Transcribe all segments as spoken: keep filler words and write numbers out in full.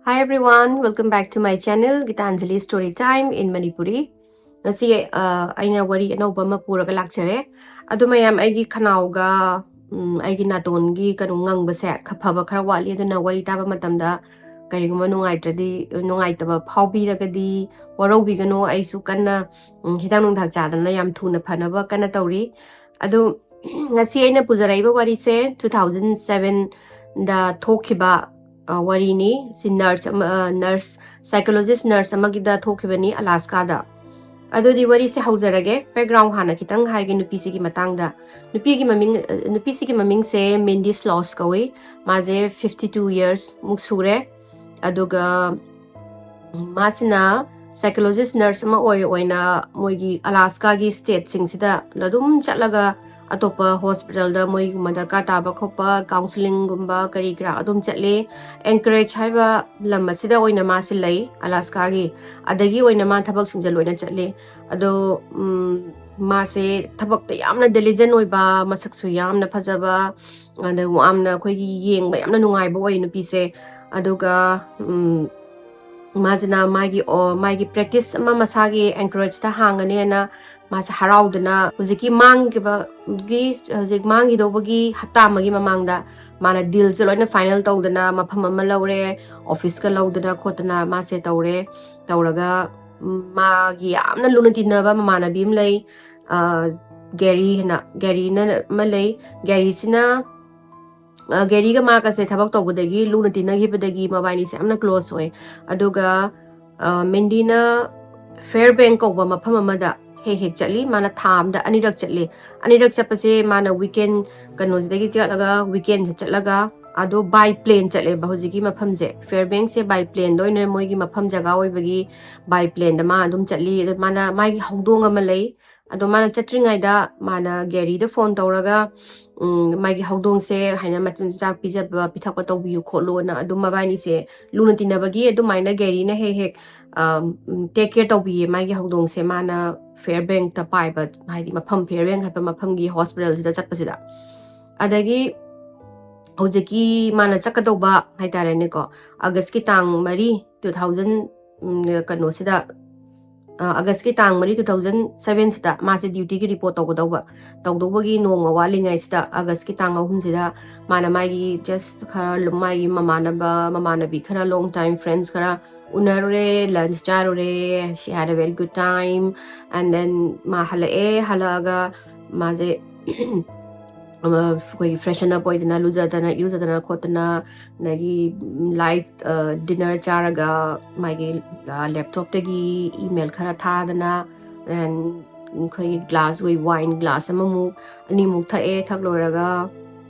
Hi everyone, welcome back to my channel, Gitanjali Story Time in Manipuri. ꯉꯁꯤ ꯑ, ꯑꯩꯅ ꯋꯥꯔꯤ ꯑꯅꯧꯕ ꯑꯃ ꯄꯨꯔꯒ ꯂꯥꯛꯆꯔꯦ꯫ ꯑꯗꯨ ꯃꯌꯥꯝ, ꯑꯩꯒꯤ ꯈꯅꯥꯎꯒ ꯎꯝ, ꯑꯩꯒꯤ ꯅꯥꯇꯣꯟꯒꯤ ꯀꯩꯅꯣ ꯉꯪꯕꯁꯦ ꯈ- ꯐꯕ ꯈꯔ ꯋꯥꯠꯂꯤ꯫ ꯑꯗꯨꯅ ꯋꯥꯔꯤ ꯇꯥꯕ ꯃꯇꯝꯗ ꯀꯔꯤꯒꯨꯝꯕ ꯅꯨꯡꯉꯥꯏꯇ꯭ꯔꯗꯤ, ꯅꯨꯡꯉꯥꯏꯇꯕ ꯐꯥꯎꯕꯤꯔꯒꯗꯤ ꯋꯥꯔꯧꯕꯤꯒꯅꯨ꯫ ꯑꯩꯁꯨ ꯀꯟꯅ ꯎꯝ, ꯍꯤꯗꯥꯛ ꯅꯨꯡꯊꯥꯛ ꯆꯥꯗꯅ ꯌꯥꯝ ꯊꯨꯅ ꯐꯅꯕ ꯀꯟꯅ ꯇꯧꯔꯤ꯫ ꯑꯗꯨ ꯉꯁꯤ ꯑꯩꯅ ꯄꯨꯖꯔꯛꯏꯕ ꯋꯥꯔꯤꯁꯦ two thousand sevenꯗ ꯊꯣꯛꯈꯤꯕ ꯑ, ꯋꯥꯔꯤꯅꯤ꯫ ꯁꯤ ꯅꯔꯁ ꯑꯃ, ꯑ, ꯅꯔꯁ, psychologist nurse ꯑꯃꯒꯤꯗ ꯊꯣꯛꯈꯤꯕꯅꯤ ꯑꯂꯥꯁꯀꯥꯗ꯫ ꯑꯗꯨꯗꯤ ꯋꯥꯔꯤꯁꯦ ꯍꯧꯖꯔꯒꯦ꯫ Background ꯍꯥꯟꯅ ꯈꯤꯇꯪ ꯍꯥꯏꯒꯦ ꯅꯨꯄꯤꯁꯤꯒꯤ ꯃꯇꯥꯡꯗ꯫ ꯅꯨꯄꯤꯒꯤ ꯃꯃꯤꯡ, ꯑ, ꯅꯨꯄꯤꯁꯤꯒꯤ ꯃꯃꯤꯡꯁꯦ ꯃꯦꯟꯗꯤ ꯁ꯭ꯂꯣꯁ ꯀꯧꯏ꯫ ꯃꯥꯁꯦ fifty two years ꯃꯨꯛ ꯁꯨꯔꯦ꯫ ꯑꯗꯨꯒ ꯃꯥꯁꯤꯅ psychologist nurse ꯑꯃ ꯑꯣꯏ ꯑꯣꯏꯅ ꯃꯣꯏꯒꯤ ꯑꯂꯥꯁꯀꯥꯒꯤ stateꯁꯤꯡꯁꯤꯗ ꯑꯗꯨꯝ ꯆꯠꯂꯒ ꯑꯇꯣꯞꯄ hospitalꯗ ꯃꯣꯏꯒꯨꯝꯕ ꯗꯔꯀꯥꯔ ꯇꯥꯕ ꯈꯣꯠꯄ counselingꯒꯨꯝꯕ ꯀꯔꯤ ꯀꯔꯥ ꯑꯗꯨꯝ ꯆꯠꯂꯤ꯫ Anchorage ꯍꯥꯏꯕ ꯂꯝ ꯑꯁꯤꯗ ꯑꯣꯏꯅ ꯃꯥꯁꯤ ꯂꯩ, ꯑꯂꯥꯁꯀꯥꯒꯤ꯫ ꯑꯗꯒꯤ ꯑꯣꯏꯅ ꯃꯥ ꯊꯕꯛꯁꯤꯡꯁꯦ ꯂꯣꯏꯅ ꯆꯠꯂꯤ꯫ ꯑꯗꯣ ꯎꯝ, ꯃꯥꯁꯦ ꯊꯕꯛꯇ ꯌꯥꯝꯅ diligent ꯑꯣꯏꯕ, ꯃꯁꯛꯁꯨ ꯌꯥꯝꯅ ꯐꯖꯕ, ꯑꯗ ꯌꯥꯝꯅ ꯑꯩꯈꯣꯏꯒꯤ ꯌꯦꯡꯕ ꯌꯥꯝꯅ ꯅꯨꯡꯉꯥꯏꯕ ꯑꯣꯏ ꯅꯨꯄꯤꯁꯦ꯫ ꯑꯗꯨꯒ ꯎꯝ, ꯃꯥꯁꯤꯅ ꯃꯥꯒꯤ ꯑꯣ- ꯃꯥꯒꯤ practice ꯑꯃ ꯃꯁꯥꯒꯤ Anchorageꯇ ꯍꯥꯡꯒꯅꯦꯅ ꯃꯥꯁꯦ ꯍꯔꯥꯎꯗꯅ ꯍꯧꯖꯤꯛꯀꯤ ꯃꯥꯡꯈꯤꯕꯒꯤ, ꯍꯧꯖꯤꯛ ꯃꯥꯡꯈꯤꯗꯧꯕꯒꯤ ꯍꯞꯇꯥ ꯑꯃꯒꯤ ꯃꯃꯥꯡꯗ ꯃꯥꯅ dealꯁꯦ ꯂꯣꯏꯅ final ꯇꯧꯗꯅ ꯃꯐꯝ ꯑꯃ ꯂꯧꯔꯦ, officeꯀ ꯂꯧꯗꯅ ꯈꯣꯠꯇꯅ ꯃꯥꯁꯦ ꯇꯧꯔꯦ꯫ ꯇꯧꯔꯒ ꯎꯝ, ꯃꯥꯒꯤ ꯌꯥꯝꯅ ꯂꯨꯅ ꯇꯤꯟꯅꯕ ꯃꯃꯥꯟꯅꯕꯤ ꯑꯃ ꯂꯩ, ꯑ, ꯒꯦꯔꯤ ꯍꯥꯏꯅ, ꯒꯦꯔꯤꯅ ꯑꯃ ꯂꯩ꯫ ꯒꯦꯔꯤꯁꯤꯅ ꯑ, ꯒꯦꯔꯤꯒ ꯃꯥꯒꯁꯦ ꯊꯕꯛ ꯇꯧꯕꯗꯒꯤ ꯂꯨꯅ ꯇꯤꯟꯅꯈꯤꯕꯗꯒꯤ ꯃꯕꯥꯅꯤꯁꯦ ꯌꯥꯝꯅ close ꯑꯣꯏ꯫ ꯑꯗꯨꯒ ꯑ, ꯃꯦꯟꯗꯤꯅ Fairbank ꯀꯧꯕ ꯃꯐꯝ ꯑꯃꯗ ꯍꯦꯛ ꯍꯦꯛ ꯆꯠꯂꯤ꯫ ꯃꯥꯅ ꯊꯥ ꯑꯃꯗ ꯑꯅꯤꯔꯛ ꯆꯠꯂꯤ꯫ ꯑꯅꯤꯔꯛ ꯆꯠꯄꯁꯦ ꯃꯥꯅ weekend ꯀꯩꯅꯣꯁꯤꯗꯒꯤ ꯆꯠꯂꯒ weekendꯁꯦ ꯆꯠꯂꯒ ꯑꯗꯣ by plane ꯆꯠꯂꯦꯕ꯫ ꯍꯧꯖꯤꯛꯀꯤ ꯃꯐꯝꯁꯦ Fairbankꯁꯦ by planeꯗ ꯑꯣꯏꯅ ꯃꯣꯏꯒꯤ ꯃꯐꯝ ꯖꯒꯥ ꯑꯣꯏꯕꯒꯤ by planeꯗ ꯃꯥ ꯑꯗꯨꯝ ꯆꯠꯂꯤ꯫ ꯑꯗꯣ ꯃꯥꯅ ꯃꯥꯒꯤ ꯍꯧꯗꯣꯡ ꯑꯃ ꯂꯩ꯫ ꯑꯗꯣ ꯃꯥꯅ ꯆꯠꯇ꯭ꯔꯤꯉꯩꯗ ꯃꯥꯅ ꯒꯦꯔꯤꯗ phone ꯇꯧꯔꯒ ꯎꯝ, ꯃꯥꯒꯤ ꯍꯧꯗꯣꯡꯁꯦ ꯍꯥꯏꯅ ꯃꯆꯤꯟꯖꯥꯛ ꯄꯤꯖꯕ ꯄꯤꯊꯛꯄ ꯇꯧꯕꯤꯌꯨ ꯈꯣꯠꯂꯨꯅ ꯑꯗꯨꯝ ꯃꯕꯥꯅꯤꯁꯦ ꯂꯨꯅ ꯇꯤꯟꯅꯕꯒꯤ ꯑꯗꯨꯃꯥꯏꯅ ꯒꯦꯔꯤꯅ ꯍꯦꯛ ꯍꯦꯛ take care ꯇꯧꯕꯤꯌꯦ ꯃꯥꯒꯤ ꯍꯧꯗꯣꯡꯁꯦ꯫ ꯃꯥꯅ Fairbankꯇ ꯄꯥꯏꯕ, ꯍꯥꯏꯗꯤ ꯃꯐꯝ Fairbank ꯍꯥꯏꯕ ꯃꯐꯝꯒꯤ hospitalꯁꯤꯗ ꯆꯠꯄꯁꯤꯗ꯫ ꯑꯗꯒꯤ ꯍꯧꯖꯤꯛꯀꯤ ꯃꯥꯅ ꯆꯠꯀꯗꯧꯕ ꯍꯥꯏꯇꯥꯔꯦꯅꯦꯀꯣ, ꯑꯥꯒꯁꯀꯤ ꯇꯥꯡ ꯃꯔꯤ, two thousand, ꯎꯝ, ꯀꯩꯅꯣꯁꯤꯗ, ꯑ, ꯑꯥꯒꯁꯀꯤ ꯇꯥꯡ ꯃꯔꯤ, two thousand seven ꯁꯤꯗ ꯃꯥꯁꯦ duty ꯒꯤ report ꯇꯧꯒꯗꯧꯕ꯫ ꯇꯧꯗꯧꯕꯒꯤ ꯅꯣꯡꯃ ꯋꯥꯠꯂꯤꯉꯩꯁꯤꯗ, ꯑꯥꯒꯁꯀꯤ ꯇꯥꯡ ꯑꯍꯨꯝꯁꯤꯗ ꯃꯥꯅ ꯃꯥꯒꯤ just ꯈꯔ ꯂꯨꯝ-, ꯃꯥꯒꯤ ꯃꯃꯥꯟꯅꯕ, ꯃꯃꯥꯟꯅꯕꯤ ꯈꯔ, long time friends ꯈꯔ ꯎꯅꯔꯨꯔꯦ, lunch ꯆꯥꯔꯨꯔꯦ, she had a very good time, and then ꯃꯥ ꯍꯜꯂꯛꯑꯦ, ꯍꯜꯂꯛꯑꯒ ꯃꯥꯁꯦ, ꯑꯃ, ꯑꯩꯈꯣꯏꯒꯤ freshen up ꯑꯣꯏꯗꯅ, ꯂꯨꯖꯗꯅ, ꯏꯔꯨꯖꯗꯅ ꯈꯣꯠꯇꯅ, ꯑꯗꯒꯤ, ꯎꯝ, light, ꯑ, dinner ꯆꯥꯔꯒ, ꯃꯥꯒꯤ, ꯑ, laptop ꯇꯒꯤ email ꯈꯔ ꯊꯥꯗꯅ, and ꯑꯩꯈꯣꯏꯒꯤ glass, ꯑꯩꯈꯣꯏ wine glass ꯑꯃꯃꯨꯛ, ꯑꯅꯤꯃꯨꯛ ꯊꯛꯑꯦ꯫ ꯊꯛ ꯂꯣꯏꯔꯒ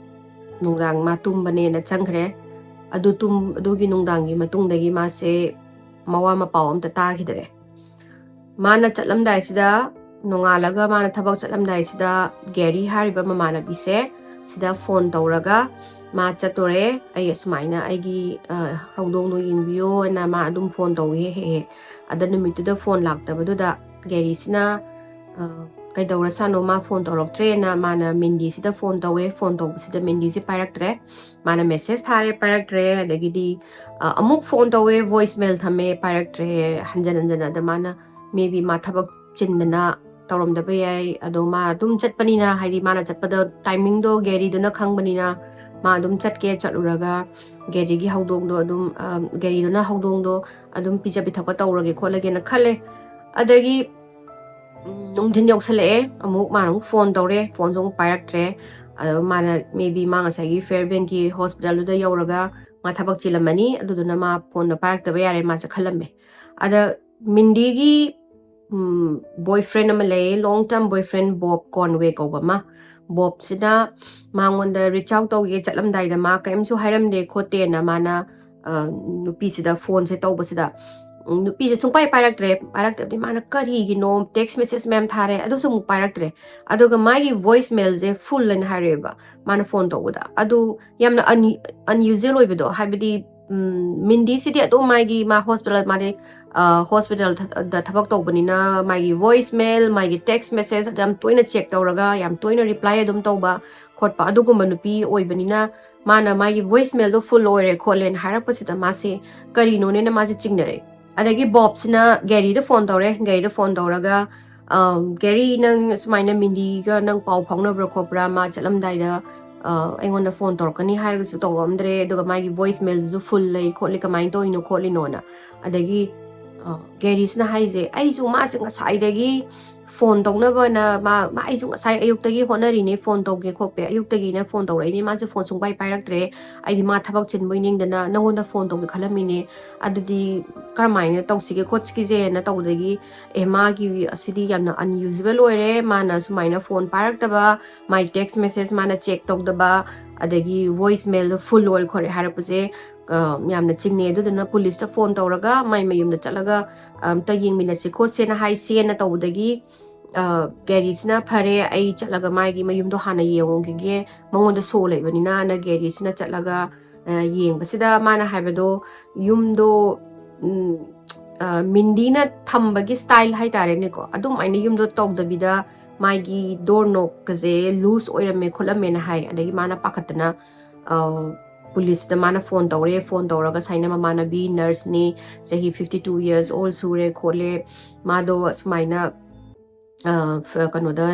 ꯅꯨꯡꯗꯥꯡ ꯃꯥ ꯇꯨꯝꯕꯅꯦꯅ ꯆꯪꯈ꯭ꯔꯦ꯫ ꯑꯗꯨ ꯇꯨꯝ-, ꯑꯗꯨꯒꯤ ꯅꯨꯡꯗꯥꯡꯒꯤ ꯃꯇꯨꯡꯗꯒꯤ ꯃꯥꯁꯦ ꯃꯋꯥ ꯃꯄꯥꯎ ꯑꯝꯇ ꯇꯥꯈꯤꯗꯔꯦ꯫ ꯃꯥꯅ ꯆꯠꯂꯝꯗꯥꯏꯁꯤꯗ, ꯅꯣꯡꯉꯥꯜꯂꯒ ꯃꯥꯅ ꯊꯕꯛ ꯆꯠꯂꯝꯗꯥꯏꯁꯤꯗ, ꯒꯦꯔꯤ ꯍꯥꯏꯔꯤꯕ ꯃꯃꯥꯟꯅꯕꯤꯁꯦ ꯁꯤꯗ phone ꯇꯧꯔꯒ, "ꯃꯥ ꯆꯠꯇꯣꯔꯦ, ꯑꯩ ꯑꯁꯨꯃꯥꯏꯅ ꯑꯩꯒꯤ, ꯑ, ꯍꯧꯗꯣꯡꯗꯣ ꯌꯦꯡꯕꯤꯌꯣ" ꯍꯥꯏꯅ ꯃꯥ ꯑꯗꯨꯝ phone ꯇꯧꯋꯤ ꯍꯦꯛ ꯍꯦꯛ꯫ ꯑꯗ ꯅꯨꯃꯤꯠꯇꯨꯗ phone ꯂꯥꯛꯇꯕꯗꯨꯗ ꯒꯦꯔꯤꯁꯤꯅ, ꯑ, ꯀꯩꯗꯧꯔꯁꯥꯅꯣ ꯃꯥ phone ꯇꯧꯔꯛꯇ꯭ꯔꯦꯅ ꯃꯥꯅ ꯃꯤꯟꯗꯤꯁꯤꯗ phone ꯇꯧꯋꯦ꯫ Phone ꯇꯧꯕꯁꯤꯗ ꯃꯤꯟꯗꯤꯁꯤ ꯄꯥꯏꯔꯛꯇ꯭ꯔꯦ꯫ ꯃꯥꯅ message ꯊꯥꯔꯦ, ꯄꯥꯏꯔꯛꯇ꯭ꯔꯦ꯫ ꯑꯗꯒꯤꯗꯤ, ꯑ, ꯑꯃꯨꯛ phone ꯇꯧꯋꯦ, voice mail ꯊꯝꯃꯦ, ꯄꯥꯏꯔꯛꯇ꯭ꯔꯦ꯫ ꯍꯟꯖꯟ ꯍꯟꯖꯟꯅ꯫ ꯑꯗ ꯃꯥꯅ maybe ꯃꯥ ꯊꯕꯛ ꯆꯤꯟꯗꯅ ꯇꯧꯔꯝꯗꯕ ꯌꯥꯏ꯫ ꯑꯗꯣ ꯃꯥ ꯑꯗꯨꯝ ꯆꯠꯄꯅꯤꯅ, ꯍꯥꯏꯗꯤ ꯃꯥꯅ ꯆꯠꯄꯗ timing ꯗꯣ ꯒꯦꯔꯤꯗꯨꯅ ꯈꯪꯕꯅꯤꯅ, ꯃꯥ ꯑꯗꯨꯝ ꯆꯠꯀꯦ, ꯆꯠꯂꯨꯔꯒ ꯒꯦꯔꯤꯒꯤ ꯍꯧꯗꯣꯡꯗꯣ ꯑꯗꯨꯝ, ꯑ, ꯒꯦꯔꯤꯗꯨꯅ ꯍꯧꯗꯣꯡꯗꯣ ꯑꯗꯨꯝ ꯄꯤꯖ ꯄꯤꯊꯛꯄ ꯇꯧꯔꯒꯦ ꯈꯣꯠꯂꯒꯦꯅ ꯈꯜꯂꯦ꯫ ꯑꯗꯒꯤ, ꯎꯝ, ꯅꯨꯡꯊꯤꯟ ꯌꯧꯁꯜꯂꯛꯑꯦ, ꯑꯃꯨꯛ ꯃꯥꯅ ꯑꯃꯨꯛ phone ꯇꯧꯔꯦ, phone ꯁꯨ ꯑꯃꯨꯛ ꯄꯥꯏꯔꯛꯇ꯭ꯔꯦ꯫ ꯑꯗꯣ ꯃꯥꯅ maybe ꯃꯥ ꯉꯁꯥꯏꯒꯤ Fairbank ꯀꯤ hospital ꯗꯨꯗ ꯌꯧꯔꯒ ꯃꯥ ꯊꯕꯛ ꯆꯤꯜꯂꯝꯃꯅꯤ, ꯑꯗꯨꯗꯨꯅ ꯃꯥ phone ꯗꯣ ꯄꯥꯏꯔꯛꯇꯕ ꯌꯥꯔꯦ ꯃꯥꯁꯦ ꯈꯜꯂꯝꯃꯦ꯫ ꯑꯗ ꯃꯤꯟꯗꯤꯒꯤ, ꯎꯝ, boyfriend ꯑꯃ ꯂꯩꯌꯦ, long term boyfriend, ꯕꯣꯕ ꯀꯣꯟꯋꯦ ꯀꯧꯕ ꯑꯃ꯫ ꯕꯣꯕꯁꯤꯅ ꯃꯉꯣꯟꯗ reach out ꯇꯧꯒꯦ ꯆꯠꯂꯝꯗꯥꯏꯗ, ꯃꯥ ꯀꯔꯤꯝꯁꯨ ꯍꯥꯏꯔꯝꯗꯦ ꯈꯣꯠꯇꯦꯅ ꯃꯥꯅ, ꯑ, ꯅꯨꯄꯤꯁꯤꯗ phone ꯁꯦ ꯇꯧꯕꯁꯤꯗ, ꯎꯝ, ꯅꯨꯄꯤꯁꯦ ꯁꯨꯡꯄꯥꯏ ꯄꯥꯏꯔꯛꯇ꯭ꯔꯦ꯫ ꯄꯥꯏꯔꯛꯇꯕꯗꯤ ꯃꯥꯅ ꯀꯔꯤꯒꯤꯅꯣ, text message ꯃꯌꯥꯝ ꯊꯥꯔꯦ, ꯑꯗꯨꯁꯨ ꯑꯃꯨꯛ ꯄꯥꯏꯔꯛꯇ꯭ꯔꯦ꯫ ꯑꯗꯨꯒ ꯃꯥꯒꯤ voice mail ꯁꯦ full ꯂꯩꯅ ꯍꯥꯏꯔꯛꯑꯦꯕ ꯃꯥꯅ phone ꯇꯧꯕꯗ꯫ ꯑꯗꯨ ꯌꯥꯝꯅ un-, unusual ꯑꯣꯏꯕꯗꯣ, ꯍꯥꯏꯕꯗꯤ ꯎꯝ, ꯃꯤꯟꯗꯤꯁꯤꯗꯤ ꯑꯗꯨꯝ ꯃꯥꯒꯤ, ꯃꯥ ꯍꯣꯁꯄꯤꯇꯥꯜ, ꯃꯥꯗꯤ ꯍꯣꯁꯄꯤꯇꯥꯜꯗ ꯊꯕꯛ ꯇꯧꯕꯅꯤꯅ ꯃꯥꯒꯤ ꯚꯣꯏꯁ ꯃꯦꯜ, ꯃꯥꯒꯤ ꯇꯦꯛꯁ ꯃꯦꯁꯦꯖ ꯑꯗꯨ ꯌꯥꯝ ꯇꯣꯏꯅ ꯆꯦꯛ ꯇꯧꯔꯒ, ꯌꯥꯝ ꯇꯣꯏꯅ ꯔꯤꯄ꯭ꯂꯥꯏ ꯑꯗꯨꯝ ꯇꯧꯕ ꯈꯣꯠꯄ ꯑꯗꯨꯒꯨꯝꯕ ꯅꯨꯄꯤ ꯑꯣꯏꯕꯅꯤꯅ, ꯃꯥꯅ ꯃꯥꯒꯤ ꯚꯣꯏꯁ ꯃꯦꯜꯗꯣ ꯐꯨꯜ ꯑꯣꯏꯔꯦ ꯈꯣꯠꯂꯦꯅ ꯍꯥꯏꯔꯛꯄꯁꯤꯗ ꯃꯥꯁꯦ ꯀꯔꯤꯅꯣꯅꯦꯅ ꯃꯥꯁꯦ ꯆꯤꯡꯅꯔꯛꯑꯦ꯫ ꯑꯗꯒꯤ ꯕꯣꯕꯁꯤꯅ ꯒꯦꯔꯤꯗ ꯐꯣꯟ ꯇꯧꯔꯦ꯫ ꯒꯦꯔꯤꯗ ꯐꯣꯟ ꯇꯧꯔꯒ, "ꯒꯦꯔꯤ, ꯅꯪ ꯁꯨꯃꯥꯏꯅ ꯃꯤꯟꯗꯤꯒ ꯅꯪ ꯄꯥꯎ ꯐꯥꯎꯅꯕ꯭ꯔꯥ ꯈꯣꯠꯄ꯭ꯔꯥ? ꯃꯥ ꯆꯠꯂꯝꯗꯥꯏꯗ ꯑꯩꯉꯣꯟꯗ ꯐꯣꯟ ꯇꯧꯔꯛꯀꯅꯤ ꯍꯥꯏꯔꯒꯁꯨ ꯇꯧꯔꯛꯑꯝꯗ꯭ꯔꯦ, ꯑꯗꯨꯒ ꯃꯥꯒꯤ ꯚꯣꯏꯁ ꯃꯦꯜꯗꯨꯁꯨ ꯐꯨꯜ ꯂꯩ ꯈꯣꯠꯂꯤ, ꯀꯃꯥꯏꯅ ꯇꯧꯔꯤꯅꯣ ꯈꯣꯠꯂꯤꯅꯣꯅ?" ꯑꯗꯒꯤ ꯒꯦꯔꯤꯁꯤꯅ ꯍꯥꯏꯁꯦ, "ꯑꯩꯁꯨ ꯃꯥꯁꯦ ꯉꯁꯥꯏꯗꯒꯤ ꯐꯣꯟ ꯇꯧꯅꯕꯅ, ꯃꯥ, ꯃꯥ, ꯑꯩꯁꯨ ꯉꯁꯥꯏ ꯑꯌꯨꯛꯇꯒꯤ ꯍꯣꯠꯅꯔꯤꯅꯦ, ꯐꯣꯟ ꯇꯧꯒꯦ ꯈꯣꯠꯄꯦ, ꯑꯌꯨꯛꯇꯒꯤꯅ ꯐꯣꯟ ꯇꯧꯔꯛꯏꯅꯦ, ꯃꯥꯁꯦ ꯐꯣꯟ ꯁꯨꯡꯄꯥꯏ ꯄꯥꯏꯔꯛꯇ꯭ꯔꯦ, ꯑꯩꯗꯤ ꯃꯥ ꯊꯕꯛ ꯆꯤꯟꯕꯣꯏ ꯅꯤꯡꯗꯅ ꯅꯪꯉꯣꯟꯗ ꯐꯣꯟ ꯇꯧꯒꯦ ꯈꯜꯂꯝꯃꯤꯅꯦ, ꯑꯗꯨꯗꯤ ꯀꯔꯝꯍꯥꯏꯅ ꯇꯧꯁꯤꯒꯦ ꯈꯣꯠꯁꯤꯒꯦꯅ?" ꯇꯧꯕꯗꯒꯤ, "ꯑꯦ, ꯃꯥꯒꯤ ꯑꯁꯤꯗꯤ ꯌꯥꯝꯅ ꯑꯟꯌꯨꯖꯨꯋꯦꯜ ꯑꯣꯏꯔꯦ, ꯃꯥꯅ ꯁꯨꯃꯥꯏꯅ ꯐꯣꯟ ꯄꯥꯏꯔꯛꯇꯕ, ꯃꯥꯏ ꯇꯦꯛꯁ ꯃꯦꯁꯦꯖ ꯃꯥꯅ ꯆꯦꯛ ꯇꯧꯗꯕ, ꯑꯗꯒꯤ ꯚꯣꯏꯁ ꯃꯦꯜꯗꯣ ꯐꯨꯜ ꯑꯣꯏꯔꯦ ꯈꯣꯠꯂꯦ" ꯍꯥꯏꯔꯛꯄꯁꯦ ꯌꯥꯝꯅ ꯆꯤꯡꯅꯩ꯫ ꯑꯗꯨꯗꯨꯅ ꯄꯨꯂꯤꯁꯇ ꯐꯣꯟ ꯇꯧꯔꯒ ꯃꯥꯏ ꯃꯌꯨꯝꯗ ꯆꯠꯂꯒ ꯑꯝꯇ ꯌꯦꯡꯃꯤꯟꯅꯁꯤ ꯈꯣꯠꯁꯦꯅ ꯍꯥꯏꯁꯦꯅ ꯇꯧꯕꯗꯒꯤ, ꯒꯦꯔꯤꯁꯤꯅ, "ꯐꯔꯦ, ꯑꯩ ꯆꯠꯂꯒ ꯃꯥꯒꯤ ꯃꯌꯨꯝꯗꯣ ꯍꯥꯟꯅ ꯌꯦꯡꯉꯨꯈꯤꯒꯦ, ꯃꯉꯣꯟꯗ ꯁꯣ ꯂꯩꯕꯅꯤꯅꯅ" ꯒꯦꯔꯤꯁꯤꯅ ꯆꯠꯂꯒ ꯌꯦꯡꯕꯁꯤꯗ ꯃꯥꯅ ꯍꯥꯏꯕꯗꯣ, ꯌꯨꯝꯗꯣ ꯃꯤꯟꯗꯤꯅ ꯊꯝꯕꯒꯤ ꯁ꯭ꯇꯥꯏꯜ ꯍꯥꯏꯇꯥꯔꯦꯅꯦꯀꯣ, ꯑꯗꯨꯃꯥꯏꯅ ꯌꯨꯝꯗꯣ ꯇꯧꯗꯕꯤꯗ ꯃꯥꯒꯤ ꯗꯣꯔ ꯅꯣꯛꯀꯁꯦ ꯂꯨꯖ ꯑꯣꯏꯔꯝꯃꯦ ꯈꯣꯠꯂꯝꯃꯦꯅ ꯍꯥꯏ꯫ ꯑꯗꯒꯤ ꯃꯥꯅ ꯄꯥꯈꯠꯇꯅ ꯄꯨꯂꯤꯁꯇ ꯃꯥꯅ ꯐꯣꯟ ꯇꯧꯔꯦ, ꯐꯣꯟ ꯇꯧꯔꯒ ꯁꯨꯃꯥꯏꯅ ꯃꯃꯥꯟꯅꯕꯤ ꯅꯔꯁꯅꯤ, ꯆꯍꯤ fifty two years old ꯁꯨꯔꯦ ꯈꯣꯠꯂꯦ, ꯃꯥꯗꯣ ꯁꯨꯃꯥꯏꯅ ꯀꯩꯅꯣꯗ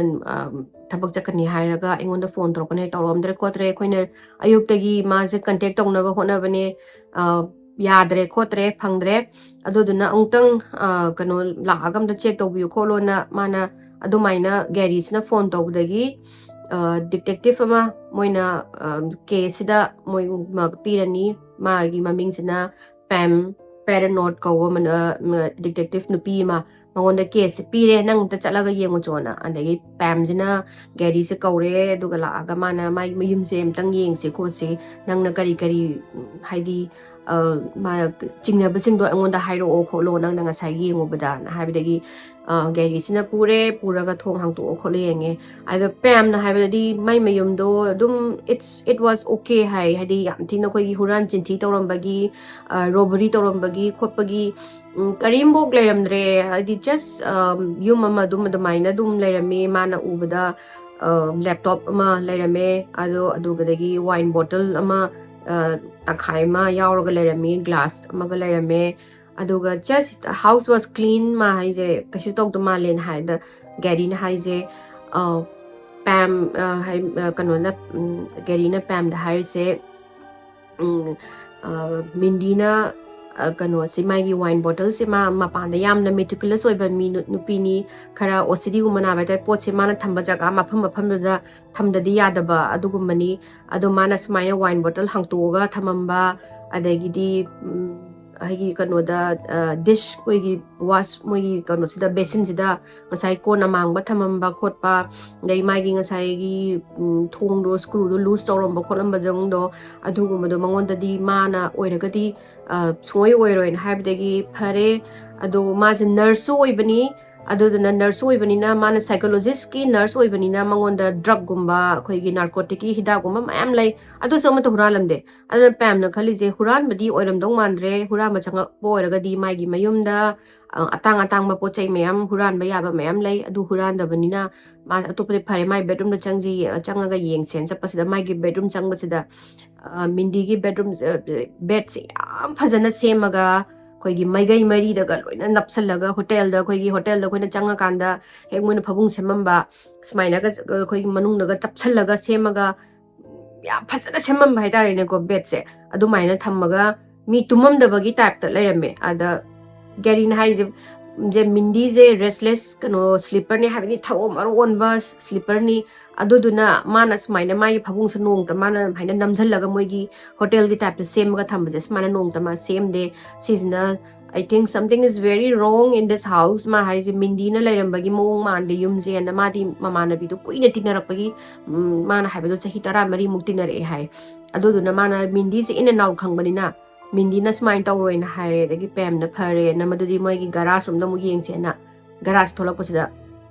ꯊꯕꯛ ꯆꯠꯀꯅꯤ ꯍꯥꯏꯔꯒ ꯑꯩꯉꯣꯟꯗ ꯐꯣꯟ ꯇꯧꯔꯛꯀꯅꯤ, ꯇꯧꯔꯛꯑꯝꯗ꯭ꯔꯦ ꯈꯣꯠꯇ꯭ꯔꯦ, ꯑꯩꯈꯣꯏꯅ ꯑꯌꯨꯛꯇꯒꯤ ꯃꯥꯁꯦ ꯀꯟꯇꯦꯛ ꯇꯧꯅꯕ ꯍꯣꯠꯅꯕꯅꯦ, ꯌꯥꯗ꯭ꯔꯦ ꯈꯣꯠꯇ꯭ꯔꯦ, ꯐꯪꯗ꯭ꯔꯦ, ꯑꯗꯨꯗꯨꯅ ꯑꯃꯨꯛꯇꯪ ꯀꯩꯅꯣ ꯂꯥꯛꯑꯒ ꯑꯝꯇ ꯆꯦꯛ ꯇꯧꯕꯤꯌꯨ ꯈꯣꯠꯂꯣꯅ ꯃꯥꯅ ꯑꯗꯨꯃꯥꯏꯅ ꯒꯦꯔꯤꯁꯤꯅ ꯐꯣꯟ ꯇꯧꯕꯗꯒꯤ ꯗꯤꯇꯦꯛꯇꯤꯞ ꯑꯃ ꯃꯣꯏꯅ ꯀꯦꯁꯁꯤꯗ ꯃꯣꯏ ꯄꯤꯔꯅꯤ, ꯃꯥꯒꯤ ꯃꯃꯤꯡꯁꯤꯅ ꯄꯦꯝ ꯄꯦꯔꯅꯣꯠ ꯀꯧꯕ ꯗꯤꯇꯦꯛꯇꯤꯞ ꯅꯨꯄꯤ ꯑꯃ, ꯃꯉꯣꯟꯗ ꯀꯦꯁꯁꯦ ꯄꯤꯔꯦ, "ꯅꯪ ꯑꯝꯇ ꯆꯠꯂꯒ ꯌꯦꯡꯉꯨ ꯆꯣꯅ"꯫ ꯑꯗꯒꯤ ꯄꯦꯝꯁꯤꯅ ꯒꯦꯔꯤꯁꯦ ꯀꯧꯔꯦ, ꯑꯗꯨꯒ ꯂꯥꯛꯑꯒ ꯃꯥꯅ ꯃꯥꯏ ꯃꯌꯨꯝꯁꯦ ꯑꯝꯇꯪ ꯌꯦꯡꯁꯤ ꯈꯣꯠꯁꯤ, ꯅꯪꯅ ꯀꯔꯤ ꯀꯔꯤ ꯍꯥꯏꯗꯤ ꯆꯤꯡꯅꯕꯁꯤꯡꯗꯣ ꯑꯩꯉꯣꯟꯗ ꯍꯥꯏꯔꯛꯑꯣ ꯈꯣꯠꯂꯣ, ꯅꯪꯅ ꯉꯁꯥꯏꯒꯤ ꯌꯦꯡꯉꯨꯕꯗꯅ ꯍꯥꯏꯕꯗꯒꯤ ꯒꯥꯔꯤꯁꯤꯅ ꯄꯨꯔꯦ, ꯄꯨꯔꯒ ꯊꯣꯡ ꯍꯥꯡꯇꯣꯛꯑꯣ ꯈꯣꯠꯂꯣ ꯌꯦꯡꯉꯦ꯫ ꯑꯗꯣ ꯄꯦꯝꯅ ꯍꯥꯏꯕꯗꯗꯤ ꯃꯥꯏ ꯃꯌꯨꯝꯗꯣ ꯑꯗꯨꯝ it's it was okay ꯍꯥꯏ, ꯍꯥꯏꯗꯤ ꯌꯥꯝ ꯊꯤꯅ ꯑꯩꯈꯣꯏꯒꯤ ꯍꯨꯔꯥꯟ ꯆꯤꯟꯊꯤ ꯇꯧꯔꯝꯕꯒꯤ, ꯔꯣꯕꯔꯤ ꯇꯧꯔꯝꯕꯒꯤ ꯈꯣꯠꯄꯒꯤ ꯀꯔꯤꯝꯐꯥꯎ ꯂꯩꯔꯝꯗ꯭ꯔꯦ꯫ ꯍꯥꯏꯗꯤ just ꯌꯨꯝ ꯑꯃ ꯑꯗꯨꯝ ꯑꯗꯨꯃꯥꯏꯅ ꯑꯗꯨꯝ ꯂꯩꯔꯝꯃꯤ꯫ ꯃꯥꯅ ꯎꯕꯗ ꯂꯦꯞꯇꯣꯞ ꯑꯃ ꯂꯩꯔꯝꯃꯦ, ꯑꯗꯣ ꯑꯗꯨꯒꯗꯒꯤ ꯋꯥꯏꯟ ꯕꯣꯇꯜ ꯑꯃ ꯇꯪꯈꯥꯏ ꯑꯃ ꯌꯥꯎꯔꯒ ꯂꯩꯔꯝꯃꯤ, ꯒ꯭ꯂꯥꯁ ꯑꯃꯒ ꯂꯩꯔꯝꯃꯦ꯫ ꯑꯗꯨꯒ just house was clean ꯃꯥ ꯍꯥꯏꯁꯦ ꯀꯩꯁꯨ ꯇꯧꯗ ꯃꯥꯜꯂꯦꯅ ꯍꯥꯏꯗ ꯒꯥꯔꯤꯅ ꯍꯥꯏꯁꯦ ꯄꯦꯝ ꯀꯩꯅꯣꯅ, ꯒꯥꯔꯤꯅ ꯄꯦꯝꯗ ꯍꯥꯏꯔꯤꯁꯦ ꯃꯤꯟꯗꯤꯅ ꯀꯩꯅꯣꯁꯤ, ꯃꯥꯒꯤ ꯋꯥꯏꯟ ꯕꯣꯇꯜꯁꯦ ꯃꯥ ꯃꯄꯥꯟꯗ ꯌꯥꯝꯅ ꯃꯦꯇꯤꯀꯨꯂꯁ ꯑꯣꯏꯕ ꯃꯤ, ꯅꯨꯄꯤꯅꯤ, ꯈꯔ ꯑꯣ ꯁꯤ ꯗꯤꯒꯨꯝꯕ ꯅꯥꯕ ꯍꯥꯏꯇꯥꯔꯦ꯫ ꯄꯣꯠꯁꯦ ꯃꯥꯅ ꯊꯝꯕ ꯖꯒꯥ ꯃꯐꯝ ꯃꯐꯝꯗꯨꯗ ꯊꯝꯗꯗꯤ ꯌꯥꯗꯕ ꯑꯗꯨꯒꯨꯝꯕꯅꯤ꯫ ꯑꯗꯣ ꯃꯥꯅ ꯁꯨꯃꯥꯏꯅ ꯋꯥꯏꯟ ꯕꯣꯇꯜ ꯍꯥꯡꯇꯣꯛꯑꯒ ꯊꯝꯃꯝꯕ, ꯑꯗꯒꯤꯗꯤ ꯑꯩꯒꯤ ꯀꯩꯅꯣꯗ ꯗꯤꯁ, ꯑꯩꯈꯣꯏꯒꯤ ꯋꯥꯁ, ꯃꯣꯏꯒꯤ ꯀꯩꯅꯣꯁꯤꯗ, ꯕꯦꯁꯤꯟꯁꯤꯗ ꯉꯁꯥꯏ ꯀꯣꯟ ꯑꯃꯥꯡꯕ ꯊꯝꯃꯝꯕ ꯈꯣꯠꯄ, ꯑꯗꯩ ꯃꯥꯒꯤ ꯉꯁꯥꯏꯒꯤ ꯊꯣꯡꯗꯣ, ꯁ꯭ꯀ꯭ꯔꯨꯗꯣ ꯂꯨꯖ ꯇꯧꯔꯝꯕ ꯈꯣꯠꯂꯝꯕꯁꯤꯡꯗꯣ, ꯑꯗꯨꯒꯨꯝꯕꯗꯣ ꯃꯉꯣꯟꯗꯗꯤ ꯃꯥꯅ ꯑꯣꯏꯔꯒꯗꯤ ꯁꯨꯡꯑꯣꯏ ꯑꯣꯏꯔꯣꯏꯅ ꯍꯥꯏꯕꯗꯒꯤ ꯐꯔꯦ꯫ ꯑꯗꯣ ꯃꯥꯁꯦ ꯅꯔꯁꯁꯨ ꯑꯣꯏꯕꯅꯤ꯫ ꯑꯗꯨꯗꯨꯅ ꯅꯔꯁ ꯑꯣꯏꯕꯅꯤꯅ, ꯃꯥꯅ ꯁꯥꯏꯀꯣꯂꯣꯖꯤꯁꯀꯤ ꯅꯔꯁ ꯑꯣꯏꯕꯅꯤꯅ ꯃꯉꯣꯟꯗ ꯗ꯭ꯔꯛꯀꯨꯝꯕ, ꯑꯩꯈꯣꯏꯒꯤ ꯅꯥꯔꯀꯣꯇꯤꯛꯀꯤ ꯍꯤꯗꯥꯛꯀꯨꯝꯕ ꯃꯌꯥꯝ ꯂꯩ, ꯑꯗꯨꯁꯨ ꯑꯃꯠꯇ ꯍꯨꯔꯥꯜꯂꯝꯗꯦ꯫ ꯑꯗꯨꯅ ꯄꯦꯝꯅ ꯈꯜꯂꯤꯁꯦ, ꯍꯨꯔꯥꯟꯕꯗꯤ ꯑꯣꯏꯔꯝꯗꯧ ꯃꯥꯟꯗ꯭ꯔꯦ꯫ ꯍꯨꯔꯥꯟꯕ ꯆꯪꯉꯛꯄ ꯑꯣꯏꯔꯒꯗꯤ ꯃꯥꯒꯤ ꯃꯌꯨꯝꯗ ꯑ, ꯑꯇꯥꯡ ꯑꯇꯥꯡꯕ ꯄꯣꯠ ꯆꯩ ꯃꯌꯥꯝ ꯍꯨꯔꯥꯟꯕ ꯌꯥꯕ ꯃꯌꯥꯝ ꯂꯩ, ꯑꯗꯨ ꯍꯨꯔꯥꯟꯗꯕꯅꯤꯅ ꯃꯥ ꯑꯇꯣꯞꯄꯗꯤ ꯐꯔꯦ, ꯃꯥꯏ ꯕꯦꯗꯔꯨꯝꯗ ꯆꯪꯁꯤ, ꯆꯪꯉꯒ ꯌꯦꯡꯁꯦꯅ ꯆꯠꯄꯁꯤꯗ, ꯃꯥꯒꯤ ꯕꯦꯗꯔꯨꯝ ꯆꯪꯕꯁꯤꯗ ꯃꯤꯟꯗꯤꯒꯤ ꯕꯦꯗꯔꯨꯝ, ꯕꯦꯗꯁꯦ ꯌꯥꯝ ꯐꯖꯅ ꯁꯦꯝꯃꯒ, ꯑꯩꯈꯣꯏꯒꯤ ꯃꯥꯏꯀꯩ ꯃꯔꯤꯗꯒ ꯂꯣꯏꯅ ꯅꯞꯁꯜꯂꯒ, ꯍꯣꯇꯦꯜꯗ, ꯑꯩꯈꯣꯏꯒꯤ ꯍꯣꯇꯦꯜꯗ ꯑꯩꯈꯣꯏꯅ ꯆꯪꯉꯀꯥꯟꯗ ꯍꯦꯛ ꯃꯣꯏꯅ ꯐꯃꯨꯡ ꯁꯦꯝꯃꯝꯕ ꯁꯨꯃꯥꯏꯅꯒ, ꯑꯩꯈꯣꯏꯒꯤ ꯃꯅꯨꯡꯗꯒ ꯆꯞꯁꯜꯂꯒ ꯁꯦꯝꯃꯒ, ꯌꯥꯝ ꯐꯖꯅ ꯁꯦꯝꯃꯝꯕ ꯍꯥꯏꯇꯥꯔꯦꯅꯦꯀꯣ꯫ ꯕꯦꯗꯁꯦ ꯑꯗꯨꯃꯥꯏꯅ ꯊꯝꯃꯒ ꯃꯤ ꯇꯨꯝꯃꯝꯗꯕꯒꯤ ꯇꯥꯏꯞꯇ ꯂꯩꯔꯝꯃꯦ꯫ ꯑꯗ ꯒꯥꯔꯤꯅ ꯍꯥꯏꯁꯦ, ꯁꯦ ꯃꯤꯟꯗꯤꯁꯦ ꯔꯦꯁꯂꯦꯁ ꯀꯩꯅꯣ ꯁ꯭ꯂꯤꯄꯔꯅꯤ ꯍꯥꯏꯕꯗꯤ, ꯊꯧꯑꯣꯡ ꯃꯔꯣ ꯑꯣꯟꯕ ꯁ꯭ꯂꯤꯄꯔꯅꯤ꯫ ꯑꯗꯨꯗꯨꯅ ꯃꯥꯅ ꯁꯨꯃꯥꯏꯅ ꯃꯥꯒꯤ ꯐꯃꯨꯡꯁꯦ ꯅꯣꯡꯃꯇ ꯃꯥꯅ ꯁꯨꯃꯥꯏꯅ ꯅꯝꯁꯤꯜꯂꯒ ꯃꯣꯏꯒꯤ ꯍꯣꯇꯦꯜꯒꯤ ꯇꯥꯏꯞꯇ ꯁꯦꯝꯃꯒ ꯊꯝꯕꯁꯦ ꯁꯨꯃꯥꯏꯅ ꯅꯣꯡꯃꯇ ꯃꯥ ꯁꯦꯝꯗꯦ꯫ ꯁꯤꯁꯤꯅ "I think something is very wrong in this house" ꯃꯥ ꯍꯥꯏꯁꯦ, ꯃꯤꯟꯗꯤꯅ ꯂꯩꯔꯝꯕꯒꯤ ꯃꯑꯣꯡ ꯃꯥꯟꯗꯦ ꯌꯨꯝꯁꯦꯅ꯫ ꯃꯥꯗꯤ ꯃꯃꯥꯟꯅꯕꯤꯗꯣ ꯀꯨꯏꯅ ꯇꯤꯟꯅꯔꯛꯄꯒꯤ, ꯎꯝ, ꯃꯥꯅ ꯍꯥꯏꯕꯗꯣ ꯆꯍꯤ ꯇꯔꯥꯃꯔꯤꯃꯨꯛ ꯇꯤꯟꯅꯔꯛꯑꯦ ꯍꯥꯏ꯫ ꯑꯗꯨꯗꯨꯅ ꯃꯥꯅ ꯃꯤꯟꯗꯤꯁꯦ in and out ꯈꯪꯕꯅꯤꯅ, ꯃꯤꯟꯗꯤꯅ ꯁꯨꯃꯥꯏꯅ ꯇꯧꯔꯣꯏꯅ ꯍꯥꯏꯔꯦ꯫ ꯑꯗꯒꯤ ꯄꯦꯝꯅ ꯐꯔꯦꯅ, ꯃꯗꯨꯗꯤ ꯃꯣꯏꯒꯤ ꯒꯔꯥꯖ ꯔꯣꯝꯗ ꯑꯃꯨꯛ ꯌꯦꯡꯁꯦꯅ ꯒꯔꯥꯖ ꯊꯣꯛꯂꯛꯄꯁꯤꯗ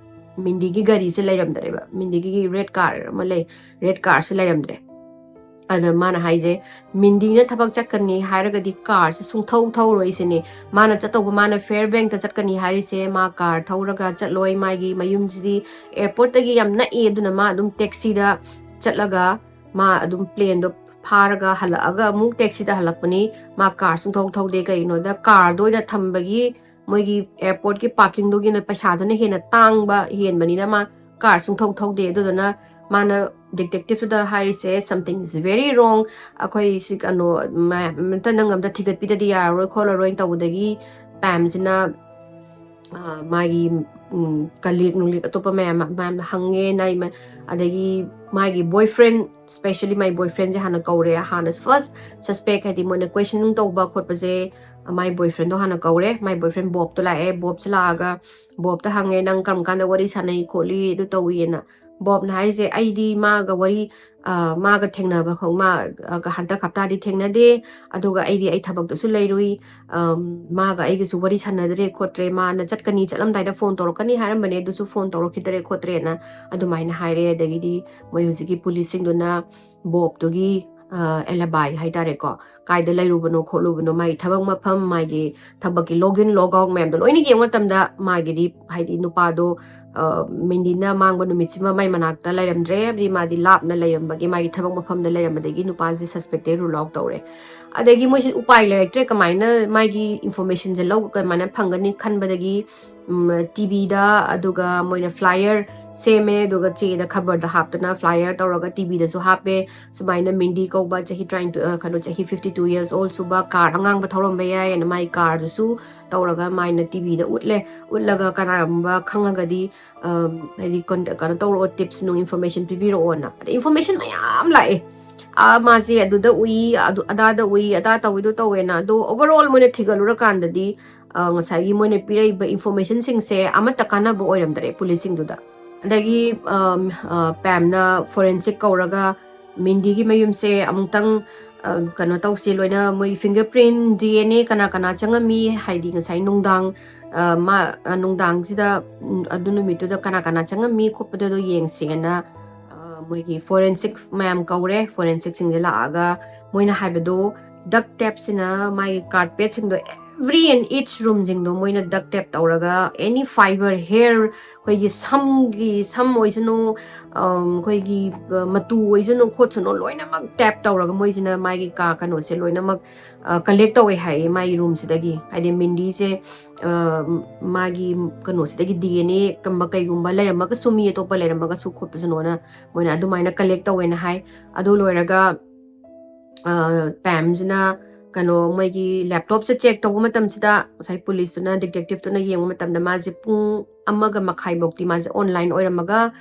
ꯃꯤꯟꯗꯤꯒꯤ ꯒꯥꯔꯤꯁꯦ ꯂꯩꯔꯝꯗ꯭ꯔꯦꯕ꯫ ꯃꯤꯟꯗꯤꯒꯤ ꯔꯦꯗ ꯀꯥꯔ ꯑꯃ ꯂꯩ, ꯔꯦꯗ ꯀꯥꯔꯁꯦ ꯂꯩꯔꯝꯗ꯭ꯔꯦ꯫ ꯑꯗ ꯃꯥꯅ ꯍꯥꯏꯁꯦ, ꯃꯤꯟꯗꯤꯅ ꯊꯕꯛ ꯆꯠꯀꯅꯤ ꯍꯥꯏꯔꯒꯗꯤ ꯀꯥꯔꯁꯦ ꯁꯨꯡꯊꯧ ꯊꯧꯔꯣꯏ ꯁꯤꯅꯤ꯫ ꯃꯥꯅ ꯆꯠꯇꯧꯕ, ꯃꯥꯅ ꯐꯦꯌꯔ ꯕꯦꯡꯛꯇ ꯆꯠꯀꯅꯤ ꯍꯥꯏꯔꯤꯁꯦ, ꯃꯥ ꯀꯥꯔ ꯊꯧꯔꯒ ꯆꯠꯂꯣꯏ꯫ ꯃꯥꯒꯤ ꯃꯌꯨꯝꯁꯤꯗꯤ ꯑꯦꯌꯔꯄꯣꯔꯠꯇꯒꯤ ꯌꯥꯝ ꯅꯛꯑꯦ, ꯑꯗꯨꯅ ꯃꯥ ꯑꯗꯨꯝ ꯇꯦꯛꯁꯤꯗ ꯆꯠꯂꯒ ꯃꯥ ꯑꯗꯨꯝ ꯄ꯭ꯂꯦꯟꯗꯣ ꯐꯥꯔꯒ ꯍꯜꯂꯛꯑꯒ ꯑꯃꯨꯛ ꯇꯦꯛꯁꯤꯗ ꯍꯜꯂꯛꯄꯅꯤ꯫ ꯃꯥ ꯀꯥꯔ ꯁꯨꯡꯊꯧ ꯊꯧꯗꯦ꯫ ꯀꯩꯒꯤꯅꯣꯗ ꯀꯥꯔꯗꯣ ꯑꯣꯏꯅ ꯊꯝꯕꯒꯤ ꯃꯣꯏꯒꯤ ꯑꯦꯌꯔꯄꯣꯔꯠꯀꯤ ꯄꯥꯔꯀꯤꯡꯗꯨꯒꯤꯅ ꯄꯩꯁꯥꯗꯨꯅ ꯍꯦꯟꯅ ꯇꯥꯡꯕ ꯍꯦꯟꯕꯅꯤꯅ ꯃꯥ ꯀꯥꯔ ꯁꯨꯡꯊꯧ ꯊꯧꯗꯦ꯫ ꯑꯗꯨꯗꯨꯅ ꯃꯥꯅ ꯗꯤꯇꯦꯛꯇꯤꯞꯇꯨꯗ ꯍꯥꯏꯔꯤꯁꯦ, "Something is very wrong꯫ ꯑꯩꯈꯣꯏ ꯁꯤ ꯀꯩꯅꯣ, ꯃ-, ꯑꯝꯇ ꯅꯪ ꯑꯝꯇ ꯊꯤꯒꯠꯄꯤꯗꯗꯤ ꯌꯥꯔꯔꯣꯏ ꯈꯣꯠꯂꯔꯣꯏꯅ" ꯇꯧꯕꯗꯒꯤ ꯄꯦꯝꯁꯤꯅ, ꯑ, ꯃꯥꯒꯤ, ꯎꯝ, ꯀꯂꯤꯛ ꯅꯨꯡꯂꯤꯛ ꯑꯇꯣꯞꯄ ꯃꯌꯥꯝ, ꯃꯌꯥꯝꯅ ꯍꯪꯉꯦ, ꯅꯥꯏ-, ꯑꯗꯒꯤ ꯃꯥꯒꯤ ꯕꯣꯏ ꯐ꯭ꯔꯦꯟ, specially ꯃꯥꯏ ꯕꯣꯏ ꯐ꯭ꯔꯦꯟꯁꯦ ꯍꯥꯟꯅ ꯀꯧꯔꯦ꯫ ꯍꯥꯟꯅ ꯐꯥꯔꯁ ꯁꯁꯄꯦꯛ, ꯍꯥꯏꯗꯤ ꯃꯣꯏꯅ ꯀꯣꯏꯁꯟ ꯇꯧꯕ ꯈꯣꯠꯄꯁꯦ, ꯃꯥꯏ ꯕꯣꯏ ꯐ꯭ꯔꯦꯟꯗꯣ ꯍꯥꯟꯅ ꯀꯧꯔꯦ꯫ ꯃꯥꯏ ꯕꯣꯏ ꯐ꯭ꯔꯦꯟ ꯕꯣꯕꯇꯣ ꯂꯥꯛꯑꯦ꯫ ꯕꯣꯕꯁꯦ ꯂꯥꯛꯑꯒ ꯕꯣꯕꯇ ꯍꯪꯉꯦ, "ꯅꯪ ꯀꯔꯝ ꯀꯥꯟꯗ ꯋꯥꯔꯤ ꯁꯥꯟꯅꯩ ꯈꯣꯠꯂꯤ ꯑꯗꯨ ꯇꯧꯏꯅ?" ꯕꯣꯕꯅ ꯍꯥꯏꯁꯦ, "ꯑꯩꯗꯤ ꯃꯥꯒ ꯋꯥꯔꯤ, ꯑ, ꯃꯥꯒ ꯊꯦꯡꯅꯕ ꯈꯣ-, ꯃꯥ, ꯑ, ꯍꯟꯗꯛ ꯍꯞꯇꯥꯗꯤ ꯊꯦꯡꯅꯗꯦ, ꯑꯗꯨꯒ ꯑꯩꯗꯤ ꯑꯩ ꯊꯕꯛꯇꯁꯨ ꯂꯩꯔꯨꯏ, ꯑꯝ, ꯃꯥꯒ ꯑꯩꯒꯁꯨ ꯋꯥꯔꯤ ꯁꯥꯟꯅꯗ꯭ꯔꯦ ꯈꯣꯠꯇ꯭ꯔꯦ, ꯃꯥꯅ ꯆꯠꯀꯅꯤ, ꯆꯠꯂꯝꯗꯥꯏꯗ ꯐꯣꯟ ꯇꯧꯔꯛꯀꯅꯤ ꯍꯥꯏꯔꯝꯕꯅꯦ, ꯑꯗꯨꯁꯨ ꯐꯣꯟ ꯇꯧꯔꯛꯈꯤꯗ꯭ꯔꯦ ꯈꯣꯠꯇ꯭ꯔꯦꯅ" ꯑꯗꯨꯃꯥꯏꯅ ꯍꯥꯏꯔꯦ꯫ ꯑꯗꯒꯤꯗꯤ ꯃꯣꯏ ꯍꯧꯖꯤꯛꯀꯤ ꯄꯨꯂꯤꯁꯁꯤꯡꯗꯨꯅ ꯕꯣꯕꯇꯨꯒꯤ, ꯑ, alibi ꯍꯥꯏꯇꯥꯔꯦꯀꯣ, ꯀꯥꯏꯗ ꯂꯩꯔꯨꯕꯅꯣ ꯈꯣꯠꯂꯨꯕꯅꯣ, ꯃꯥꯒꯤ ꯊꯕꯛ ꯃꯐꯝ, ꯃꯥꯒꯤ ꯊꯕꯛꯀꯤ log in, log out ꯃꯌꯥꯝꯗꯣ ꯂꯣꯏꯅ ꯌꯦꯡꯕ ꯃꯇꯝꯗ ꯃꯥꯒꯤꯗꯤ, ꯍꯥꯏꯗꯤ, ꯅꯨꯄꯥꯗꯣ, ꯑ, ꯃꯤꯟꯗꯤꯅ ꯃꯥꯡꯕ ꯅꯨꯃꯤꯠꯁꯤꯃ ꯃꯥꯏ ꯃꯅꯥꯛꯇ ꯂꯩꯔꯝꯗ꯭ꯔꯦ, ꯍꯥꯏꯕꯗꯤ ꯃꯥꯗꯤ ꯂꯥꯞꯅ ꯂꯩꯔꯝꯕꯒꯤ, ꯃꯥꯒꯤ ꯊꯕꯛ ꯃꯐꯝꯗ ꯂꯩꯔꯝꯕꯗꯒꯤ ꯅꯨꯄꯥꯁꯦ suspectꯇꯩ rule out ꯇꯧꯔꯦ꯫ ꯑꯗꯒꯤ ꯃꯣꯏꯁꯦ ꯎꯄꯥꯏ ꯂꯩꯔꯛꯇ꯭ꯔꯦ, ꯀꯃꯥꯏꯅ ꯃꯥꯒꯤ informationꯁꯦ ꯂꯧ-, ꯀꯃꯥꯏꯅ ꯐꯪꯒꯅꯤ ꯈꯟꯕꯗꯒꯤ, ꯎꯝ, TVꯗ, ꯑꯗꯨꯒ ꯃꯣꯏꯅ flyer ꯁꯦꯝꯃꯦ, ꯑꯗꯨꯒ ꯆꯦꯗ ꯈꯕꯔꯗ ꯍꯥꯞꯇꯅ flyer ꯇꯧꯔꯒ TVꯗꯁꯨ ꯍꯥꯞꯄꯦ꯫ ꯁꯨꯃꯥꯏꯅ ꯃꯤꯟꯗꯤ ꯀꯧꯕ ꯆꯍꯤ ꯇꯔꯥꯅꯤꯊꯣꯏ, ꯑ, ꯀꯩꯅꯣ, ꯆꯍꯤ fifty two years old ꯁꯨꯕ ꯀꯥꯔ ꯑꯉꯥꯡꯕ ꯊꯧꯔꯝꯕ ꯌꯥꯏ ꯍꯥꯏꯅ ꯃꯥꯏ ꯀꯥꯔꯗꯨꯁꯨ ꯇꯧꯔꯒ ꯃꯥꯏꯅ TVꯗ ꯎꯠꯂꯦ꯫ ꯎꯠꯂꯒ ꯀꯅꯥꯒꯨꯝꯕ ꯈꯪꯉꯒꯗꯤ, ꯑꯝ, ꯍꯥꯏꯗꯤ ꯀꯣꯟ-, ꯀꯩꯅꯣ ꯇꯧꯔꯛꯑꯣ, tips ꯅꯨꯡ, information ꯄꯤꯕꯤꯔꯛꯑꯣꯅ꯫ ꯑꯗ information ꯃꯌꯥꯝ ꯂꯥꯛꯑꯦ꯫ ꯑꯥ, ꯃꯥꯁꯦ ꯑꯗꯨꯗ ꯎꯏ, ꯑꯗꯨ, ꯑꯗꯥꯗ ꯎꯏ, ꯑꯗꯥ ꯇꯧꯋꯤꯗꯣ ꯇꯧꯋꯦꯅ꯫ ꯑꯗꯣ overall ꯃꯣꯏꯅ ꯊꯤꯒꯠꯂꯨꯔꯀꯥꯟꯗꯗꯤ, ꯑ, ꯉꯁꯥꯏꯒꯤ ꯃꯣꯏꯅ ꯄꯤꯔꯛꯏꯕ informationꯁꯤꯡꯁꯦ ꯑꯃꯠꯇ ꯀꯥꯟꯅꯕ ꯑꯣꯏꯔꯝꯗ꯭ꯔꯦ ꯄꯨꯂꯤꯁꯁꯤꯡꯗꯨꯗ꯫ ꯑꯗꯒꯤ, ꯑꯝ, ꯑ, ꯄꯦꯝꯅ forensic ꯀꯧꯔꯒ ꯃꯤꯟꯗꯤꯒꯤ ꯃꯌꯨꯝꯁꯦ ꯑꯃꯨꯛꯇꯪ, ꯀꯩꯅꯣ ꯇꯧꯁꯦ, ꯂꯣꯏꯅ ꯃꯣꯏ fingerprint, D N A ꯀꯅꯥ ꯀꯅꯥ ꯆꯪꯉꯝꯃꯤ, ꯍꯥꯏꯗꯤ ꯉꯁꯥꯏ ꯅꯨꯡꯗꯥꯡ ꯅꯨꯡꯗꯥꯡꯁꯤꯗ ꯑꯗꯨ ꯅꯨꯃꯤꯠꯇꯨꯗ ꯀꯅꯥ ꯀꯅꯥ ꯆꯪꯉꯝꯃꯤ ꯈꯣꯠꯄꯗꯨꯗꯣ ꯌꯦꯡꯁꯦꯅ ꯃꯣꯏꯒꯤ forensic ꯃꯌꯥꯝ ꯀꯧꯔꯦ꯫ Forensicꯁꯤꯡꯁꯦ ꯂꯥꯛꯑꯒ ꯃꯣꯏꯅ ꯍꯥꯏꯕꯗꯣ, duct tapeꯁꯤꯅ ꯃꯥꯒꯤ carpetꯁꯤꯡꯗꯣ, every and each roomꯁꯤꯡꯗꯣ ꯃꯣꯏꯅ duct tape ꯇꯧꯔꯒ, any fiber, hair, ꯑꯩꯈꯣꯏꯒꯤ ꯁꯝꯒꯤ, ꯁꯝ ꯑꯣꯏꯁꯅꯨ, ꯑꯩꯈꯣꯏꯒꯤ ꯃꯇꯨ ꯑꯣꯏꯁꯅꯨ ꯈꯣꯠꯁꯅꯨ, ꯂꯣꯏꯅꯃꯛ tape ꯇꯧꯔꯒ ꯃꯣꯏꯁꯤꯅ ꯃꯥꯒꯤ ꯀꯥ ꯀꯩꯅꯣꯁꯦ ꯂꯣꯏꯅꯃꯛ collect ꯇꯧꯋꯦ ꯍꯥꯏꯌꯦ ꯃꯥꯒꯤ roomꯁꯤꯗꯒꯤ꯫ ꯍꯥꯏꯗꯤ ꯃꯤꯟꯗꯤꯁꯦ ꯃꯥꯒꯤ ꯀꯩꯅꯣꯁꯤꯗꯒꯤ D N A ꯀꯨꯝꯕ ꯀꯩꯒꯨꯝꯕ ꯂꯩꯔꯝꯃꯒꯁꯨ, ꯃꯤ ꯑꯇꯣꯞꯄ ꯂꯩꯔꯝꯃꯒꯁꯨ ꯈꯣꯠꯄꯁꯨꯅꯣꯅ ꯃꯣꯏꯅ ꯑꯗꯨꯃꯥꯏꯅ collect ꯇꯧꯋꯦꯅ ꯍꯥꯏ꯫ ꯑꯗꯨ ꯂꯣꯏꯔꯒ ꯄꯦꯝꯁꯤꯅ ꯀꯩꯅꯣ, ꯃꯣꯏꯒꯤ laptopꯁꯦ check ꯇꯧꯕ ꯃꯇꯝꯁꯤꯗ, ꯉꯁꯥꯏ policeꯇꯨꯅ, detectiveꯇꯨꯅ ꯌꯦꯡꯕ ꯃꯇꯝꯗ ꯃꯥꯁꯦ ꯄꯨꯡ ꯑꯃꯒ ꯃꯈꯥꯏꯐꯧꯗꯤ ꯃꯥꯁꯦ online ꯑꯣꯏꯔꯝꯃꯒ,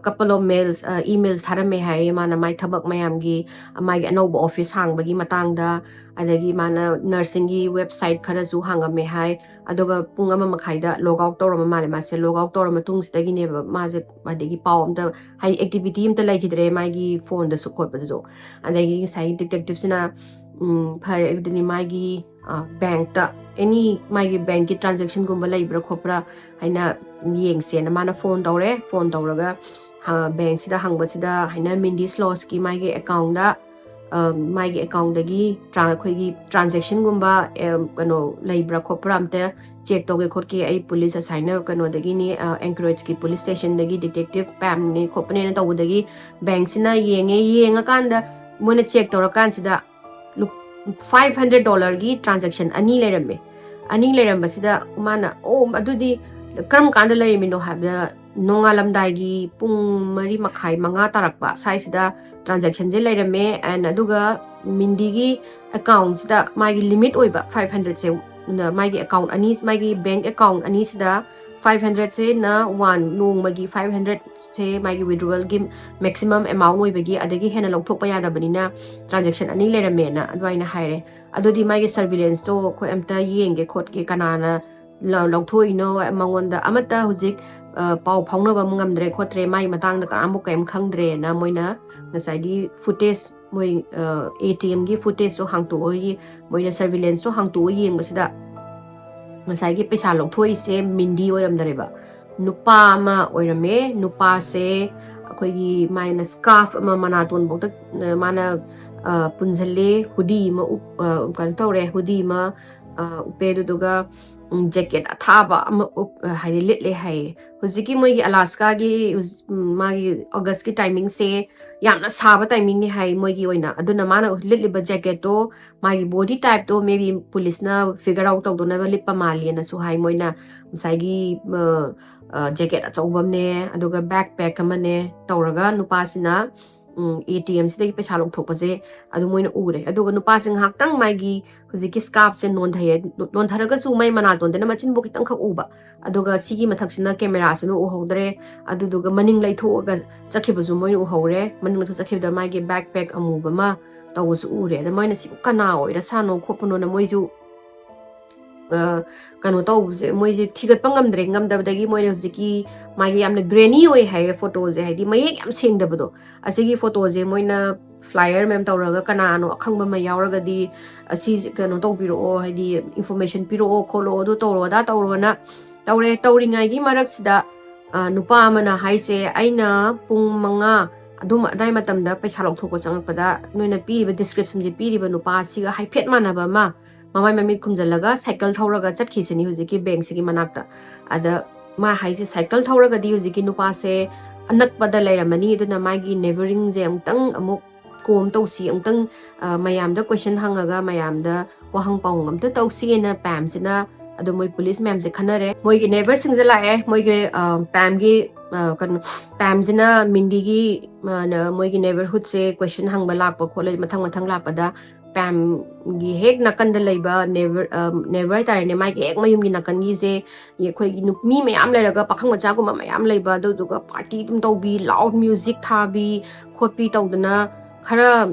couple of mails, emails ꯊꯥꯔꯝꯃꯦ ꯍꯥꯏꯌꯦ꯫ ꯃꯥꯅ ꯃꯥꯏ ꯊꯕꯛ ꯃꯌꯥꯝꯒꯤ, ꯃꯥꯒꯤ ꯑꯅꯧꯕ office ꯍꯥꯡꯕꯒꯤ ꯃꯇꯥꯡꯗ, ꯑꯗꯒꯤ ꯃꯥꯅ nursingꯒꯤ website ꯈꯔꯁꯨ ꯍꯥꯡꯉꯝꯃꯦ ꯍꯥꯏ꯫ ꯑꯗꯨꯒ ꯄꯨꯡ ꯑꯃ ꯃꯈꯥꯏꯗ log out ꯇꯧꯔꯝꯕ ꯃꯥꯜꯂꯦ ꯃꯥꯁꯦ꯫ Log out ꯇꯧꯔ ꯃꯇꯨꯡꯁꯤꯗꯒꯤꯅꯦꯕ ꯃꯥꯁꯦ, ꯑꯗꯒꯤ ꯄꯥꯎ ꯑꯝꯇ, ꯍꯥꯏꯗꯤ activity ꯑꯝꯇ ꯂꯩꯈꯤꯗ꯭ꯔꯦ ꯃꯥꯒꯤ phoneꯗꯁꯨ ꯈꯣꯠꯄꯗꯁꯨ꯫ ꯑꯗꯒꯤ ꯉꯁꯥꯏꯒꯤ detectiveꯁꯤꯅ, ꯎꯝ, ꯐꯔꯦ, ꯑꯗꯨꯗꯤ ꯃꯥꯒꯤ bankꯇ, any ꯃꯥꯒꯤ bankꯀꯤ transactionꯒꯨꯝꯕ ꯂꯩꯕ꯭ꯔꯥ ꯈꯣꯠꯄ꯭ꯔꯥ ꯍꯥꯏꯅ ꯌꯦꯡꯁꯦꯅ ꯃꯥꯅ phone ꯇꯧꯔꯦ꯫ Phone ꯇꯧꯔꯒ bankꯁꯤꯗ ꯍꯪꯕꯁꯤꯗ ꯍꯥꯏꯅ Mindy's Lodgeꯀꯤ ꯃꯥꯒꯤ accountꯗ, ꯃꯥꯒꯤ accountꯇꯒꯤ ꯑꯩꯈꯣꯏꯒꯤ transactionꯒꯨꯝꯕ ꯀꯩꯅꯣ ꯂꯩꯕ꯭ꯔꯥ ꯈꯣꯠꯄ꯭ꯔꯥ ꯑꯝꯇ check ꯇꯧꯒꯦ ꯈꯣꯠꯀꯦ, ꯑꯩ police ꯑꯁꯥꯏꯅ ꯀꯩꯅꯣꯗꯒꯤꯅꯤ, Anchorageꯀꯤ police stationꯗꯒꯤ detective ꯄꯦꯝꯅꯤ ꯈꯣꯠꯄꯅꯦꯅ ꯇꯧꯕꯗꯒꯤ bankꯁꯤꯅ ꯌꯦꯡꯉꯦ꯫ ꯌꯦꯡꯉꯀꯥꯟꯗ ꯃꯣꯏꯅ check ꯇꯧꯔꯀꯥꯟꯁꯤꯗ five hundred dollarꯒꯤ transaction ꯑꯅꯤ ꯂꯩꯔꯝꯃꯦ꯫ ꯑꯅꯤ ꯂꯩꯔꯝꯕꯁꯤꯗ ꯃꯥꯅ, "ꯑꯣ, ꯑꯗꯨꯗꯤ ꯀꯔꯝ ꯀꯥꯟꯗ ꯂꯩꯔꯝꯃꯤꯅꯣ?" ꯍꯥꯏꯕꯗ, ꯅꯣꯡꯉꯥꯜꯂꯝꯗꯥꯏꯒꯤ ꯄꯨꯡ ꯃꯔꯤ ꯃꯈꯥꯏ, ꯃꯉꯥ ꯇꯥꯔꯛꯄ ꯁ꯭ꯋꯥꯏꯁꯤꯗ transactionꯁꯦ ꯂꯩꯔꯝꯃꯦ꯫ And ꯑꯗꯨꯒ ꯃꯤꯟꯗꯤꯒꯤ accountꯁꯤꯗ ꯃꯥꯒꯤ limit ꯑꯣꯏꯕ five hundredꯁꯦ, ꯃꯥꯒꯤ account ꯑꯅꯤ, ꯃꯥꯒꯤ bank account ꯑꯅꯤꯁꯤꯗ five hundredꯁꯦꯅ one, ꯅꯣꯡꯃꯒꯤ five hundredꯁꯦ ꯃꯥꯒꯤ withdrawalꯒꯤ maximum amount ꯑꯣꯏꯕꯒꯤ, ꯑꯗꯒꯤ ꯍꯦꯟꯅ ꯂꯧꯊꯣꯛꯄ ꯌꯥꯗꯕꯅꯤꯅ transaction ꯑꯅꯤ ꯂꯩꯔꯝꯃꯦꯅ ꯑꯗꯨꯃꯥꯏꯅ ꯍꯥꯏꯔꯦ꯫ ꯑꯗꯨꯗꯤ ꯃꯥꯒꯤ surveillanceꯇꯣ ꯑꯩꯈꯣꯏ ꯑꯝꯇ ꯌꯦꯡꯒꯦ ꯈꯣꯠꯀꯦ, ꯀꯅꯥꯅ ꯂꯧꯊꯣꯛꯏꯅꯣ, ꯃꯉꯣꯟꯗ ꯑꯃꯠꯇ ꯍꯧꯖꯤꯛ ꯄꯥꯎ ꯐꯥꯎꯅꯕ ꯉꯝꯗ꯭ꯔꯦ ꯈꯣꯠꯇ꯭ꯔꯦ, ꯃꯥꯒꯤ ꯃꯇꯥꯡꯗ ꯀꯅꯥꯃꯨꯛ ꯀꯔꯤꯝ ꯈꯪꯗ꯭ꯔꯦꯅ ꯃꯣꯏꯅ ꯉꯁꯥꯏꯒꯤ footage ꯃꯣꯏ ꯑꯦ ꯇꯤ ꯑꯦꯝꯒꯤ ꯐꯨꯇꯦꯖꯁꯨ ꯍꯥꯡꯇꯣꯛꯑꯒ ꯃꯣꯏꯅ ꯁꯔꯚꯤꯂꯦꯟꯁꯁꯨ ꯍꯥꯡꯇꯣꯛꯑ ꯌꯦꯡꯕꯁꯤꯗ ꯉꯁꯥꯏꯒꯤ ꯄꯩꯁꯥ ꯂꯧꯊꯣꯛꯏꯁꯦ ꯃꯤꯟꯗꯤ ꯑꯣꯏꯔꯝꯗꯔꯦꯕ, ꯅꯨꯄꯥ ꯑꯃ ꯑꯣꯏꯔꯝꯃꯦ꯫ ꯅꯨꯄꯥꯁꯦ ꯑꯩꯈꯣꯏꯒꯤ ꯃꯥꯏꯅ ꯁ꯭ꯀꯥꯔꯐ ꯑꯃ ꯃꯅꯥꯇꯣꯟꯐꯧꯗ ꯃꯥꯅ ꯄꯨꯟꯁꯤꯜꯂꯦ, ꯍꯨꯗꯤ ꯑꯃ ꯀꯩꯅꯣ ꯇꯧꯔꯦ, ꯍꯨꯗꯤ ꯑꯃ ꯎꯞꯄꯦ, ꯑꯗꯨꯗꯨꯒ ꯖꯦꯀꯦꯠ ꯑꯊꯥꯕ ꯑꯃ ꯎꯞ ꯍꯥꯏꯗꯤ ꯂꯤꯠꯂꯦ ꯍꯥꯏꯌꯦ꯫ ꯍꯧꯖꯤꯛꯀꯤ ꯃꯣꯏꯒꯤ ꯑꯂꯥꯁꯀꯥꯒꯤ ꯃꯥꯒꯤ ꯑꯣꯒꯁꯀꯤ ꯇꯥꯏꯃꯤꯡꯁꯦ ꯌꯥꯝꯅ ꯁꯥꯕ ꯇꯥꯏꯃꯤꯡꯅꯤ ꯍꯥꯏ ꯃꯣꯏꯒꯤ ꯑꯣꯏꯅ꯫ ꯑꯗꯨꯅ ꯃꯥꯅ ꯂꯤꯠꯂꯤꯕ ꯖꯦꯀꯦꯠꯇꯣ ꯃꯥꯒꯤ ꯕꯣꯗꯤ ꯇꯥꯏꯞꯇꯣ maybe ꯄꯨꯂꯤꯁꯅ ꯐꯤꯒꯔ ꯑꯥꯎꯠ ꯇꯧꯗꯅꯕ ꯂꯤꯠꯄ ꯃꯥꯜꯂꯦꯅꯁꯨ ꯍꯥꯏ ꯃꯣꯏꯅ꯫ ꯉꯁꯥꯏꯒꯤ ꯖꯦꯀꯦꯠ ꯑꯆꯧꯕ ꯑꯃꯅꯦ, ꯑꯗꯨꯒ ꯕꯦꯛ ꯄꯦꯛ ꯑꯃꯅꯦ ꯇꯧꯔꯒ ꯅꯨꯄꯥꯁꯤꯅ ꯑꯦ ꯇꯤ ꯑꯦꯝꯁꯤꯗꯒꯤ ꯄꯩꯁꯥ ꯂꯧꯊꯣꯛꯄꯁꯦ ꯑꯗꯨ ꯃꯣꯏꯅ ꯎꯔꯦ꯫ ꯑꯗꯨꯒ ꯅꯨꯄꯥꯁꯦ ꯉꯥꯏꯍꯥꯛꯇꯪ ꯃꯥꯒꯤ ꯍꯧꯖꯤꯛꯀꯤ ꯁ꯭ꯀꯥꯔꯞꯁꯦ ꯅꯣꯟꯊꯩꯌꯦ꯫ ꯅꯣꯟꯊꯔꯒꯁꯨ ꯃꯥꯏ ꯃꯅꯥꯇꯣꯟꯗꯅ ꯃꯆꯤꯟꯕꯨ ꯈꯤꯇꯪꯈꯛ ꯎꯕ, ꯑꯗꯨꯒ ꯁꯤꯒꯤ ꯃꯊꯛꯁꯤꯅ ꯀꯦꯃꯦꯔꯥꯁꯤꯅ ꯎꯍꯧꯗ꯭ꯔꯦ꯫ ꯑꯗꯨꯗꯨꯒ ꯃꯅꯤꯡ ꯂꯩꯊꯣꯛꯑꯒ ꯆꯠꯈꯤꯕꯁꯨ ꯃꯣꯏꯅ ꯎꯍꯧꯔꯦ꯫ ꯃꯅꯤꯡ ꯂꯩꯊꯣꯛ ꯆꯠꯈꯤꯕꯗ ꯃꯥꯒꯤ ꯕꯦꯛ ꯄꯦꯛ ꯑꯃꯨꯕ ꯑꯃ ꯇꯧꯕꯁꯨ ꯎꯔꯦ꯫ ꯑꯗ ꯃꯣꯏꯅ ꯁꯤꯕꯨ ꯀꯅꯥ ꯑꯣꯏꯔ ꯁꯥꯅꯣ ꯈꯣꯠꯄꯅꯣꯅ ꯃꯣꯏꯁꯨ ꯀꯩꯅꯣ ꯇꯧꯕꯁꯦ, ꯃꯣꯏꯁꯦ ꯊꯤꯒꯠꯄ ꯉꯝꯗ꯭ꯔꯦ꯫ ꯉꯝꯗꯕꯗꯒꯤ ꯃꯣꯏꯅ ꯍꯧꯖꯤꯛꯀꯤ ꯃꯥꯒꯤ ꯌꯥꯝꯅ ꯒ꯭ꯔꯦꯅꯤ ꯑꯣꯏ ꯍꯥꯏꯌꯦ ꯐꯣꯇꯣꯁꯦ, ꯍꯥꯏꯗꯤ ꯃꯌꯦꯛ ꯌꯥꯝ ꯁꯦꯡꯗꯕꯗꯣ꯫ ꯑꯁꯤꯒꯤ ꯐꯣꯇꯣꯁꯦ ꯃꯣꯏꯅ ꯐ꯭ꯂꯥꯏꯌꯔ ꯃꯌꯥꯝ ꯇꯧꯔꯒ ꯀꯅꯥꯅꯣ ꯑꯈꯪꯕ ꯑꯃ ꯌꯥꯎꯔꯒꯗꯤ ꯑꯁꯤ ꯀꯩꯅꯣ ꯇꯧꯕꯤꯔꯛꯑꯣ, ꯍꯥꯏꯗꯤ ꯏꯟꯐꯣꯔꯃꯦꯁꯟ ꯄꯤꯔꯛꯑꯣ ꯈꯣꯠꯂꯣ, ꯑꯗꯨ ꯇꯧꯔꯣ ꯑꯗꯥ ꯇꯧꯔꯣꯅ ꯇꯧꯔꯦ꯫ ꯇꯧꯔꯤꯉꯩꯒꯤ ꯃꯔꯛꯁꯤꯗ ꯅꯨꯄꯥ ꯑꯃꯅ ꯍꯥꯏꯁꯦ, ꯑꯩꯅ ꯄꯨꯡ ꯃꯉꯥ ꯑꯗꯨꯝ ꯑꯗꯥꯏ ꯃꯇꯝꯗ ꯄꯩꯁꯥ ꯂꯧꯊꯣꯛꯄ ꯆꯪꯉꯛꯄꯗ ꯅꯣꯏꯅ ꯄꯤꯔꯤꯕ ꯗꯤꯁꯀ꯭ꯔꯤꯞꯁꯟꯁꯦ ꯄꯤꯔꯤꯕ ꯅꯨꯄꯥ ꯑꯁꯤꯒ ꯍꯥꯏꯐꯦꯠ ꯃꯥꯟꯅꯕ ꯑꯃ ꯃꯃꯥꯏ ꯃꯃꯤꯠ ꯈꯨꯝꯖꯤꯜꯂꯒ ꯁꯥꯏꯀꯜ ꯊꯧꯔꯒ ꯆꯠꯈꯤꯁꯤꯅꯤ ꯍꯧꯖꯤꯛꯀꯤ ꯕꯦꯡꯁꯤꯒꯤ ꯃꯅꯥꯛꯇ꯫ ꯑꯗ ꯃꯥ ꯍꯥꯏꯁꯦ ꯁꯥꯏꯀꯜ ꯊꯧꯔꯒꯗꯤ ꯍꯧꯖꯤꯛꯀꯤ ꯅꯨꯄꯥꯁꯦ ꯑꯅꯛꯄꯗ ꯂꯩꯔꯝꯃꯅꯤ, ꯑꯗꯨꯅ ꯃꯥꯒꯤ ꯅꯦꯕꯔꯤꯡꯁꯦ ꯑꯃꯨꯛꯇꯪ ꯑꯃꯨꯛ ꯀꯣꯝ ꯇꯧꯁꯤ, ꯑꯃꯨꯛꯇꯪ ꯃꯌꯥꯝꯗ ꯀꯣꯏꯁꯟ ꯍꯪꯉꯒ ꯃꯌꯥꯝꯗ ꯋꯥꯍꯪ ꯄꯥꯎꯍꯪ ꯑꯝꯇ ꯇꯧꯁꯤꯅ ꯄꯦꯝꯁꯤꯅ ꯑꯗꯣ ꯃꯣꯏ ꯄꯨꯂꯤꯁ ꯃꯌꯥꯝꯁꯦ ꯈꯟꯅꯔꯦ꯫ ꯃꯣꯏꯒꯤ ꯅꯦꯕꯔꯁꯤꯡꯁꯦ ꯂꯥꯛꯑꯦ꯫ ꯃꯣꯏꯒꯤ ꯄꯦꯝꯒꯤ ꯀꯩꯅꯣ ꯄꯦꯝꯁꯤꯅ ꯃꯤꯟꯗꯤꯒꯤ ꯃꯣꯏꯒꯤ ꯅꯦꯕꯔꯍꯨꯗꯁꯦ ꯀꯣꯏꯁꯟ ꯍꯪꯕ ꯂꯥꯛꯄ ꯈꯣꯠꯂ ꯃꯊꯪ ꯃꯊꯪ ꯂꯥꯛꯄꯗ ꯄꯦꯝꯒꯤ ꯍꯦꯛ ꯅꯥꯀꯟꯗ ꯂꯩꯕ ꯅꯦꯕꯔ ꯅꯦꯕꯔ ꯍꯥꯏꯇꯥꯔꯦꯅꯦ, ꯃꯥꯒꯤ ꯍꯦꯛ ꯃꯌꯨꯝꯒꯤ ꯅꯥꯀꯟꯒꯤꯁꯦ ꯑꯩꯈꯣꯏꯒꯤ ꯃꯤ ꯃꯌꯥꯝ ꯂꯩꯔꯒ ꯄꯥꯈꯪ ꯃꯆꯥꯒꯨꯝꯕ ꯃꯌꯥꯝ ꯂꯩꯕ, ꯑꯗꯨꯗꯨꯒ ꯄꯥꯔꯇꯤ ꯑꯗꯨꯝ ꯇꯧꯕꯤ, ꯂꯥꯎꯠ ꯃ꯭ꯌꯨꯖꯤꯛ ꯊꯥꯕꯤ ꯈꯣꯠꯄꯤ ꯇꯧꯗꯅ ꯈꯔ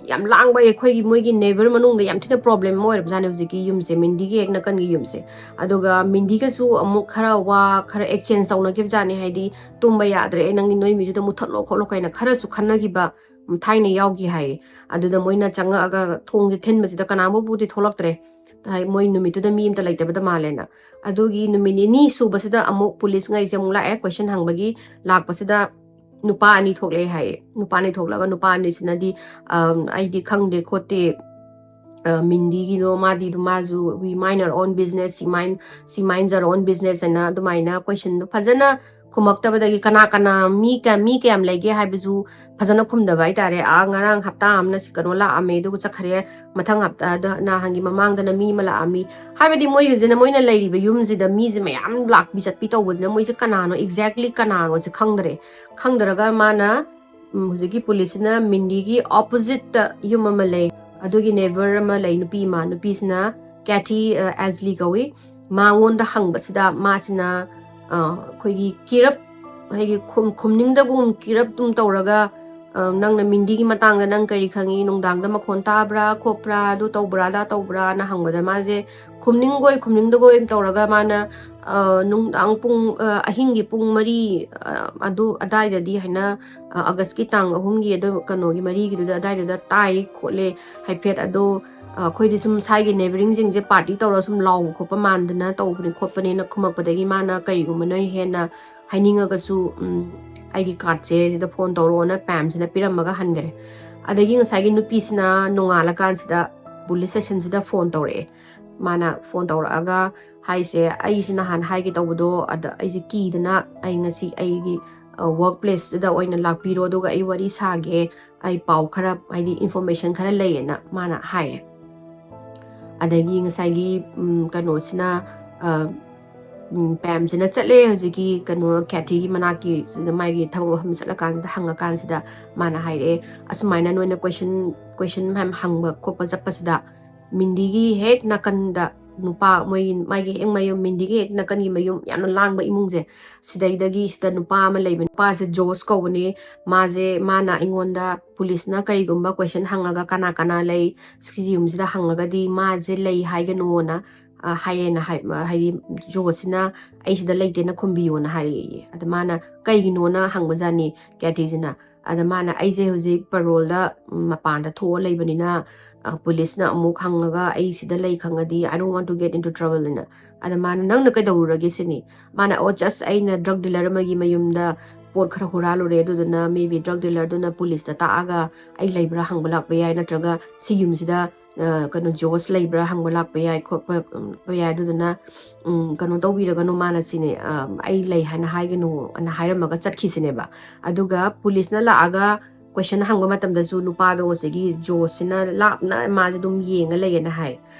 ꯌꯥꯝ ꯂꯥꯡꯕ, ꯑꯩꯈꯣꯏꯒꯤ ꯃꯣꯏꯒꯤ ꯅꯦꯕꯔ ꯃꯅꯨꯡꯗ ꯌꯥꯝ ꯊꯤꯅ ꯄ꯭ꯔꯣꯕ꯭ꯂꯦꯝ ꯑꯃ ꯑꯣꯏꯔꯕꯖꯥꯠꯅꯦ ꯍꯧꯖꯤꯛꯀꯤ ꯌꯨꯝꯁꯦ, ꯃꯤꯟꯗꯤꯒꯤ ꯍꯦꯛ ꯅꯥꯀꯟꯒꯤ ꯌꯨꯝꯁꯦ꯫ ꯑꯗꯨꯒ ꯃꯤꯟꯗꯤꯒꯁꯨ ꯑꯃꯨꯛ ꯈꯔ ꯋꯥ ꯈꯔ ꯑꯦꯛꯆꯦꯟꯖ ꯇꯧꯅꯈꯤꯕꯖꯥꯠꯅꯤ, ꯍꯥꯏꯗꯤ ꯇꯨꯝꯕ ꯌꯥꯗ꯭ꯔꯦ, ꯅꯪꯒꯤ ꯅꯣꯏ ꯃꯤꯗꯨꯗ ꯃꯨꯊꯠꯂꯣ ꯈꯣꯠꯂꯣ ꯀꯥꯏꯅ ꯈꯔꯁꯨ ꯈꯟꯅꯈꯤꯕ ꯊꯥꯏꯅ ꯌꯥꯎꯈꯤ ꯍꯥꯏꯌꯦ꯫ ꯑꯗꯨꯗ ꯃꯣꯏꯅ ꯆꯪꯉꯛꯑꯒ ꯊꯣꯡꯁꯦ ꯊꯤꯟꯕꯁꯤꯗ ꯀꯅꯥꯝꯕꯨꯗꯤ ꯊꯣꯛꯂꯛꯇ꯭ꯔꯦ꯫ ꯃꯣꯏ ꯅꯨꯃꯤꯠꯇꯨꯗ ꯃꯤ ꯑꯝꯇ ꯂꯩꯇꯕꯗ ꯃꯥꯜꯂꯦꯅ꯫ ꯑꯗꯨꯒꯤ ꯅꯨꯃꯤꯠ ꯅꯤꯅꯤ ꯁꯨꯕꯁꯤꯗ ꯑꯃꯨꯛ ꯄꯨꯂꯤꯁꯉꯩꯁꯦ ꯑꯃꯨꯛ ꯂꯥꯛꯑꯦ, ꯀꯣꯏꯁꯟ ꯍꯪꯕꯒꯤ꯫ ꯂꯥꯛꯄꯁꯤꯗ ꯅꯨꯄꯥ ꯑꯅꯤ ꯊꯣꯛꯂꯛꯑꯦ ꯍꯥꯏꯌꯦ꯫ ꯅꯨꯄꯥ ꯑꯅꯤ ꯊꯣꯛꯂꯛꯑꯒ ꯅꯨꯄꯥ ꯑꯅꯤꯁꯤꯅꯗꯤ, "ꯑꯩꯗꯤ ꯈꯪꯗꯦ ꯈꯣꯠꯇꯦ, ꯃꯤꯟꯗꯤꯒꯤꯗꯣ ꯃꯥꯗꯤ ꯃꯥꯁꯨ, we mind our own business, she mind, she minds her own business" ꯍꯥꯏꯅ ꯑꯗꯨꯃꯥꯏꯅ ꯀꯣꯏꯁꯟꯗꯣ ꯐꯖꯅ ꯈꯨꯝꯃꯛꯇꯕꯗꯒꯤ, ꯀꯅꯥ ꯀꯅꯥ, ꯃꯤ ꯀꯌꯥ, ꯃꯤ ꯀꯌꯥꯝ ꯂꯩꯒꯦ ꯍꯥꯏꯕꯁꯨ ꯐꯖꯅ ꯈꯨꯝꯗꯕ ꯍꯥꯏꯇꯥꯔꯦ꯫ ꯑꯥ, ꯉꯔꯥꯡ ꯍꯞꯇꯥ ꯑꯃꯅ ꯁꯤ ꯀꯩꯅꯣ ꯂꯥꯛꯑꯝꯃꯦ, ꯑꯗꯨꯒ ꯆꯠꯈ꯭ꯔꯦ꯫ ꯃꯊꯪ ꯍꯞꯇꯥꯗ, ꯅꯍꯥꯟꯒꯤ ꯃꯃꯥꯡꯗꯅ ꯃꯤ ꯑꯃ ꯂꯥꯛꯑꯝꯃꯤ꯫ ꯍꯥꯏꯕꯗꯤ ꯃꯣꯏꯒꯤꯁꯤꯅ, ꯃꯣꯏꯅ ꯂꯩꯔꯤꯕ ꯌꯨꯝꯁꯤꯗ ꯃꯤꯁꯦ ꯃꯌꯥꯝ ꯂꯥꯛꯄꯤ ꯆꯠꯄꯤ ꯇꯧꯕꯗꯨꯅ ꯃꯣꯏꯁꯦ ꯀꯅꯥꯅꯣ, exactly ꯀꯅꯥꯅꯣꯁꯦ ꯈꯪꯗ꯭ꯔꯦ꯫ ꯈꯪꯗ꯭ꯔꯒ ꯃꯥꯅ, ꯎꯝ, ꯍꯧꯖꯤꯛꯀꯤ ꯄꯨꯂꯤꯁꯁꯤꯅ ꯃꯤꯟꯗꯤꯒꯤ ꯑꯣꯄꯣꯖꯤꯠꯇ ꯌꯨꯝ ꯑꯃ ꯂꯩ, ꯑꯗꯨꯒꯤ ꯅꯦꯕꯔ ꯑꯃ ꯂꯩ, ꯅꯨꯄꯤ ꯑꯃ꯫ ꯅꯨꯄꯤꯁꯤꯅ ꯀꯦꯊꯤ, ꯑ, ꯑꯦꯖꯂꯤ ꯀꯧꯏ꯫ ꯃꯉꯣꯟꯗ ꯍꯪꯕꯁꯤꯗ ꯃꯥꯁꯤꯅ, ꯑ, ꯑꯩꯈꯣꯏꯒꯤ ꯀꯤꯔꯞ, ꯍꯥꯏꯗꯤ ꯈꯨꯝ-, ꯈꯨꯝꯅꯤꯡꯗꯒꯨꯝ ꯀꯤꯔꯞ ꯑꯗꯨꯝ ꯇꯧꯔꯒ, ꯑ, "ꯅꯪꯅ ꯃꯤꯟꯗꯤꯒꯤ ꯃꯇꯥꯡꯗ ꯅꯪ ꯀꯔꯤ ꯈꯪꯉꯤ? ꯅꯨꯡꯗꯥꯡꯗ ꯃꯈꯣꯟ ꯇꯥꯕ꯭ꯔꯥ ꯈꯣꯠꯄ꯭ꯔꯥ, ꯑꯗꯨ ꯇꯧꯕ꯭ꯔꯥ ꯑꯗꯥ ꯇꯧꯕ꯭ꯔꯥꯅ" ꯍꯪꯕꯗ ꯃꯥꯁꯦ ꯈꯨꯝꯅꯤꯡꯒꯣꯏ ꯈꯨꯝꯅꯤꯡꯗꯒꯣꯏ ꯇꯧꯔꯒ ꯃꯥꯅ, ꯑ, ꯅꯨꯡꯗꯥꯡ ꯄꯨꯡ, ꯑ, ꯑꯍꯤꯡꯒꯤ ꯄꯨꯡ ꯃꯔꯤ, ꯑ, ꯑꯗꯨ ꯑꯗꯥꯏꯗꯗꯤ ꯍꯥꯏꯅ, ꯑ, ꯑꯥꯒꯁꯀꯤ ꯇꯥꯡ ꯑꯍꯨꯝꯒꯤ ꯑꯗꯨ ꯀꯩꯅꯣꯒꯤ ꯃꯔꯤꯒꯤꯗꯨꯗ ꯑꯗꯥꯏꯗꯨꯗ ꯇꯥꯏ ꯈꯣꯠꯂꯦ ꯍꯥꯏꯐꯦꯠ꯫ ꯑꯗꯣ, ꯑ, ꯑꯩꯈꯣꯏꯗꯤ ꯁꯨꯝ ꯁ꯭ꯋꯥꯏꯒꯤ ꯅꯦꯕꯔꯤꯡꯁꯤꯡꯁꯦ ꯄꯥꯔꯇꯤ ꯇꯧꯔꯒ ꯁꯨꯝ ꯂꯥꯎꯕ ꯈꯣꯠꯄ ꯃꯥꯟꯗꯅ ꯇꯧꯕꯅꯤ ꯈꯣꯠꯄꯅꯦꯅ ꯈꯨꯝꯃꯛꯄꯗꯒꯤ ꯃꯥꯅ ꯀꯔꯤꯒꯨꯝꯕ ꯅꯣꯏ ꯍꯦꯟꯅ ꯍꯥꯏꯅꯤꯡꯉꯒꯁꯨ, ꯎꯝ, ꯑꯩꯒꯤ ꯀꯥꯔꯠꯁꯦ ꯁꯤꯗ ꯐꯣꯟ ꯇꯧꯔꯛꯑꯣꯅ ꯄꯦꯝꯁꯤꯅ ꯄꯤꯔꯝꯃꯒ ꯍꯟꯈ꯭ꯔꯦ꯫ ꯑꯗꯒꯤ ꯉꯁꯥꯏꯒꯤ ꯅꯨꯄꯤꯁꯤꯅ ꯅꯣꯡꯉꯥꯜꯂꯀꯥꯟꯁꯤꯗ ꯄꯨꯂꯤꯁ ꯁ꯭ꯇꯦꯁꯟꯁꯤꯗ ꯐꯣꯟ ꯇꯧꯔꯛꯑꯦ꯫ ꯃꯥꯅ ꯐꯣꯟ ꯇꯧꯔꯛꯑꯒ ꯍꯥꯏꯁꯦ, "ꯑꯩꯁꯦ ꯅꯍꯥꯟ ꯍꯥꯏꯒꯦ ꯇꯧꯕꯗꯣ, ꯑꯗ ꯑꯩꯁꯦ ꯀꯤꯗꯅ ꯑꯩ ꯉꯁꯤ ꯑꯩꯒꯤ, ꯑ, ꯋꯥꯔꯛ ꯄ꯭ꯂꯦꯁꯁꯤꯗ ꯑꯣꯏꯅ ꯂꯥꯛꯄꯤꯔꯣ, ꯑꯗꯨꯒ ꯑꯩ ꯋꯥꯔꯤ ꯁꯥꯒꯦ, ꯑꯩ ꯄꯥꯎ ꯈꯔ, ꯍꯥꯏꯗꯤ ꯏꯟꯐꯣꯔꯃꯦꯁꯟ ꯈꯔ ꯂꯩꯌꯦꯅ" ꯃꯥꯅ ꯍꯥꯏꯔꯦ꯫ ꯑꯗꯒꯤ ꯉꯁꯥꯏꯒꯤ, ꯎꯝ, ꯀꯩꯅꯣꯁꯤꯅ, ꯑ, ꯎꯝ, ꯄꯦꯝꯁꯤꯅ ꯆꯠꯂꯦ ꯍꯧꯖꯤꯛꯀꯤ ꯀꯩꯅꯣ ꯀꯦꯊꯤꯒꯤ ꯃꯅꯥꯛꯀꯤ, ꯁꯤꯗ ꯃꯥꯒꯤ ꯊꯕꯛ ꯃꯐꯝ ꯆꯠꯂꯀꯥꯟꯁꯤꯗ ꯍꯪꯉꯀꯥꯟꯁꯤꯗ ꯃꯥꯅ ꯍꯥꯏꯔꯛꯑꯦ, "ꯑꯁꯨꯃꯥꯏꯅ ꯅꯣꯏꯅ ꯀꯣꯏꯁꯟ, ꯀꯣꯏꯁꯟ ꯃꯌꯥꯝ ꯍꯪꯕ ꯈꯣꯠꯄ ꯆꯠꯄꯁꯤꯗ ꯃꯤꯟꯗꯤꯒꯤ ꯍꯦꯛ ꯅꯥꯀꯟꯗ ꯅꯨꯄꯥ, ꯃꯣꯏꯒꯤ, ꯃꯥꯒꯤ ꯍꯦꯛ ꯃꯌꯨꯝ, ꯃꯤꯟꯗꯤꯒꯤ ꯍꯦꯛ ꯅꯥꯀꯟꯒꯤ ꯃꯌꯨꯝ, ꯌꯥꯝꯅ ꯂꯥꯡꯕ ꯏꯃꯨꯡꯁꯦ, ꯁꯤꯗꯩꯗꯒꯤ ꯁꯤꯗ ꯅꯨꯄꯥ ꯑꯃ ꯂꯩꯕꯅꯤ, ꯅꯨꯄꯥꯁꯦ ꯖꯣꯁ ꯀꯧꯕꯅꯤ, ꯃꯥꯁꯦ, ꯃꯥꯅ ꯑꯩꯉꯣꯟꯗ ꯄꯨꯂꯤꯁꯅ ꯀꯔꯤꯒꯨꯝꯕ ꯀꯣꯏꯁꯟ ꯍꯪꯉꯒ ꯀꯅꯥ ꯀꯅꯥ ꯂꯩ ꯁꯤꯒꯤ ꯌꯨꯝꯁꯤꯗ ꯍꯪꯉꯒꯗꯤ ꯃꯥꯁꯦ ꯂꯩ ꯍꯥꯏꯒꯅꯨꯅ, ꯑ, ꯍꯥꯏꯌꯦꯅ ꯍꯥꯏ-, ꯍꯥꯏꯗꯤ ꯖꯣꯁꯁꯤꯅ ꯑꯩ ꯁꯤꯗ ꯂꯩꯇꯦꯅ ꯈꯨꯝꯕꯤꯌꯣꯅ ꯍꯥꯏꯔꯛꯑꯦ"꯫ ꯑꯗ ꯃꯥꯅ ꯀꯩꯒꯤꯅꯣꯅ ꯍꯪꯕꯖꯥꯠꯅꯤ ꯀꯦꯊꯤꯁꯤꯅ꯫ ꯑꯗ ꯃꯥꯅ, "ꯑꯩꯁꯦ ꯍꯧꯖꯤꯛ ꯄꯔꯣꯜꯗ ꯃꯄꯥꯟꯗ ꯊꯣꯛꯑ ꯂꯩꯕꯅꯤꯅ, ꯄꯨꯂꯤꯁꯅ ꯑꯃꯨꯛ ꯍꯪꯉꯒ ꯑꯩ ꯁꯤꯗ ꯂꯩ ꯈꯪꯉꯗꯤ, I don't want to get into trouble" ꯍꯥꯏꯅ꯫ ꯑꯗ ꯃꯥꯅ, "ꯅꯪꯅ ꯀꯩꯗꯧꯔꯨꯔꯒꯦ?" ꯁꯤꯅꯤ꯫ ꯃꯥꯅ, "ꯑꯣ, just ꯑꯩꯅ ꯗ꯭ꯔꯒ ꯗꯤꯂꯔ ꯑꯃꯒꯤ ꯃꯌꯨꯝꯗ ꯄꯣꯠ ꯈꯔ ꯍꯨꯔꯥꯜꯂꯨꯔꯦ, ꯑꯗꯨꯗꯨꯅ maybe ꯗ꯭ꯔꯒ ꯗꯤꯂꯔꯗꯨꯅ ꯄꯨꯂꯤꯁꯇ ꯇꯥꯛꯑꯒ ꯑꯩ ꯂꯩꯕ꯭ꯔꯥ ꯍꯪꯕ ꯂꯥꯛꯄ ꯌꯥꯏ, ꯅꯠꯇ꯭ꯔꯒ ꯁꯤ ꯌꯨꯝꯁꯤꯗ ꯀꯩꯅꯣ, ꯖꯣꯁ ꯂꯩꯕ꯭ꯔꯥ ꯍꯪꯕ ꯂꯥꯛꯄ ꯌꯥꯏ, ꯈꯣꯠꯄ ꯌꯥꯏ, ꯑꯗꯨꯗꯨꯅ ꯀꯩꯅꯣ ꯇꯧꯕꯤꯔꯒꯅꯨ", ꯃꯥꯅ ꯁꯤꯅꯦ, "ꯑꯩ ꯂꯩ ꯍꯥꯏꯅ ꯍꯥꯏꯒꯅꯨ" ꯑꯅ ꯍꯥꯏꯔꯝꯃꯒ ꯆꯠꯈꯤꯁꯤꯅꯦꯕ꯫ ꯑꯗꯨꯒ ꯄꯨꯂꯤꯁꯅ ꯂꯥꯛꯑꯒ ꯀꯣꯏꯁꯟ ꯍꯪꯕ ꯃꯇꯝꯗꯁꯨ ꯅꯨꯄꯥꯗꯣ ꯉꯁꯥꯏꯒꯤ ꯖꯣꯁꯁꯤꯅ ꯂꯥꯞꯅ ꯃꯥꯁꯦ ꯑꯗꯨꯝ ꯌꯦꯡꯉ ꯂꯩꯌꯦꯅ ꯍꯥꯏ꯫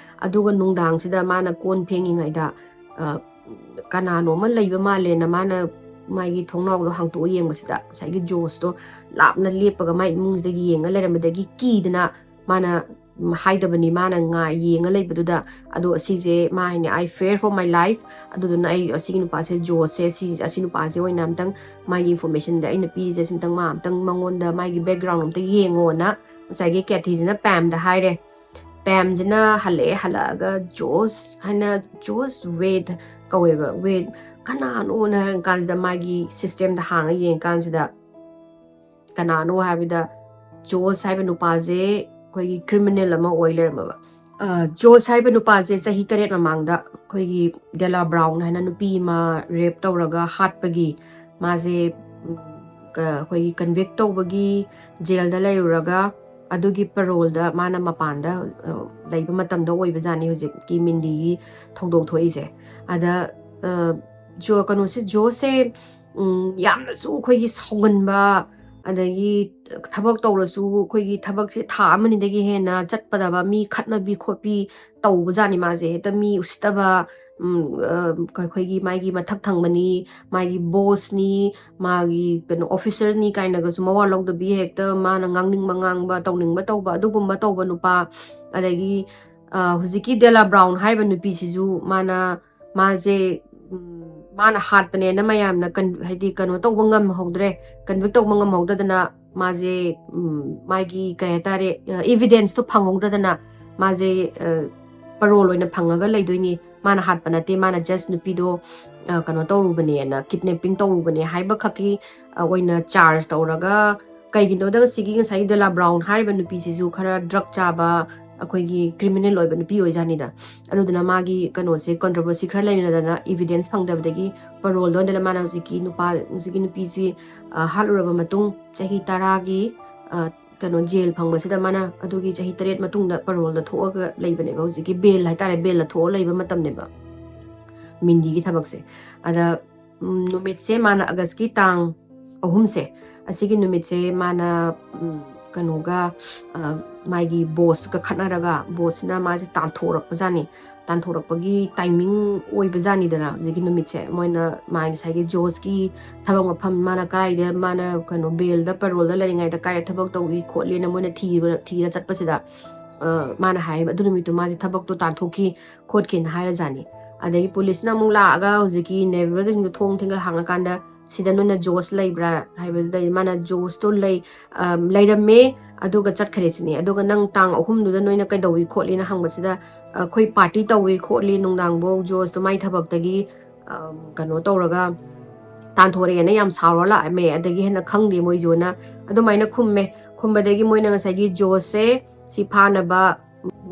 ꯑꯗꯨꯒ ꯅꯨꯡꯗꯥꯡꯁꯤꯗ ꯃꯥꯅ ꯀꯣꯟ ꯐꯦꯡꯉꯤꯉꯩꯗ ꯀꯅꯥꯅꯣ ꯑꯃ ꯂꯩꯕ ꯃꯥꯜꯂꯦꯅ ꯃꯥꯅ ꯃꯥꯒꯤ ꯊꯣꯡꯅꯥꯎꯗꯣ ꯍꯥꯡꯇꯣꯛꯑ ꯌꯦꯡꯕꯁꯤꯗ ꯉꯁꯥꯏꯒꯤ ꯖꯣꯁꯇꯣ ꯂꯥꯞꯅ ꯂꯦꯞꯄꯒ ꯃꯥꯏ ꯏꯃꯨꯡꯁꯤꯗ ꯌꯦꯡꯉ ꯂꯩꯔꯝꯕꯗꯒꯤ ꯀꯤꯗꯅ ꯃꯥꯅ ꯍꯥꯏꯗꯕꯅꯤ, ꯃꯥꯅ ꯉꯥꯏ ꯌꯦꯡꯉ ꯂꯩꯕꯗꯨꯗ꯫ ꯑꯗꯣ ꯑꯁꯤꯁꯦ ꯃꯥ ꯍꯥꯏꯅꯤ, "I fear for my life", ꯑꯗꯨꯗꯨꯅ ꯑꯩ ꯑꯁꯤꯒꯤ ꯅꯨꯄꯥꯁꯦ, ꯖꯣꯁꯁꯦ, ꯁꯤ, ꯑꯁꯤ ꯅꯨꯄꯥꯁꯦ ꯑꯣꯏꯅ ꯑꯝꯇꯪ ꯃꯥꯒꯤ informationꯗ ꯑꯩꯅ ꯄꯤꯔꯤꯁꯦ, ꯁꯤꯝꯇꯪ ꯃꯥ ꯑꯝꯇꯪ ꯃꯉꯣꯟꯗ ꯃꯥꯒꯤ background ꯑꯝꯇ ꯌꯦꯡꯉꯣꯅ ꯉꯁꯥꯏꯒꯤ ꯀꯦꯊꯤꯁꯤꯅ ꯄꯦꯝꯗ ꯍꯥꯏꯔꯦ꯫ ꯄꯦꯝꯁꯤꯅ ꯍꯜꯂꯛꯑꯦ, ꯍꯜꯂꯛꯑꯒ ꯖꯣꯁ ꯍꯥꯏꯅ, "ꯖꯣꯁ, wait" ꯀꯧꯋꯦꯕ, "wait, ꯀꯅꯥꯅꯣꯅ?" ꯍꯥꯏꯔ ꯀꯥꯟꯁꯤꯗ ꯃꯥꯒꯤ systemꯗ ꯍꯥꯡꯉ ꯌꯦꯡ ꯀꯥꯟꯁꯤꯗ ꯀꯅꯥꯅꯣ ꯍꯥꯏꯕꯗ ꯖꯣꯁ ꯍꯥꯏꯕ ꯅꯨꯄꯥꯁꯦ ꯑꯩꯈꯣꯏꯒꯤ criminal ꯑꯃ ꯑꯣꯏ ꯂꯩꯔꯝꯃꯕ꯫ ꯖꯣꯁ ꯍꯥꯏꯕ ꯅꯨꯄꯥꯁꯦ ꯆꯍꯤ ꯇꯔꯦꯠ ꯃꯃꯥꯡꯗ ꯑꯩꯈꯣꯏꯒꯤ ꯗꯦꯂꯥ ꯕ꯭ꯔꯥꯎꯟ ꯍꯥꯏꯅ ꯅꯨꯄꯤ ꯑꯃ rape ꯇꯧꯔꯒ ꯍꯥꯠꯄꯒꯤ ꯃꯥꯁꯦ ꯑꯩꯈꯣꯏꯒꯤ convict ꯇꯧꯕꯒꯤ ꯖꯦꯜꯗ ꯂꯩꯔꯨꯔꯒ ꯑꯗꯨꯒꯤ ꯄꯔꯣꯜꯗ ꯃꯥꯅ ꯃꯄꯥꯟꯗ ꯂꯩꯕ ꯃꯇꯝꯗ ꯑꯣꯏꯕꯖꯥꯠꯅꯤ ꯍꯧꯖꯤꯛꯀꯤ ꯃꯤꯟꯗꯤꯒꯤ ꯊꯧꯗꯣꯛ ꯊꯣꯛꯏꯁꯦ꯫ ꯑꯗ ꯖꯣ ꯀꯩꯅꯣꯁꯦ, ꯖꯣꯁꯁꯦ ꯌꯥꯝꯅꯁꯨ ꯑꯩꯈꯣꯏꯒꯤ ꯁꯥꯎꯒꯟꯕ, ꯑꯗꯒꯤ ꯊꯕꯛ ꯇꯧꯔꯁꯨ ꯑꯩꯈꯣꯏꯒꯤ ꯊꯕꯛꯁꯦ ꯊꯥ ꯑꯃꯅꯤꯗꯒꯤ ꯍꯦꯟꯅ ꯆꯠꯄꯗꯕ, ꯃꯤ ꯈꯠꯅꯕꯤ ꯈꯣꯠꯄꯤ ꯇꯧꯕꯖꯥꯠꯅꯤ ꯃꯥꯁꯦ꯫ ꯍꯦꯛꯇ ꯃꯤ ꯎꯁꯤꯠꯇꯕ, ꯑꯩꯈꯣꯏꯒꯤ ꯃꯥꯒꯤ ꯃꯊꯛ ꯊꯪꯕꯅꯤ, ꯃꯥꯒꯤ ꯕꯣꯁꯅꯤ, ꯃꯥꯒꯤ ꯀꯩꯅꯣ officerꯅꯤ ꯀꯥꯏꯅꯒꯁꯨ ꯃꯋꯥ ꯂꯧꯗꯕꯤ, ꯍꯦꯛꯇ ꯃꯥꯅ ꯉꯥꯡꯅꯤꯡꯕ ꯉꯥꯡꯕ, ꯇꯧꯅꯤꯡꯕ ꯇꯧꯕ, ꯑꯗꯨꯒꯨꯝꯕ ꯇꯧꯕ ꯅꯨꯄꯥ꯫ ꯑꯗꯒꯤ ꯍꯧꯖꯤꯛꯀꯤ ꯗꯦꯂꯥ ꯕ꯭ꯔꯥꯎꯟ ꯍꯥꯏꯔꯤꯕ ꯅꯨꯄꯤꯁꯤꯁꯨ ꯃꯥꯅ ꯃꯥꯁꯦ ꯃꯥꯅ ꯍꯥꯠꯄꯅꯦꯅ ꯃꯌꯥꯝꯅ ꯍꯥꯏꯗꯤ ꯀꯩꯅꯣ ꯇꯧꯕ ꯉꯝꯍꯧꯗ꯭ꯔꯦ, convict ꯇꯧꯕ ꯉꯝꯍꯧꯗꯗꯅ ꯃꯥꯁꯦ ꯃꯥꯒꯤ ꯀꯩ ꯍꯥꯏꯇꯥꯔꯦ, evidenceꯇꯣ ꯐꯪꯍꯧꯗꯗꯅ ꯃꯥꯁꯦ ꯄꯔꯣꯜ ꯑꯣꯏꯅ ꯐꯪꯉꯒ ꯂꯩꯗꯣꯏꯅꯤ꯫ ꯃꯥꯅ ꯍꯥꯠꯄ ꯅꯠꯇꯦ, ꯃꯥꯅ just ꯅꯨꯄꯤꯗꯣ ꯀꯩꯅꯣ ꯇꯧꯔꯨꯕꯅꯦꯅ, kidnapping ꯇꯧꯔꯨꯕꯅꯦ ꯍꯥꯏꯕ ꯈꯛꯀꯤ ꯑꯣꯏꯅ charge ꯇꯧꯔꯒ ꯀꯩꯒꯤꯅꯣꯗ ꯁꯤꯒꯤ ꯉꯁꯥꯏꯒꯤ ꯗꯦꯂꯥ ꯕ꯭ꯔꯥꯎꯟ ꯍꯥꯏꯔꯤꯕ ꯅꯨꯄꯤꯁꯤꯁꯨ ꯈꯔ ꯗ꯭ꯔꯒ ꯆꯥꯕ, ꯑꯩꯈꯣꯏꯒꯤ ꯀ꯭ꯔꯤꯃꯤꯅꯦꯜ ꯑꯣꯏꯕ ꯅꯨꯄꯤ ꯑꯣꯏꯖꯥꯠꯅꯤꯗ꯫ ꯑꯗꯨꯗꯨꯅ ꯃꯥꯒꯤ ꯀꯩꯅꯣꯁꯦ, ꯀꯣꯟꯇ꯭ꯔꯣꯚꯔꯁꯤ ꯈꯔ ꯂꯩꯅꯗꯅ, ꯏꯕꯤꯗꯦꯟꯁ ꯐꯪꯗꯕꯗꯒꯤ ꯄꯔꯣꯜꯗ ꯑꯣꯏꯅ ꯃꯥꯅ ꯍꯧꯖꯤꯛꯀꯤ ꯅꯨꯄꯥ, ꯍꯧꯖꯤꯛꯀꯤ ꯅꯨꯄꯤꯁꯤ, ꯑ, ꯍꯥꯠꯂꯨꯔꯕ ꯃꯇꯨꯡ ꯆꯍꯤ ꯇꯔꯥꯒꯤ, ꯑ, ꯀꯩꯅꯣ, ꯖꯦꯜ ꯐꯪꯕꯁꯤꯗ ꯃꯥꯅ ꯑꯗꯨꯒꯤ ꯆꯍꯤ ꯇꯔꯦꯠ ꯃꯇꯨꯡꯗ ꯄꯔꯣꯜꯗ ꯊꯣꯛꯑꯒ ꯂꯩꯕꯅꯦꯕ꯫ ꯍꯧꯖꯤꯛꯀꯤ ꯕꯦꯜ ꯍꯥꯏꯇꯥꯔꯦ, ꯕꯦꯜꯗ ꯊꯣꯛꯑ ꯂꯩꯕ ꯃꯇꯝꯅꯦꯕ ꯃꯤꯟꯗꯤꯒꯤ ꯊꯕꯛꯁꯦ꯫ ꯑꯗ, ꯎꯝ, ꯅꯨꯃꯤꯠꯁꯦ ꯃꯥꯅ ꯑꯥꯒꯁꯀꯤ ꯇꯥꯡ ꯑꯍꯨꯝꯁꯦ, ꯑꯁꯤꯒꯤ ꯅꯨꯃꯤꯠꯁꯦ ꯃꯥꯅ, ꯎꯝ, ꯀꯩꯅꯣꯒ, ꯑ, ꯃꯥꯒꯤ ꯕꯣꯁꯀ ꯈꯠꯅꯔꯒ, ꯕꯣꯁꯁꯤꯅ ꯃꯥꯁꯦ ꯇꯥꯟꯊꯣꯔꯛꯄꯖꯥꯠꯅꯤ꯫ ꯇꯥꯟꯊꯣꯔꯛꯄꯒꯤ ꯇꯥꯏꯃꯤꯡ ꯑꯣꯏꯕꯖꯥꯠꯅꯤꯗꯅ ꯍꯧꯖꯤꯛꯀꯤ ꯅꯨꯃꯤꯠꯁꯦ꯫ ꯃꯣꯏꯅ ꯃꯥꯒꯤ ꯉꯁꯥꯏꯒꯤ ꯖꯣꯁꯀꯤ ꯊꯕꯛ ꯃꯐꯝ, ꯃꯥꯅ ꯀꯥꯏꯗ, ꯃꯥꯅ ꯀꯩꯅꯣ, ꯕꯦꯜꯗ, ꯄꯔꯣꯜꯗ ꯂꯩꯔꯤꯉꯩꯗ ꯀꯥꯏꯗ ꯊꯕꯛ ꯇꯧꯏ ꯈꯣꯠꯂꯤꯅ ꯃꯣꯏꯅ ꯊꯤꯕ, ꯊꯤꯔ ꯆꯠꯄꯁꯤꯗ, ꯑ, ꯃꯥꯅ ꯍꯥꯏ, ꯑꯗꯨ ꯅꯨꯃꯤꯠꯇꯨ ꯃꯥꯁꯦ ꯊꯕꯛꯇꯣ ꯇꯥꯟꯊꯣꯛꯈꯤ ꯈꯣꯠꯈꯤꯅ ꯍꯥꯏꯔꯖꯥꯠꯅꯤ꯫ ꯑꯗꯒꯤ ꯄꯨꯂꯤꯁꯅ ꯑꯃꯨꯛ ꯂꯥꯛꯑꯒ ꯍꯧꯖꯤꯛꯀꯤ ꯅꯦꯕꯔꯗꯁꯤꯡꯗꯣ ꯊꯣꯡ ꯊꯤꯡꯒ ꯍꯥꯡꯉꯀꯥꯟꯗ, "ꯁꯤꯗ ꯅꯣꯏꯅ ꯖꯣꯁ ꯂꯩꯕ꯭ꯔꯥ?" ꯍꯥꯏꯕꯗꯨꯗ ꯃꯥꯅ ꯖꯣꯁꯇꯣ ꯂꯩ, ꯑ, ꯂꯩꯔꯝꯃꯦ, ꯑꯗꯨꯒ ꯆꯠꯈ꯭ꯔꯦ ꯁꯤꯅꯤ꯫ ꯑꯗꯨꯒ ꯅꯪ ꯇꯥꯡ ꯑꯍꯨꯝꯗꯨꯗ ꯅꯣꯏꯅ ꯀꯩꯗꯧꯏ ꯈꯣꯠꯂꯤꯅ ꯍꯪꯕꯁꯤꯗ, "ꯑꯩꯈꯣꯏ ꯄꯥꯔꯇꯤ ꯇꯧꯏ ꯈꯣꯠꯂꯤ, ꯅꯨꯡꯗꯥꯡꯐꯧ ꯖꯣꯁꯇꯣ ꯃꯥꯏ ꯊꯕꯛꯇꯒꯤ, ꯑ, ꯀꯩꯅꯣ ꯇꯧꯔꯒ ꯇꯥꯟꯊꯣꯔꯛꯑꯦꯅ ꯌꯥꯝ ꯁꯥꯎꯔ ꯂꯥꯛꯑꯝꯃꯦ, ꯑꯗꯒꯤ ꯍꯦꯟꯅ ꯈꯪꯗꯦ ꯃꯣꯏꯁꯨꯅ" ꯑꯗꯨꯃꯥꯏꯅ ꯈꯨꯝꯃꯦ꯫ ꯈꯨꯝꯕꯗꯒꯤ ꯃꯣꯏꯅ ꯉꯁꯥꯏꯒꯤ ꯖꯣꯁꯁꯦ ꯁꯤ ꯐꯥꯅꯕ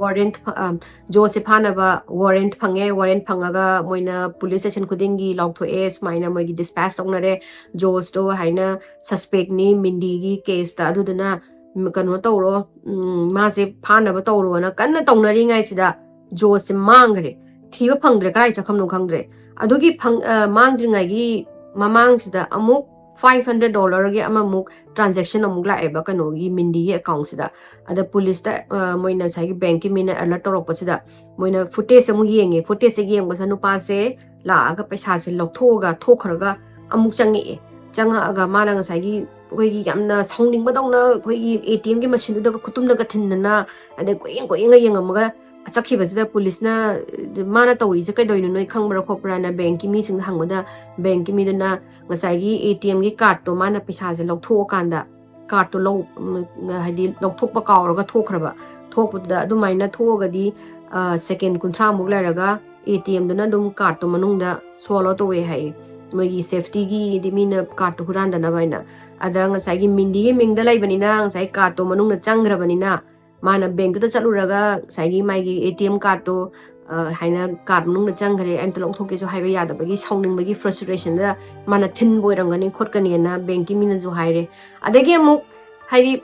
ꯋꯥꯔꯦꯟꯠ ꯐ-, ꯑ, ꯖꯣꯁꯁꯦ ꯐꯥꯅꯕ ꯋꯥꯔꯦꯟꯠ ꯐꯪꯉꯦ꯫ ꯋꯥꯔꯦꯟꯠ ꯐꯪꯉꯒ ꯃꯣꯏꯅ ꯄꯨꯂꯤꯁ ꯁ꯭ꯇꯦꯁꯟ ꯈꯨꯗꯤꯡꯒꯤ ꯂꯥꯎꯊꯣꯛꯑꯦ, ꯁꯨꯃꯥꯏꯅ ꯃꯣꯏꯒꯤ ꯗꯤꯁꯄꯦꯆ ꯇꯧꯅꯔꯦ꯫ ꯖꯣꯁꯇꯣ ꯍꯥꯏꯅ ꯁꯁꯄꯦꯛꯅꯤ ꯃꯤꯟꯗꯤꯒꯤ ꯀꯦꯁꯇ, ꯑꯗꯨꯗꯨꯅ, ꯎꯝ, ꯀꯩꯅꯣ ꯇꯧꯔꯣ, ꯎꯝ, ꯃꯥꯁꯦ ꯐꯥꯅꯕ ꯇꯧꯔꯣꯅ ꯀꯟꯅ ꯇꯧꯅꯔꯤꯉꯩꯁꯤꯗ ꯖꯣꯁꯁꯦ ꯃꯥꯡꯈ꯭ꯔꯦ꯫ ꯊꯤꯕ ꯐꯪꯗ꯭ꯔꯦ, ꯀꯗꯥꯏ ꯆꯠꯈ꯭ꯔꯕꯅꯣ ꯈꯪꯗ꯭ꯔꯦ꯫ ꯑꯗꯨꯒꯤ ꯐꯪ-, ꯑ, ꯃꯥꯡꯗ꯭ꯔꯤꯉꯩꯒꯤ ꯃꯃꯥꯡꯁꯤꯗ ꯑꯃꯨꯛ ꯐꯥꯏꯚ ꯍꯟꯗ꯭ꯔꯦꯠ ꯗꯣꯂꯔꯒꯤ ꯑꯃꯃꯨꯛ ꯇ꯭ꯔꯥꯟꯖꯦꯛꯁꯟ ꯑꯃꯨꯛ ꯂꯥꯛꯑꯦꯕ ꯀꯩꯅꯣꯒꯤ ꯃꯤꯟꯗꯤꯒꯤ ꯑꯦꯀꯥꯎꯟꯁꯤꯗ꯫ ꯑꯗ ꯄꯨꯂꯤꯁꯇ, ꯑ, ꯃꯣꯏꯅ ꯉꯁꯥꯏꯒꯤ ꯕꯦꯡꯛꯀꯤ ꯃꯤꯅ ꯑꯦꯂꯔꯠ ꯇꯧꯔꯛꯄꯁꯤꯗ ꯃꯣꯏꯅ ꯐꯨꯇꯦꯖ ꯑꯃꯨꯛ ꯌꯦꯡꯉꯦ꯫ ꯐꯨꯇꯦꯖꯁꯦ ꯌꯦꯡꯕꯁꯤꯗ ꯅꯨꯄꯥꯁꯦ ꯂꯥꯛꯑꯒ ꯄꯩꯁꯥꯁꯦ ꯂꯧꯊꯣꯛꯑꯒ ꯊꯣꯛꯈ꯭ꯔꯒ ꯑꯃꯨꯛ ꯆꯪꯉꯛꯑꯦ꯫ ꯆꯪꯉꯛꯑꯒ ꯃꯥꯅ ꯉꯁꯥꯏꯒꯤ ꯑꯩꯈꯣꯏꯒꯤ ꯌꯥꯝꯅ ꯁꯥꯎꯅꯤꯡꯕꯗꯧꯅ ꯑꯩꯈꯣꯏꯒꯤ ꯑꯦ ꯇꯤ ꯑꯦꯝꯒꯤ ꯃꯁꯤꯟꯗꯨꯗꯒ ꯈꯨꯇꯨꯝꯅꯒ ꯊꯤꯟꯗꯅ, ꯑꯗꯩ ꯀꯣꯏꯌꯦꯡ ꯀꯣꯏꯌꯦꯡꯒ ꯌꯦꯡꯉꯝꯃꯒ ꯆꯠꯈꯤꯕꯁꯤꯗ ꯄꯨꯂꯤꯁꯅ, "ꯃꯥꯅ ꯇꯧꯔꯤꯁꯦ ꯀꯩꯗꯧꯔꯤꯅꯣ, ꯅꯣꯏ ꯈꯪꯕ꯭ꯔꯥ ꯈꯣꯠꯄ꯭ꯔꯥꯅ?" ꯕꯦꯡꯛꯀꯤ ꯃꯤꯁꯤꯡꯗ ꯍꯪꯕꯗ, ꯕꯦꯡꯛꯀꯤ ꯃꯤꯗꯨꯅ ꯉꯁꯥꯏꯒꯤ ꯑꯦ ꯇꯤ ꯑꯦꯝꯒꯤ ꯀꯥꯔꯠꯇꯣ ꯃꯥꯅ ꯄꯩꯁꯥꯁꯦ ꯂꯧꯊꯣꯛꯑꯀꯥꯟꯗ, ꯀꯥꯔꯠꯇꯣ ꯂꯧ-, ꯎꯝ, ꯍꯥꯏꯗꯤ ꯂꯧꯊꯣꯛꯄ ꯀꯥꯎꯔꯒ ꯊꯣꯛꯈ꯭ꯔꯕ꯫ ꯊꯣꯛꯄꯗꯨꯗ ꯑꯗꯨꯃꯥꯏꯅ ꯊꯣꯛꯑꯒꯗꯤ, ꯑ, ꯁꯦꯀꯦꯟ ꯀꯨꯟꯊ꯭ꯔꯥꯃꯨꯛ ꯂꯩꯔꯒ ꯑꯦ ꯇꯤ ꯑꯦꯝꯗꯨꯅ ꯑꯗꯨꯝ ꯀꯥꯔꯠꯇꯣ ꯃꯅꯨꯡꯗ ꯁ꯭ꯋꯥꯂꯣ ꯇꯧꯋꯦ ꯍꯥꯏꯌꯦ꯫ ꯃꯣꯏꯒꯤ ꯁꯦꯐꯇꯤꯒꯤ, ꯍꯥꯏꯗꯤ ꯃꯤꯅ ꯀꯥꯔꯠꯇꯣ ꯍꯨꯔꯥꯟꯗꯅꯕ ꯍꯥꯏꯅ꯫ ꯑꯗ ꯉꯁꯥꯏꯒꯤ ꯃꯤꯟꯗꯤꯒꯤ ꯃꯤꯡꯗ ꯂꯩꯕꯅꯤꯅ, ꯉꯁꯥꯏ ꯀꯥꯔꯠꯇꯣ ꯃꯅꯨꯡꯗ ꯆꯪꯈ꯭ꯔꯕꯅꯤꯅ, ꯃꯥꯅ ꯕꯦꯡꯛꯇꯨꯗ ꯆꯠꯂꯨꯔꯒ ꯉꯁꯥꯏꯒꯤ ꯃꯥꯒꯤ ꯑꯦ ꯇꯤ ꯑꯦꯝ ꯀꯥꯔꯠꯇꯣ, ꯑ, ꯍꯥꯏꯅ ꯀꯥꯔꯠ ꯃꯅꯨꯡꯗ ꯆꯪꯈ꯭ꯔꯦ, ꯑꯝꯇ ꯂꯧꯊꯣꯛꯀꯦꯁꯨ ꯍꯥꯏꯕ ꯌꯥꯗꯕꯒꯤ ꯁꯥꯎꯅꯤꯡꯕꯒꯤ ꯐ꯭ꯔꯁꯇ꯭ꯔꯦꯁꯟꯗ ꯃꯥꯅ ꯊꯤꯟꯕ ꯑꯣꯏꯔꯝꯒꯅꯤ ꯈꯣꯠꯀꯅꯤꯅ ꯕꯦꯡꯛꯀꯤ ꯃꯤꯅꯁꯨ ꯍꯥꯏꯔꯦ꯫ ꯑꯗꯒꯤ ꯑꯃꯨꯛ ꯍꯥꯏꯗꯤ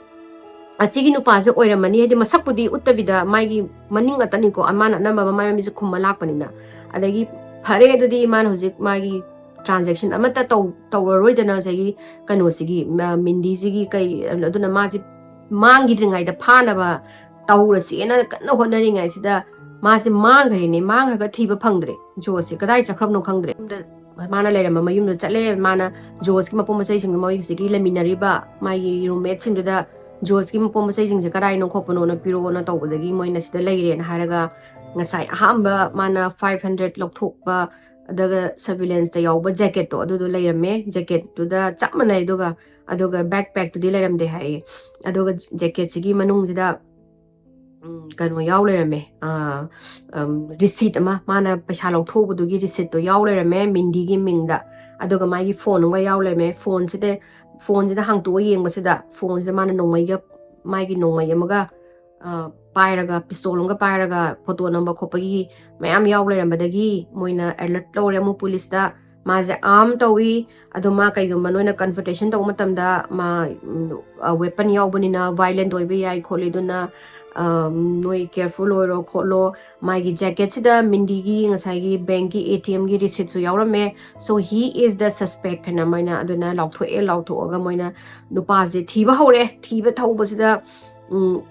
ꯑꯁꯤꯒꯤ ꯅꯨꯄꯥꯁꯦ ꯑꯣꯏꯔꯝꯃꯅꯤ, ꯍꯥꯏꯗꯤ ꯃꯁꯛꯄꯨꯗꯤ ꯎꯠꯇꯕꯤꯗ ꯃꯥꯒꯤ ꯃꯅꯤꯡ ꯉꯥꯛꯇꯅꯤꯀꯣ, ꯃꯥꯅ ꯑꯅꯝꯕ ꯃꯃꯥꯏ ꯃꯃꯤꯁꯦ ꯈꯨꯝꯕ ꯂꯥꯛꯄꯅꯤꯅ꯫ ꯑꯗꯒꯤ ꯐꯔꯦ, ꯑꯗꯨꯗꯤ ꯃꯥꯅ ꯍꯧꯖꯤꯛ ꯃꯥꯒꯤ ꯇ꯭ꯔꯥꯟꯖꯦꯛꯁꯟ ꯑꯃꯠꯇ ꯇꯧ ꯇꯧꯔꯔꯣꯏꯗꯅ ꯉꯁꯥꯏꯒꯤ ꯀꯩꯅꯣꯁꯤꯒꯤ, ꯃ- ꯃꯤꯟꯗꯤꯁꯤꯒꯤ ꯀꯩ, ꯑꯗꯨꯅ ꯃꯥꯁꯤ ꯃꯥꯡꯈꯤꯗ꯭ꯔꯤꯉꯩꯗ ꯐꯥꯅꯕ ꯇꯧꯔꯁꯦꯅ ꯀꯟꯅ ꯍꯣꯠꯅꯔꯤꯉꯩꯁꯤꯗ ꯃꯥꯁꯦ ꯃꯥꯡꯈ꯭ꯔꯦꯅꯦ꯫ ꯃꯥꯡꯈ꯭ꯔꯒ ꯊꯤꯕ ꯐꯪꯗ꯭ꯔꯦ, ꯖꯣꯁꯦ ꯀꯗꯥꯏ ꯆꯠꯈ꯭ꯔꯕꯅꯣ ꯈꯪꯗ꯭ꯔꯦ꯫ ꯌꯨꯝꯗ, ꯃꯥꯅ ꯂꯩꯔꯝꯕ ꯃꯌꯨꯝꯗ ꯆꯠꯂꯦ꯫ ꯃꯥꯅ ꯖꯣꯁꯀꯤ ꯃꯄꯣ ꯃꯆꯩꯁꯤꯡꯗꯣ, ꯃꯣꯏꯒꯤꯁꯤꯒꯤ ꯂꯩꯃꯤꯟꯅꯔꯤꯕ ꯃꯥꯒꯤ ꯔꯨꯝꯃꯦꯠꯁꯤꯡꯗꯨꯗ, "ꯖꯣꯁꯀꯤ ꯃꯄꯣ ꯃꯆꯩꯁꯤꯡꯁꯦ ꯀꯗꯥꯏꯅꯣ ꯈꯣꯠꯄꯅꯣꯅ ꯄꯤꯔꯛꯑꯣꯅ ꯇꯧꯕꯗꯒꯤ ꯃꯣꯏꯅ ꯁꯤꯗ ꯂꯩꯔꯦꯅ" ꯍꯥꯏꯔꯒ, ꯉꯁꯥꯏ ꯑꯍꯥꯟꯕ ꯃꯥꯅ ꯐꯥꯏꯚ ꯍꯟꯗ꯭ꯔꯦꯠ ꯂꯧꯊꯣꯛꯄ, ꯑꯗꯨꯒ ꯁꯔꯚꯤꯂꯦꯟꯁꯇ ꯌꯥꯎꯕ ꯖꯦꯀꯦꯠꯇꯣ, ꯑꯗꯨꯗꯣ ꯂꯩꯔꯝꯃꯦ꯫ ꯖꯦꯀꯦꯠꯇꯨꯗ ꯆꯞ ꯃꯥꯟꯅꯩ꯫ ꯑꯗꯨꯒ, ꯑꯗꯨꯒ ꯕꯦꯛ ꯄꯦꯛꯇꯨꯗꯤ ꯂꯩꯔꯝꯗꯦ ꯍꯥꯏꯌꯦ꯫ ꯑꯗꯨꯒ ꯖꯦꯀꯦꯠꯁꯤꯒꯤ ꯃꯅꯨꯡꯁꯤꯗ, ꯎꯝ, ꯀꯩꯅꯣ ꯌꯥꯎ ꯂꯩꯔꯝꯃꯦ, ꯑꯥ, ꯎꯝ, ꯔꯤꯁꯤꯠ ꯑꯃ, ꯃꯥꯅ ꯄꯩꯁꯥ ꯂꯧꯊꯣꯛꯎꯕꯗꯨꯒꯤ ꯔꯤꯁꯤꯠꯇꯣ ꯌꯥꯎ ꯂꯩꯔꯝꯃꯦ ꯃꯤꯟꯗꯤꯒꯤ ꯃꯤꯡꯗ꯫ ꯑꯗꯨꯒ ꯃꯥꯒꯤ ꯐꯣꯟ ꯑꯃꯒ ꯌꯥꯎ ꯂꯩꯔꯝꯃꯦ꯫ ꯐꯣꯟꯁꯤꯗ, ꯐꯣꯟꯁꯤꯗ ꯍꯥꯡꯇꯣꯛꯑ ꯌꯦꯡꯕꯁꯤꯗ, ꯐꯣꯟꯁꯤꯗ ꯃꯥꯅ ꯅꯣꯡꯃꯩꯒ, ꯃꯥꯒꯤ ꯅꯣꯡꯃꯩ ꯑꯃꯒ, ꯑꯥ, ꯄꯥꯏꯔꯒ, ꯄꯤꯁꯇꯣꯜ ꯑꯃꯒ ꯄꯥꯏꯔꯒ ꯐꯣꯇꯣ ꯅꯝꯕ ꯈꯣꯠꯄꯒꯤ ꯃꯌꯥꯝ ꯌꯥꯎ ꯂꯩꯔꯝꯕꯗꯒꯤ ꯃꯣꯏꯅ ꯑꯦꯂꯔꯠ ꯂꯧꯔꯦ ꯑꯃꯨꯛ ꯄꯨꯂꯤꯁꯇ꯫ ꯃꯥꯁꯦ ꯑꯥꯔꯝ ꯇꯧꯏ, ꯑꯗꯣ ꯃꯥ ꯀꯩꯒꯨꯝꯕ ꯅꯣꯏꯅ ꯀꯟꯐ꯭ꯔꯟꯇꯦꯁꯟ ꯇꯧꯕ ꯃꯇꯝꯗ ꯃꯥ, ꯎꯝ, ꯑ, ꯋꯦꯄꯟ ꯌꯥꯎꯕꯅꯤꯅ ꯚꯥꯏꯂꯦꯟꯠ ꯑꯣꯏꯕ ꯌꯥꯏ ꯈꯣꯠꯂꯤ, ꯑꯗꯨꯅ, ꯑ, ꯅꯣꯏ ꯀꯦꯌꯔꯐꯨꯜ ꯑꯣꯏꯔꯣ ꯈꯣꯠꯂꯣ꯫ ꯃꯥꯒꯤ ꯖꯦꯀꯦꯠꯁꯤꯗ ꯃꯤꯟꯗꯤꯒꯤ ꯉꯁꯥꯏꯒꯤ ꯕꯦꯡꯛꯀꯤ ꯑꯦ ꯇꯤ ꯑꯦꯝꯒꯤ ꯔꯤꯁꯤꯠꯁꯨ ꯌꯥꯎꯔꯝꯃꯦ꯫ "So he is the suspect" ꯍꯥꯏꯅ ꯃꯣꯏꯅ ꯑꯗꯨꯅ ꯂꯥꯎꯊꯣꯛꯑꯦ꯫ ꯂꯥꯎꯊꯣꯛꯑꯒ ꯃꯣꯏꯅ ꯅꯨꯄꯥꯁꯦ ꯊꯤꯕ ꯍꯧꯔꯦ꯫ ꯊꯤꯕ ꯊꯧꯕꯁꯤꯗ, ꯎꯝ,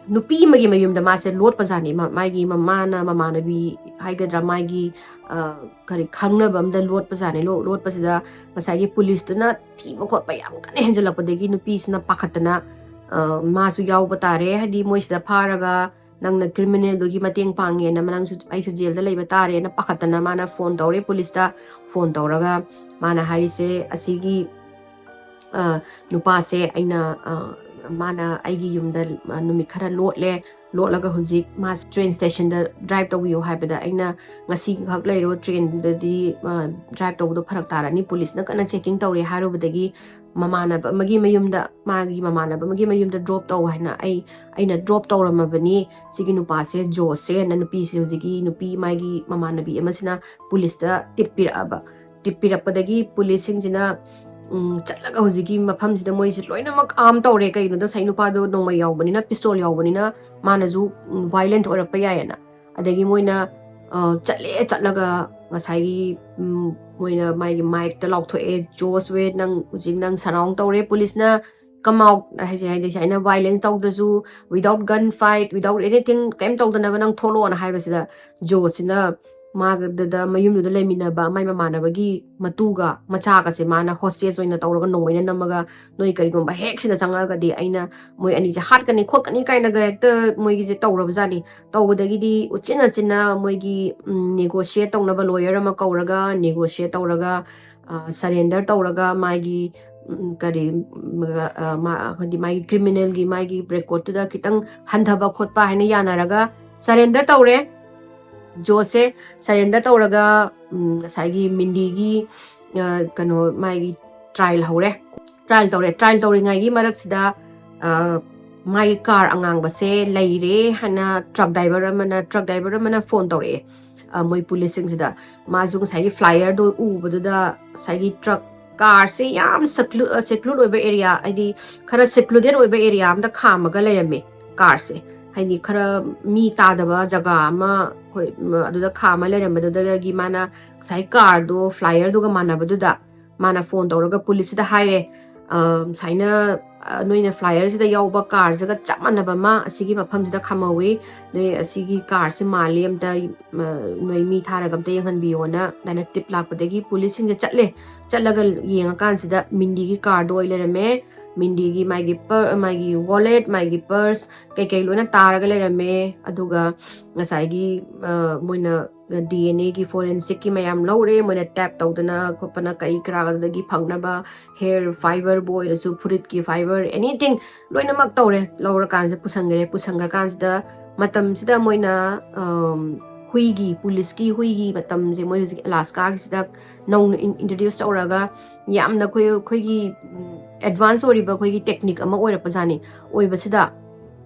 ꯅꯨꯄꯤ ꯑꯃꯒꯤ ꯃꯌꯨꯝꯗ ꯃꯥꯁꯦ ꯂꯣꯠꯄꯖꯥꯠꯅꯤ꯫ ꯃꯥ-, ꯃꯥꯒꯤ ꯃꯃꯥꯅ, ꯃꯃꯥꯟꯅꯕꯤ ꯍꯥꯏꯒꯗ꯭ꯔꯥ, ꯃꯥꯒꯤ, ꯑ, ꯀꯔꯤ, ꯈꯪꯅꯕ ꯑꯝꯗ ꯂꯣꯠꯄꯖꯥꯠꯅꯤ꯫ ꯂꯣ-, ꯂꯣꯠꯄꯁꯤꯗ ꯉꯁꯥꯏꯒꯤ ꯄꯨꯂꯤꯁꯇꯨꯅ ꯊꯤꯕ ꯈꯣꯠꯄ ꯌꯥꯝ ꯀꯟꯅ ꯍꯦꯟꯖꯜꯂꯛꯄꯗꯒꯤ ꯅꯨꯄꯤꯁꯤꯅ ꯄꯥꯈꯠꯇꯅ, ꯑ, ꯃꯥꯁꯨ ꯌꯥꯎꯕ ꯇꯥꯔꯦ, ꯍꯥꯏꯗꯤ ꯃꯣꯏꯁꯤꯗ ꯐꯥꯔꯒ ꯅꯪꯅ ꯀ꯭ꯔꯤꯃꯤꯅꯦꯜꯗꯨꯒꯤ ꯃꯇꯦꯡ ꯄꯥꯡꯉꯦꯅ, ꯃ-, ꯅꯪꯁꯨ, ꯑꯩꯁꯨ ꯖꯦꯜꯗ ꯂꯩꯕ ꯇꯥꯔꯦꯅ ꯄꯥꯈꯠꯇꯅ ꯃꯥꯅ ꯐꯣꯟ ꯇꯧꯔꯦ ꯄꯨꯂꯤꯁꯇ꯫ ꯐꯣꯟ ꯇꯧꯔꯒ ꯃꯥꯅ ꯍꯥꯏꯔꯤꯁꯦ, "ꯑꯁꯤꯒꯤ, ꯑ, ꯅꯨꯄꯥꯁꯦ ꯑꯩꯅ, ꯑ, ꯃꯥꯅ ꯑꯩꯒꯤ ꯌꯨꯝꯗ, ꯑ, ꯅꯨꯃꯤꯠ ꯈꯔ ꯂꯣꯠꯂꯦ꯫ ꯂꯣꯠꯂꯒ ꯍꯧꯖꯤꯛ ꯃꯥꯁꯦ train stationꯗ drive ꯇꯧꯕꯤꯌꯨ ꯍꯥꯏꯕꯗ ꯑꯩꯅ ꯉꯁꯤ ꯈꯛ ꯂꯩꯔꯣ, trainꯗꯗꯤ, ꯑ, drive ꯇꯧꯕꯗꯣ ꯐꯔꯛ ꯇꯥꯔꯅꯤ, ꯄꯨꯂꯤꯁꯅ ꯀꯟꯅ checking ꯇꯧꯔꯤ ꯍꯥꯏꯔꯨꯕꯗꯒꯤ ꯃꯃꯥꯟꯅꯕ ꯑꯃꯒꯤ ꯃꯌꯨꯝꯗ, ꯃꯥꯒꯤ ꯃꯃꯥꯟꯅꯕ ꯑꯃꯒꯤ ꯃꯌꯨꯝꯗ drop ꯇꯧ ꯍꯥꯏꯅ ꯑꯩ, ꯑꯩꯅ drop ꯇꯧꯔꯝꯃꯕꯅꯤ꯫ ꯁꯤꯒꯤ ꯅꯨꯄꯥꯁꯦ ꯖꯣꯁꯁꯦ ꯍꯥꯏꯅ ꯅꯨꯄꯤꯁꯦ, ꯍꯧꯖꯤꯛꯀꯤ ꯅꯨꯄꯤ ꯃꯥꯒꯤ ꯃꯃꯥꯟꯅꯕꯤ ꯑꯃꯁꯤꯅ ꯄꯨꯂꯤꯁꯇ tip ꯄꯤꯔꯛꯑꯕ꯫ Tip ꯄꯤꯔꯛꯄꯗꯒꯤ ꯄꯨꯂꯤꯁꯁꯤꯡꯁꯤꯅ, ꯎꯝ, ꯆꯠꯂꯒ ꯍꯧꯖꯤꯛꯀꯤ ꯃꯐꯝꯁꯤꯗ ꯃꯣꯏꯁꯦ ꯂꯣꯏꯅꯃꯛ arm ꯇꯧꯔꯦ꯫ ꯀꯩꯒꯤꯅꯣꯗ ꯉꯁꯥꯏ ꯅꯨꯄꯥꯗꯣ ꯅꯣꯡꯃꯩ ꯌꯥꯎꯕꯅꯤꯅ, pistol ꯌꯥꯎꯕꯅꯤꯅ ꯃꯥꯅꯁꯨ, ꯎꯝ, violent ꯑꯣꯏꯔꯛꯄ ꯌꯥꯏꯌꯦꯅ꯫ ꯑꯗꯒꯤ ꯃꯣꯏꯅ, ꯑ, ꯆꯠꯂꯦ, ꯆꯠꯂꯒ ꯉꯁꯥꯏꯒꯤ, ꯎꯝ, ꯃꯣꯏꯅ ꯃꯥꯒꯤ micꯇ ꯂꯥꯎꯊꯣꯛꯑꯦ, "Joss Wade, ꯅꯪ ꯍꯧꯖꯤꯛ ꯅꯪ surround ꯇꯧꯔꯦ ꯄꯨꯂꯤꯁꯅ, come out" ꯍꯥꯏꯁꯦ, ꯍꯥꯏꯗꯤ ꯁꯨꯃꯥꯏꯅ violence ꯇꯧꯗ꯭ꯔꯁꯨ, without gun fight, without anything, ꯀꯩꯝ ꯇꯧꯗꯅꯕ ꯅꯪ ꯊꯣꯛꯂꯛꯑꯣꯅ ꯍꯥꯏꯕꯁꯤꯗ ꯖꯣꯁꯁꯤꯅ ꯃꯥꯒꯗ ꯃꯌꯨꯝꯗꯨꯗ ꯂꯩꯃꯤꯟꯅꯕ ꯃꯥꯏ ꯃꯃꯥꯟꯅꯕꯒꯤ ꯃꯇꯨꯒ ꯃꯆꯥꯒꯁꯦ ꯃꯥꯅ hostage ꯑꯣꯏꯅ ꯇꯧꯔꯒ ꯅꯣꯡꯃꯩꯅ ꯅꯝꯃꯒ, "ꯅꯣꯏ ꯀꯔꯤꯒꯨꯝꯕ ꯍꯦꯛ ꯁꯤꯗ ꯆꯪꯉꯛꯑꯒꯗꯤ ꯑꯩꯅ ꯃꯣꯏ ꯑꯅꯤꯁꯦ ꯍꯥꯠꯀꯅꯤ ꯈꯣꯠꯀꯅꯤ" ꯀꯥꯏꯅꯒ ꯍꯦꯛꯇ ꯃꯣꯏꯒꯤꯁꯦ ꯇꯧꯔꯕꯖꯥꯠꯅꯤ꯫ ꯇꯧꯕꯗꯒꯤꯗꯤ ꯎꯆꯤꯟ ꯅꯥꯆꯤꯟꯅ ꯃꯣꯏꯒꯤ, ꯎꯝ, negotiate ꯇꯧꯅꯕ lawyer ꯑꯃ ꯀꯧꯔꯒ, negotiate ꯇꯧꯔꯒ, ꯑ, surrender ꯇꯧꯔꯒ ꯃꯥꯒꯤ, ꯎꯝ, ꯀꯔꯤ, ꯎꯝ, ꯑ, ꯃꯥ-, ꯍꯥꯏꯗꯤ ꯃꯥꯒꯤ criminalꯒꯤ ꯃꯥꯒꯤ recordꯇꯨꯗ ꯈꯤꯇꯪ ꯍꯟꯊꯕ ꯈꯣꯠꯄ ꯍꯥꯏꯅ ꯌꯥꯅꯔꯒ surrender ꯇꯧꯔꯦ꯫ ꯖꯣꯁꯁꯦ surrender ꯇꯧꯔꯒ, ꯎꯝ, ꯉꯁꯥꯏꯒꯤ ꯃꯤꯟꯗꯤꯒꯤ, ꯑ, ꯀꯩꯅꯣ, ꯃꯥꯒꯤ trial ꯍꯧꯔꯦ꯫ Trial ꯇꯧꯔꯦ꯫ Trial ꯇꯧꯔꯤꯉꯩꯒꯤ ꯃꯔꯛꯁꯤꯗ, ꯑ, ꯃꯥꯒꯤ car ꯑꯉꯥꯡꯕꯁꯦ ꯂꯩꯔꯦ ꯍꯥꯏꯅ truck driver ꯑꯃꯅ, truck driver ꯑꯃꯅ phone ꯇꯧꯔꯛꯑꯦ, ꯑ, ꯃꯣꯏ ꯄꯨꯂꯤꯁꯁꯤꯡꯁꯤꯗ꯫ ꯃꯥꯁꯨ ꯉꯁꯥꯏꯒꯤ flyerꯗꯣ ꯎꯕꯗꯨꯗ ꯉꯁꯥꯏꯒꯤ truck, carꯁꯦ ꯌꯥꯝ seclu-, ꯑ, seclude ꯑꯣꯏꯕ area, ꯍꯥꯏꯗꯤ ꯈꯔ secluded ꯑꯣꯏꯕ area ꯑꯝꯗ ꯈꯥꯝꯃꯒ ꯂꯩꯔꯝꯃꯦ carꯁꯦ꯫ ꯍꯥꯏꯗꯤ ꯈꯔ ꯃꯤ ꯇꯥꯗꯕ ꯖꯒꯥ ꯑꯃ, ꯑꯩꯈꯣꯏ, ꯎꯝ, ꯑꯗꯨꯗ ꯈꯥꯝꯃ ꯂꯩꯔꯝꯕꯗꯨꯗꯒꯤ ꯃꯥꯅ ꯉꯁꯥꯏ carꯗꯣ flyerꯗꯨꯒ ꯃꯥꯟꯅꯕꯗꯨꯗ ꯃꯥꯅ phone ꯇꯧꯔꯒ ꯄꯨꯂꯤꯁꯁꯤꯗ ꯍꯥꯏꯔꯦ, ꯑ, ꯁꯨꯃꯥꯏꯅ, ꯑ, "ꯅꯣꯏꯅ flyerꯁꯤꯗ ꯌꯥꯎꯕ carꯁꯤꯒ ꯆꯞ ꯃꯥꯟꯅꯕ ꯑꯃ ꯑꯁꯤꯒꯤ ꯃꯐꯝꯁꯤꯗ ꯈꯥꯝꯍꯧꯋꯤ꯫ ꯅꯣꯏ ꯑꯁꯤꯒꯤ carꯁꯤ ꯃꯥꯜꯂꯤ, ꯑꯝꯇ, ꯑ, ꯅꯣꯏ ꯃꯤ ꯊꯥꯔꯒ ꯑꯝꯇ ꯌꯦꯡꯍꯟꯕꯤꯌꯣꯅ" ꯑꯗꯨꯃꯥꯏꯅ tip ꯂꯥꯛꯄꯗꯒꯤ ꯄꯨꯂꯤꯁꯁꯤꯡꯁꯦ ꯆꯠꯂꯦ꯫ ꯆꯠꯂꯒ ꯌꯦꯡꯉꯀꯥꯟꯁꯤꯗ ꯃꯤꯟꯗꯤꯒꯤ carꯗꯣ ꯑꯣꯏ ꯂꯩꯔꯝꯃꯦ꯫ ꯃꯤꯟꯗꯤꯒꯤ ꯃꯥꯒꯤ ꯄꯔ ꯃꯥꯒꯤ ꯋꯥꯂꯦꯠ, ꯃꯥꯒꯤ ꯄꯔꯁ, ꯀꯩꯀꯩ ꯂꯣꯏꯅ ꯇꯥꯔꯒ ꯂꯩꯔꯝꯃꯦ꯫ ꯑꯗꯨꯒ ꯉꯁꯥꯏꯒꯤ ꯑ, ꯃꯣꯏꯅ ꯗꯤ ꯑꯦꯟ ꯑꯦꯒꯤ ꯐꯣꯔꯦꯟꯁꯤꯛꯀꯤ ꯃꯌꯥꯝ ꯂꯧꯔꯦ, ꯃꯣꯏꯅ ꯇꯦꯞ ꯇꯧꯗꯅ ꯈꯣꯠꯄꯅ ꯀꯔꯤ ꯀꯔꯥ ꯑꯗꯨꯗꯒꯤ ꯐꯪꯅꯕ ꯍꯦꯌꯔ ꯐꯥꯏꯕꯔꯕꯨ ꯑꯣꯏꯔꯁꯨ, ꯐꯨꯔꯤꯠꯀꯤ ꯐꯥꯏꯕꯔ, ꯑꯦꯅꯤꯊꯤꯡ ꯂꯣꯏꯅꯃꯛ ꯇꯧꯔꯦ꯫ ꯂꯧꯔꯀꯥꯟꯁꯤꯗ ꯄꯨꯁꯟꯈ꯭ꯔꯦ꯫ ꯄꯨꯁꯟꯈ꯭ꯔꯀꯥꯟꯁꯤꯗ ꯃꯇꯝꯁꯤꯗ ꯃꯣꯏꯅ ꯑꯝ, ꯍꯨꯏꯒꯤ, ꯄꯨꯂꯤꯁꯀꯤ ꯍꯨꯏꯒꯤ ꯃꯇꯝꯁꯦ ꯃꯣꯏ ꯍꯧꯖꯤꯛ ꯑꯂꯥꯁꯀꯥꯒꯤꯁꯤꯗ ꯅꯧꯅ ꯏꯟꯇ꯭ꯔꯣꯗ꯭ꯌꯨꯁ ꯇꯧꯔꯒ ꯌꯥꯝꯅ ꯑꯩꯈꯣꯏ ꯑꯩꯈꯣꯏꯒꯤ ꯑꯦꯗꯚꯥꯟꯁ ꯑꯣꯏꯔꯤꯕ ꯑꯩꯈꯣꯏꯒꯤ ꯇꯦꯛꯅꯤꯛ ꯑꯃ ꯑꯣꯏꯔꯛꯄꯖꯥꯠꯅꯤ꯫ ꯑꯣꯏꯕꯁꯤꯗ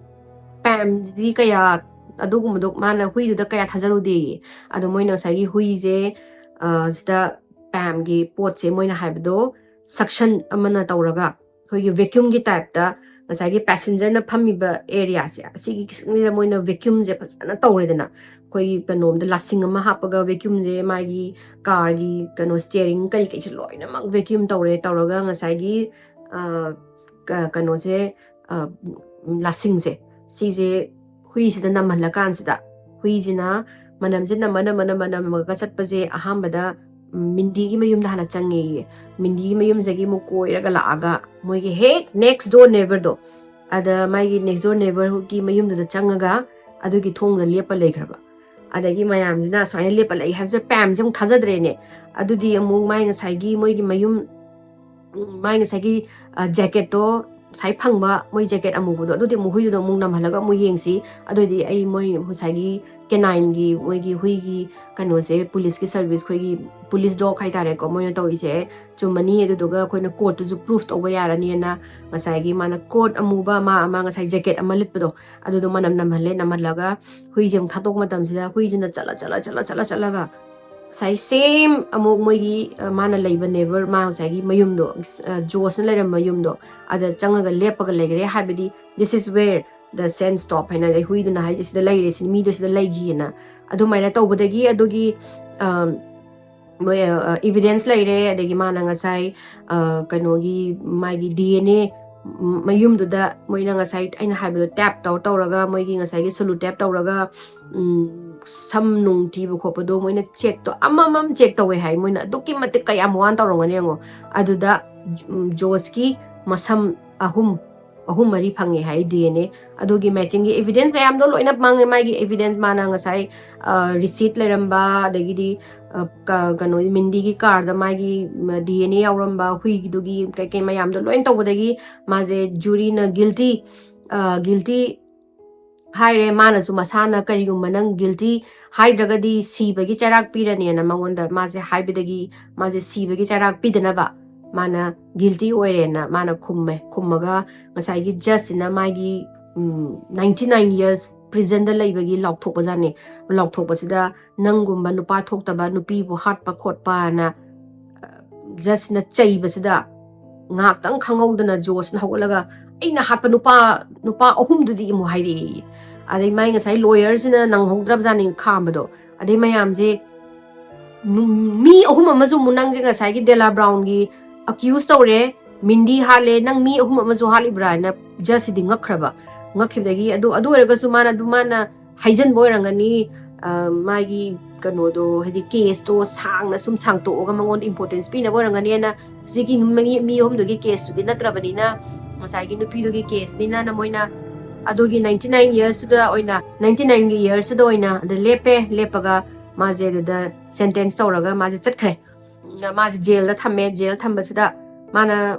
ꯄꯦꯝꯁꯤꯗꯤ ꯀꯌꯥ ꯑꯗꯨꯒꯨꯝꯕꯗꯣ ꯃꯥꯅ ꯍꯨꯏꯗꯨꯗ ꯀꯌꯥ ꯊꯥꯖꯔꯨꯗꯦꯌꯦ꯫ ꯑꯗꯣ ꯃꯣꯏꯅ ꯉꯁꯥꯏꯒꯤ ꯍꯨꯏꯁꯦ ꯑ, ꯁꯤꯗ ꯄꯦꯝꯒꯤ ꯄꯣꯠꯁꯦ ꯃꯣꯏꯅ ꯍꯥꯏꯕꯗꯣ ꯁꯛꯁꯟ ꯑꯃꯅ ꯇꯧꯔꯒ ꯑꯩꯈꯣꯏꯒꯤ ꯚꯦꯀ꯭ꯌꯨꯝꯒꯤ ꯇꯥꯏꯞꯇ ꯉꯁꯥꯏꯒꯤ ꯄꯦꯁꯦꯟꯖꯔꯅ ꯐꯝꯃꯤꯕ ꯑꯦꯔꯤꯌꯥꯁꯦ ꯑꯁꯤꯒꯤ ꯈꯤꯇꯪꯁꯤꯗ ꯃꯣꯏꯅ ꯚꯦꯀ꯭ꯌꯨꯝꯁꯦ ꯐꯖꯅ ꯇꯧꯔꯦꯗꯅ꯫ ꯑꯩꯈꯣꯏꯒꯤ ꯀꯩꯅꯣꯝꯗ ꯂꯥꯁꯤꯡ ꯑꯃ ꯍꯥꯞꯄꯒ ꯚꯦꯀ꯭ꯌꯨꯝꯁꯦ ꯃꯥꯒꯤ ꯀꯥꯔꯒꯤ ꯀꯩꯅꯣ ꯁ꯭ꯇꯤꯌꯔꯤꯡ ꯀꯔꯤ ꯀꯩꯁꯦ ꯂꯣꯏꯅꯃꯛ ꯚꯦꯀ꯭ꯌꯨꯝ ꯇꯧꯔꯦ꯫ ꯇꯧꯔꯒ ꯉꯁꯥꯏꯒꯤ ꯑ, ꯀ- ꯀꯩꯅꯣꯁꯦ ꯑ, ꯂꯥꯁꯤꯡꯁꯦ ꯁꯤꯁꯦ ꯍꯨꯏꯁꯤꯗ ꯅꯝꯍꯜꯂꯀꯥꯟꯁꯤꯗ ꯍꯨꯏꯁꯤꯅ ꯃꯅꯝꯁꯦ ꯅꯝꯃ ꯅꯝꯃ ꯅꯝꯃ ꯅꯝꯃꯒ ꯆꯠꯄꯁꯦ ꯑꯍꯥꯟꯕꯗ ꯎꯝ, ꯃꯤꯟꯗꯤꯒꯤ ꯃꯌꯨꯝꯗ ꯍꯥꯟꯅ ꯆꯪꯉꯦꯌꯦ꯫ ꯃꯤꯟꯗꯤꯒꯤ ꯃꯌꯨꯝꯁꯤꯗꯒꯤ ꯑꯃꯨꯛ ꯀꯣꯏꯔꯒ ꯂꯥꯛꯑꯒ ꯃꯣꯏꯒꯤ ꯍꯦꯛ ꯅꯦꯛꯁ ꯗꯣꯔ ꯅꯦꯕꯔꯗꯣ, ꯑꯗ ꯃꯥꯒꯤ ꯅꯦꯛꯁ ꯗꯣꯔ ꯅꯦꯕꯔꯒꯤ ꯃꯌꯨꯝꯗꯨꯗ ꯆꯪꯉꯒ ꯑꯗꯨꯒꯤ ꯊꯣꯡꯗ ꯂꯦꯞꯄ ꯂꯩꯈ꯭ꯔꯕ꯫ ꯑꯗꯒꯤ ꯃꯌꯥꯝꯁꯤꯅ ꯁꯨꯃꯥꯏꯅ ꯂꯦꯞꯄ ꯂꯩ ꯍꯥꯏꯕꯁꯦ ꯄꯦꯝꯁꯦ ꯑꯃꯨꯛ ꯊꯥꯖꯗ꯭ꯔꯦꯅꯦ꯫ ꯑꯗꯨꯗꯤ ꯑꯃꯨꯛ ꯃꯥꯏ ꯉꯁꯥꯏꯒꯤ ꯃꯣꯏꯒꯤ ꯃꯌꯨꯝ ꯎꯝ, ꯃꯥꯏ ꯉꯁꯥꯏꯒꯤ ꯑ, ꯖꯦꯀꯦꯠꯇꯣ ꯉꯁꯥꯏ ꯐꯪꯕ ꯃꯣꯏ ꯖꯦꯀꯦꯠ ꯑꯃꯨꯕꯗꯣ ꯑꯗꯨꯗꯤ ꯑꯃꯨꯛ ꯍꯨꯏꯗꯨꯗ ꯑꯃꯨꯛ ꯅꯝꯍꯜꯂꯒ ꯑꯃꯨꯛ ꯌꯦꯡꯁꯤ꯫ ꯑꯗꯨꯑꯣꯏꯗꯤ ꯑꯩ ꯃꯣꯏ ꯉꯁꯥꯏꯒꯤ ꯀꯦꯅꯥꯏꯟꯒꯤ ꯃꯣꯏꯒꯤ ꯍꯨꯏꯒꯤ ꯀꯩꯅꯣꯁꯦ, ꯄꯨꯂꯤꯁꯀꯤ ꯁꯔꯚꯤꯁ, ꯑꯩꯈꯣꯏꯒꯤ ꯄꯨꯂꯤꯁ ꯗꯣꯒ ꯍꯥꯏꯇꯥꯔꯦꯀꯣ, ꯃꯣꯏꯅ ꯇꯧꯔꯤꯁꯦ ꯆꯨꯝꯃꯅꯤ꯫ ꯑꯗꯨꯗꯨꯒ ꯑꯩꯈꯣꯏꯅ ꯀꯣꯠꯇꯨꯁꯨ ꯄ꯭ꯔꯨꯐ ꯇꯧꯕ ꯌꯥꯔꯅꯤꯅ ꯉꯁꯥꯏꯒꯤ ꯃꯥꯅ ꯀꯣꯠ ꯑꯃꯨꯕ ꯑꯃ ꯑꯃ ꯉꯁꯥꯏ ꯖꯦꯀꯦꯠ ꯑꯃ ꯂꯤꯠꯄꯗꯣ ꯑꯗꯨꯗꯣ ꯃꯅꯝ ꯅꯝꯍꯜꯂꯦ꯫ ꯅꯝꯍꯜꯂꯒ ꯍꯨꯏꯁꯦ ꯑꯃꯨꯛ ꯊꯥꯗꯣꯛꯄ ꯃꯇꯝꯁꯤꯗ ꯍꯨꯏꯁꯤꯅ ꯆꯠꯂ ꯆꯠꯂ ꯆꯠꯂ ꯆꯠꯂ ꯆꯠꯂꯒ ꯉꯁꯥꯏ ꯁꯦꯝ ꯑꯃꯨꯛ ꯃꯣꯏꯒꯤ ꯑ, ꯃꯥꯅ ꯂꯩꯕ ꯅꯦꯕꯔ, ꯃꯥ ꯉꯁꯥꯏꯒꯤ ꯃꯌꯨꯝꯗꯣ ꯑ, ꯖꯣꯁꯅ ꯂꯩꯔꯝꯕ ꯌꯨꯝꯗꯣ ꯑꯗ ꯆꯪꯉꯒ ꯂꯦꯞꯄꯒ ꯂꯩꯈ꯭ꯔꯦ꯫ ꯍꯥꯏꯕꯗꯤ this is where the scent stop ꯍꯥꯏꯅ ꯑꯗꯩ ꯍꯨꯏꯗꯨꯅ ꯍꯥꯏꯁꯦ ꯁꯤꯗ ꯂꯩꯔꯦ ꯁꯤꯅꯤ, ꯃꯤꯗꯣ ꯁꯤꯗ ꯂꯩꯈꯤꯑꯅ꯫ ꯑꯗꯨꯃꯥꯏꯅ ꯇꯧꯕꯗꯒꯤ ꯑꯗꯨꯒꯤ ꯑ, ꯃꯣꯏ ꯏꯚꯤꯗꯦꯟꯁ ꯂꯩꯔꯦ꯫ ꯑꯗꯒꯤ ꯃꯥꯅ ꯉꯁꯥꯏ ꯑ, ꯀꯩꯅꯣꯒꯤ ꯃꯥꯒꯤ ꯗꯤ ꯑꯦꯟ ꯑꯦ ꯃꯌꯨꯝꯗꯨꯗ ꯃꯣꯏꯅ ꯉꯁꯥꯏ ꯑꯩꯅ ꯍꯥꯏꯕꯗꯣ ꯇꯦꯞ ꯇꯧꯔ ꯇꯧꯔꯒ ꯃꯣꯏꯒꯤ ꯉꯁꯥꯏꯒꯤ ꯁꯣꯂꯨ ꯇꯦꯞ ꯇꯧꯔꯒ ꯎꯝ, ꯁꯝ ꯅꯨꯡ ꯊꯤꯕ ꯈꯣꯠꯄꯗꯣ ꯃꯣꯏꯅ ꯆꯦꯛꯇꯣ ꯑꯃꯃꯝ ꯆꯦꯛ ꯇꯧꯋꯦ ꯍꯥꯏ꯫ ꯃꯣꯏꯅ ꯑꯗꯨꯛꯀꯤ ꯃꯇꯤꯛ ꯀꯌꯥꯝ ꯋꯥꯅ ꯇꯧꯔꯝꯒꯅꯤ ꯌꯦꯡꯉꯣ꯫ ꯑꯗꯨꯗ ꯎꯝ, ꯖꯣꯁꯀꯤ ꯃꯁꯝ ꯑꯍꯨꯝ ꯑꯍꯨꯝ ꯃꯔꯤ ꯐꯪꯉꯦ ꯍꯥꯏ ꯗꯤ ꯑꯦꯟ ꯑꯦ꯫ ꯑꯗꯨꯒꯤ ꯃꯦꯆꯤꯡꯒꯤ ꯑꯦꯚꯤꯗꯦꯟꯁ ꯃꯌꯥꯝꯗꯣ ꯂꯣꯏꯅ ꯃꯥꯡꯉꯦ꯫ ꯃꯥꯒꯤ ꯑꯦꯚꯤꯗꯦꯟꯁ, ꯃꯥꯅ ꯉꯁꯥꯏ ꯔꯤꯁꯤꯠ ꯂꯩꯔꯝꯕ, ꯑꯗꯒꯤꯗꯤ ꯑ, ꯀ- ꯀꯩꯅꯣ, ꯃꯤꯟꯗꯤꯒꯤ ꯀꯥꯔꯗ ꯃꯥꯒꯤ ꯗꯤ ꯑꯦꯟ ꯑꯦ ꯌꯥꯎꯔꯝꯕ, ꯍꯨꯏꯒꯤꯗꯨꯒꯤ ꯀꯩꯀꯩ ꯃꯌꯥꯝꯗꯣ ꯂꯣꯏꯅ ꯇꯧꯕꯗꯒꯤ ꯃꯥꯁꯦ ꯖꯨꯔꯤꯅ ꯒꯤꯜꯇꯤ ꯒꯤꯜꯇꯤ ꯍꯥꯏꯔꯦ꯫ ꯃꯥꯅꯁꯨ ꯃꯁꯥꯅ ꯀꯔꯤꯒꯨꯝꯕ ꯅꯪ ꯒꯤꯜꯇꯤ ꯍꯥꯏꯗ꯭ꯔꯒꯗꯤ ꯁꯤꯕꯒꯤ ꯆꯩꯔꯥꯛ ꯄꯤꯔꯅꯤꯅ ꯃꯉꯣꯟꯗ ꯃꯥꯁꯦ ꯍꯥꯏꯕꯗꯒꯤ ꯃꯥꯁꯦ ꯁꯤꯕꯒꯤ ꯆꯩꯔꯥꯛ ꯄꯤꯗꯅꯕ ꯃꯥꯅ ꯒꯤꯜꯇꯤ ꯑꯣꯏꯔꯦꯅ ꯃꯥꯅ ꯈꯨꯝꯃꯦ꯫ ꯈꯨꯝꯃꯒ ꯉꯁꯥꯏꯒꯤ ꯖꯁꯁꯤꯅ ꯃꯥꯒꯤ ꯅꯥꯏꯟꯇꯤ ꯅꯥꯏꯟ ꯌꯔꯁ ꯄ꯭ꯔꯤꯖꯟꯗ ꯂꯩꯕꯒꯤ ꯂꯥꯎꯊꯣꯛꯄꯖꯥꯠꯅꯤ꯫ ꯂꯥꯎꯊꯣꯛꯄꯁꯤꯗ ꯅꯪꯒꯨꯝꯕ ꯅꯨꯄꯥ ꯊꯣꯛꯇꯕ, ꯅꯨꯄꯤꯕꯨ ꯍꯥꯠꯄ ꯈꯣꯠꯄꯅ ꯖꯁꯅ ꯆꯩꯕꯁꯤꯗ ꯉꯥꯏꯍꯥꯛꯇꯪ ꯈꯪꯍꯧꯗꯅ ꯖꯣꯁꯅ ꯍꯧꯒꯠꯂꯒ, "ꯑꯩꯅ ꯍꯥꯠꯄ ꯅꯨꯄꯥ ꯅꯨꯄꯥ ꯑꯍꯨꯝꯗꯨꯗꯤ?" ꯑꯃꯨꯛ ꯍꯥꯏꯔꯛꯏ꯫ ꯑꯗꯩ ꯃꯥꯏ ꯉꯁꯥꯏ ꯂꯣꯌꯔꯁꯤꯅ ꯅꯪꯍꯧꯗ꯭ꯔꯕꯖꯥꯠꯅꯤ ꯈꯥꯝꯕꯗꯣ꯫ ꯑꯗꯩ ꯃꯌꯥꯝꯁꯦ, ꯅꯨ- ꯃꯤ ꯑꯍꯨꯝ ꯑꯃꯁꯨ ꯑꯃꯨꯛ ꯅꯪꯁꯦ ꯉꯁꯥꯏꯒꯤ ꯗꯦꯂꯥ ꯕ꯭ꯔꯥꯎꯟꯒꯤ ꯑꯀ꯭ꯌꯨꯁ ꯇꯧꯔꯦ, ꯃꯤꯟꯗꯤ ꯍꯥꯠꯂꯦ, ꯅꯪ ꯃꯤ ꯑꯍꯨꯝ ꯑꯃꯁꯨ ꯍꯥꯠꯂꯤꯕ꯭ꯔꯥ ꯍꯥꯏꯅ ꯖꯁꯁꯤꯗꯤ ꯉꯛꯈ꯭ꯔꯕ꯫ ꯉꯛꯈꯤꯕꯗꯒꯤ ꯑꯗꯨ ꯑꯗꯨ ꯑꯣꯏꯔꯒꯁꯨ ꯃꯥꯅ ꯑꯗꯨ ꯃꯥꯅ ꯍꯥꯏꯖꯟꯕ ꯑꯣꯏꯔꯝꯒꯅꯤ, ꯑ, ꯃꯥꯒꯤ ꯀꯩꯅꯣꯗꯣ, ꯍꯥꯏꯗꯤ ꯀꯦꯁꯇꯣ ꯁꯥꯡꯅ ꯁꯨꯝ ꯁꯥꯡꯇꯣꯛꯑꯒ ꯃꯉꯣꯟꯗ ꯏꯝꯄꯣꯔꯇꯦꯟꯁ ꯄꯤꯅꯕ ꯑꯣꯏꯔꯝꯒꯅꯤꯅ꯫ ꯍꯧꯖꯤꯛꯀꯤ ꯃꯤ ꯃꯤ ꯑꯍꯨꯝꯗꯨꯒꯤ ꯀꯦꯁꯇꯨꯗꯤ ꯅꯠꯇ꯭ꯔꯕꯅꯤꯅ, ꯉꯁꯥꯏꯒꯤ ꯅꯨꯄꯤꯗꯨꯒꯤ ꯀꯦꯁꯅꯤꯅ ꯃꯣꯏꯅ ꯑꯗꯨꯒꯤ ꯅꯥꯏꯟꯇꯤ ꯅꯥꯏꯟ ꯌꯔꯁꯇꯨꯗ ꯑꯣꯏꯅ, ꯅꯥꯏꯟꯇꯤ ꯅꯥꯏꯟꯒꯤ ꯌꯔꯁꯇꯨꯗ ꯑꯣꯏꯅ ꯑꯗ ꯂꯦꯞꯄꯦ꯫ ꯂꯦꯞꯄꯒ ꯃꯥꯁꯦ ꯑꯗꯨꯗ ꯁꯦꯟꯇꯦꯟꯁ ꯇꯧꯔꯒ ꯃꯥꯁꯦ ꯆꯠꯈ꯭ꯔꯦ꯫ ꯃꯥꯁꯦ ꯖꯦꯜꯗ ꯊꯝꯃꯦ꯫ ꯖꯦꯜ ꯊꯝꯕꯁꯤꯗ ꯃꯥꯅ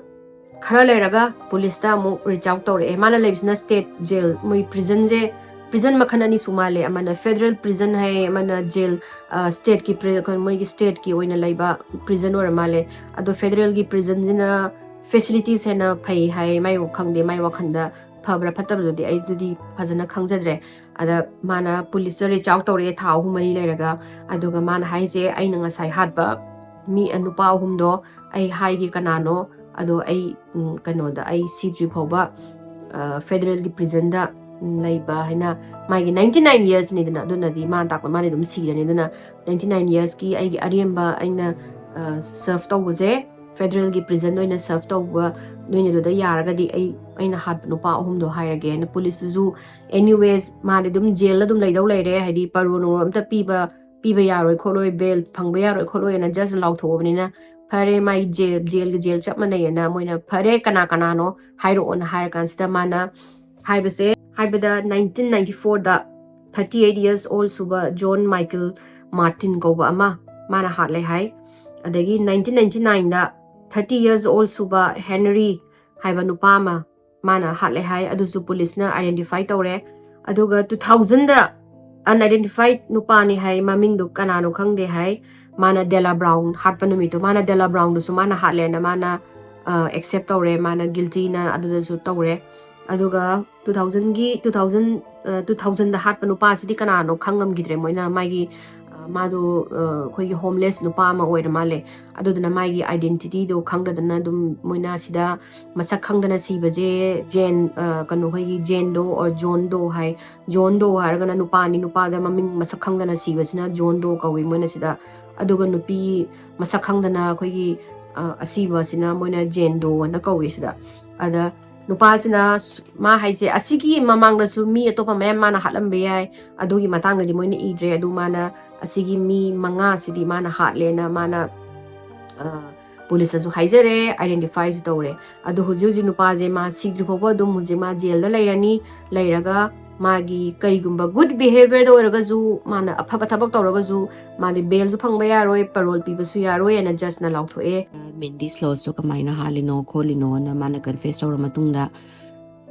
ꯈꯔ ꯂꯩꯔꯒ ꯄꯨꯂꯤꯁꯇ ꯑꯃꯨꯛ ꯔꯤꯆ ꯑꯥꯎꯠ ꯇꯧꯔꯛꯑꯦ꯫ ꯃꯥꯅ ꯂꯩꯕꯁꯤꯅ ꯁ꯭ꯇꯦꯠ ꯖꯦꯜ, ꯃꯣꯏ ꯄ꯭ꯔꯤꯖꯟꯁꯦ, ꯄ꯭ꯔꯤꯖꯟ ꯃꯈꯜ ꯑꯅꯤ ꯁꯨ ꯃꯥꯜꯂꯦ꯫ ꯑꯃꯅ ꯐꯦꯗꯔꯦꯜ ꯄ꯭ꯔꯤꯖꯟ ꯍꯥꯏ, ꯑꯃꯅ ꯖꯦꯜ, ꯑ, ꯁ꯭ꯇꯦꯠꯀꯤ ꯄ꯭ꯔꯤ-, ꯀꯩꯅꯣ, ꯃꯣꯏꯒꯤ ꯁ꯭ꯇꯦꯠꯀꯤ ꯑꯣꯏꯅ ꯂꯩꯕ ꯄ꯭ꯔꯤꯖꯟ ꯑꯣꯏꯔ ꯃꯥꯜꯂꯦ꯫ ꯑꯗꯣ ꯐꯦꯗꯔꯦꯜꯒꯤ ꯄ꯭ꯔꯤꯖꯟꯁꯤꯅ ꯐꯦꯁꯤꯂꯤꯇꯤꯁ ꯍꯦꯟꯅ ꯐꯩ ꯍꯥꯏ꯫ ꯃꯥꯏ ꯈꯪꯗꯦ, ꯃꯥꯏ ꯋꯥꯈꯜꯗ ꯐꯕ꯭ꯔꯥ ꯐꯠꯇꯕꯗꯨꯗꯤ ꯑꯩ ꯑꯗꯨꯗꯤ ꯐꯖꯅ ꯈꯪꯖꯗ꯭ꯔꯦ꯫ ꯑꯗ ꯃꯥꯅ ꯄꯨꯂꯤꯁꯇ ꯔꯤꯆ ꯑꯥꯎꯠ ꯇꯧꯔꯛꯑꯦ ꯊꯥ ꯑꯍꯨꯝ ꯃꯔꯤ ꯂꯩꯔꯒ꯫ ꯑꯗꯨꯒ ꯃꯥꯅ ꯍꯥꯏꯁꯦ, "ꯑꯩꯅ ꯉꯁꯥꯏ ꯍꯥꯠꯄ ꯃꯤ, ꯑ, ꯅꯨꯄꯥ ꯑꯍꯨꯝꯗꯣ ꯑꯩ ꯍꯥꯏꯒꯦ ꯀꯅꯥꯅꯣ, ꯑꯗꯣ ꯑꯩ, ꯎꯝ, ꯀꯩꯅꯣꯗ, ꯑꯩ ꯁꯤꯗ꯭ꯔꯤ ꯐꯥꯎꯕ, ꯑ, ꯐꯦꯗꯔꯦꯜꯒꯤ ꯄ꯭ꯔꯤꯖꯟꯗ, ꯎꯝ, ꯂꯩꯕ" ꯍꯥꯏꯅ꯫ ꯃꯥꯒꯤ ꯅꯥꯏꯟꯇꯤ ꯅꯥꯏꯟ ꯌꯔꯁꯅꯤꯗꯅ, ꯑꯗꯨꯅꯗꯤ ꯃꯥꯅ ꯇꯥꯛꯄ ꯃꯥꯗꯤ ꯑꯗꯨꯝ ꯁꯤꯔꯅꯤ꯫ ꯑꯗꯨꯅ ꯅꯥꯏꯟꯇꯤ ꯅꯥꯏꯟ ꯌꯔꯁꯀꯤ ꯑꯩꯒꯤ ꯑꯔꯦꯝꯕ ꯑꯩꯅ, ꯑ, ꯁꯔꯐ ꯇꯧꯕꯁꯦ, ꯐꯦꯗꯔꯦꯜꯒꯤ ꯄ꯭ꯔꯤꯖꯟ ꯑꯣꯏꯅ ꯁꯔꯐ ꯇꯧꯕ, ꯅꯣꯏꯅ ꯑꯗꯨꯗ ꯌꯥꯔꯒꯗꯤ ꯑꯩ, ꯑꯩꯅ ꯍꯥꯠꯄ ꯅꯨꯄꯥ ꯑꯍꯨꯝꯗꯣ ꯍꯥꯏꯔꯒꯦ ꯍꯥꯏꯅ꯫ ꯄꯨꯂꯤꯁꯇꯨꯁꯨ, ꯑꯦꯅꯤꯋꯦꯁ, ꯃꯥꯗꯤ ꯑꯗꯨꯝ ꯖꯦꯜꯗ ꯑꯗꯨꯝ ꯂꯩꯗꯧ ꯂꯩꯔꯦ, ꯍꯥꯏꯗꯤ ꯄꯔꯣ ꯅꯨꯡꯂꯣ ꯑꯝꯇ ꯄꯤꯕ, ꯄꯤꯕ ꯌꯥꯔꯣꯏ ꯈꯣꯠꯂꯣꯏ, ꯕꯦꯜ ꯐꯪꯕ ꯌꯥꯔꯣꯏ ꯈꯣꯠꯂꯣꯏꯅ ꯖꯁꯅ ꯂꯥꯎꯊꯣꯛꯑꯕꯅꯤꯅ, ꯐꯔꯦ, ꯃꯥꯒꯤ ꯖꯦꯜ ꯖꯦꯜꯒꯤ ꯖꯦꯜ ꯆꯞ ꯃꯥꯟꯅꯩꯌꯦꯅ ꯃꯣꯏꯅ, "ꯐꯔꯦ, ꯀꯅꯥ ꯀꯅꯥꯅꯣ ꯍꯥꯏꯔꯛꯑꯣꯅ" ꯍꯥꯏꯔ ꯀꯥꯟꯁꯤꯗ ꯃꯥꯅ ꯍꯥꯏꯕꯁꯦ, ꯍꯥꯏꯕꯗ nineteen ninety fourꯗ thirty eight years old ꯁꯨꯕ ꯖꯣꯟ ꯃꯥꯏꯀꯦꯜ ꯃꯥꯔꯇꯤꯟ ꯀꯧꯕ ꯑꯃ ꯃꯥꯅ ꯍꯥꯠꯂꯦ ꯍꯥꯏ꯫ ꯑꯗꯒꯤ nineteen ninety nineꯗ thirty years old ꯁꯨꯕ ꯍꯦꯅꯔꯤ ꯍꯥꯏꯕ ꯅꯨꯄꯥ ꯑꯃ ꯃꯥꯅ ꯍꯥꯠꯂꯦ ꯍꯥꯏ꯫ ꯑꯗꯨꯁꯨ ꯄꯨꯂꯤꯁꯅ identify ꯇꯧꯔꯦ꯫ ꯑꯗꯨꯒ two thousandꯗ unidentified ꯅꯨꯄꯥꯅꯤ ꯍꯥꯏ, ꯃꯃꯤꯡꯗꯨ ꯀꯅꯥꯅꯣ ꯈꯪꯗꯦ ꯍꯥꯏ꯫ ꯃꯥꯅ ꯗꯦꯂꯥ ꯕ꯭ꯔꯥꯎꯟ ꯍꯥꯠꯄ ꯅꯨꯃꯤꯠꯇꯣ, ꯃꯥꯅ ꯗꯦꯂꯥ ꯕ꯭ꯔꯥꯎꯟꯗꯨꯁꯨ ꯃꯥꯅ ꯍꯥꯠꯂꯦꯅ ꯃꯥꯅ ꯑꯦꯛꯁꯦꯞ ꯇꯧꯔꯦ, ꯃꯥꯅ ꯒꯤꯜꯇꯤꯅ ꯑꯗꯨꯗꯁꯨ ꯇꯧꯔꯦ꯫ ꯑꯗꯨꯒ two thousandꯒꯤ two thousand two thousandꯗ ꯍꯥꯠꯄ ꯅꯨꯄꯥꯁꯤꯗꯤ ꯀꯅꯥꯅꯣ ꯈꯪꯉꯝꯈꯤꯗ꯭ꯔꯦ꯫ ꯃꯣꯏꯅ ꯃꯥꯒꯤ, ꯑ, ꯃꯥꯗꯣ, ꯑ, ꯑꯩꯈꯣꯏꯒꯤ ꯍꯣꯝꯂꯦꯁ ꯅꯨꯄꯥ ꯑꯃ ꯑꯣꯏꯔ ꯃꯥꯜꯂꯦ꯫ ꯑꯗꯨꯗꯨꯅ ꯃꯥꯒꯤ identityꯗꯣ ꯈꯪꯗꯗꯅ ꯑꯗꯨꯝ ꯃꯣꯏꯅ ꯁꯤꯗ ꯃꯁꯛ ꯈꯪꯗꯅ ꯁꯤꯕꯁꯦ ꯖꯦꯟ, ꯑ, ꯀꯩꯅꯣ, ꯑꯩꯈꯣꯏꯒꯤ ꯖꯦꯟꯗꯣ or ꯖꯣꯟꯗꯣ ꯍꯥꯏ꯫ ꯖꯣꯟꯗꯣ ꯍꯥꯏꯔꯒꯅ ꯅꯨꯄꯥꯅꯤ, ꯅꯨꯄꯥꯗ ꯃꯃꯤꯡ ꯃꯁꯛ ꯈꯪꯗꯅ ꯁꯤꯕꯁꯤꯅ ꯖꯣꯟꯗꯣ ꯀꯧꯏ ꯃꯣꯏꯅ ꯁꯤꯗ꯫ ꯑꯗꯨꯒ ꯅꯨꯄꯤ ꯃꯁꯛ ꯈꯪꯗꯅ ꯑꯩꯈꯣꯏꯒꯤ, ꯑ, ꯑꯁꯤꯕꯁꯤꯅ ꯃꯣꯏꯅ ꯖꯦꯟꯗꯣ ꯑꯅ ꯀꯧꯏ ꯁꯤꯗ꯫ ꯑꯗ ꯅꯨꯄꯥꯁꯤꯅ ꯁ-, ꯃꯥ ꯍꯥꯏꯁꯦ, ꯑꯁꯤꯒꯤ ꯃꯃꯥꯡꯗꯁꯨ ꯃꯤ ꯑꯇꯣꯞꯄ ꯃꯌꯥꯝ ꯃꯥꯅ ꯍꯥꯠꯂꯝꯕ ꯌꯥꯏ, ꯑꯗꯨꯒꯤ ꯃꯇꯥꯡꯗꯗꯤ ꯃꯣꯏꯅ ꯏꯗ꯭ꯔꯦ꯫ ꯑꯗꯨ ꯃꯥꯅ ꯑꯁꯤꯒꯤ ꯃꯤ ꯃꯉꯥꯁꯤꯗꯤ ꯃꯥꯅ ꯍꯥꯠꯂꯦꯅ ꯃꯥꯅ, ꯑ, ꯄꯨꯂꯤꯁꯇꯁꯨ ꯍꯥꯏꯖꯔꯦ, identifyꯁꯨ ꯇꯧꯔꯦ꯫ ꯑꯗꯣ ꯍꯧꯖꯤꯛ ꯍꯧꯖꯤꯛ ꯅꯨꯄꯥꯁꯦ ꯃꯥ ꯁꯤꯗ꯭ꯔꯤ ꯐꯥꯎꯕ ꯑꯗꯨꯝ ꯍꯧꯖꯤꯛ ꯃꯥ ꯖꯦꯜꯗ ꯂꯩꯔꯅꯤ꯫ ꯂꯩꯔꯒ ꯃꯥꯒꯤ ꯀꯔꯤꯒꯨꯝꯕ good behaviorꯗ ꯑꯣꯏꯔꯒꯁꯨ, ꯃꯥꯅ ꯑꯐꯕ ꯊꯕꯛ ꯇꯧꯔꯒꯁꯨ, ꯃꯥꯗꯤ ꯕꯦꯜꯁꯨ ꯐꯪꯕ ꯌꯥꯔꯣꯏ, ꯄꯔꯣꯜ ꯄꯤꯕꯁꯨ ꯌꯥꯔꯣꯏ ꯍꯥꯏꯅ ꯖꯖꯅ ꯂꯥꯎꯊꯣꯛꯑꯦ꯫ ꯃꯦꯟꯗꯤ ꯁ꯭ꯂꯣꯁꯇꯣ ꯀꯃꯥꯏꯅ ꯍꯥꯠꯂꯤꯅꯣ ꯈꯣꯠꯂꯤꯅꯣꯅ ꯃꯥꯅ ꯀꯟꯐꯦꯁ ꯇꯧꯔ ꯃꯇꯨꯡꯗ,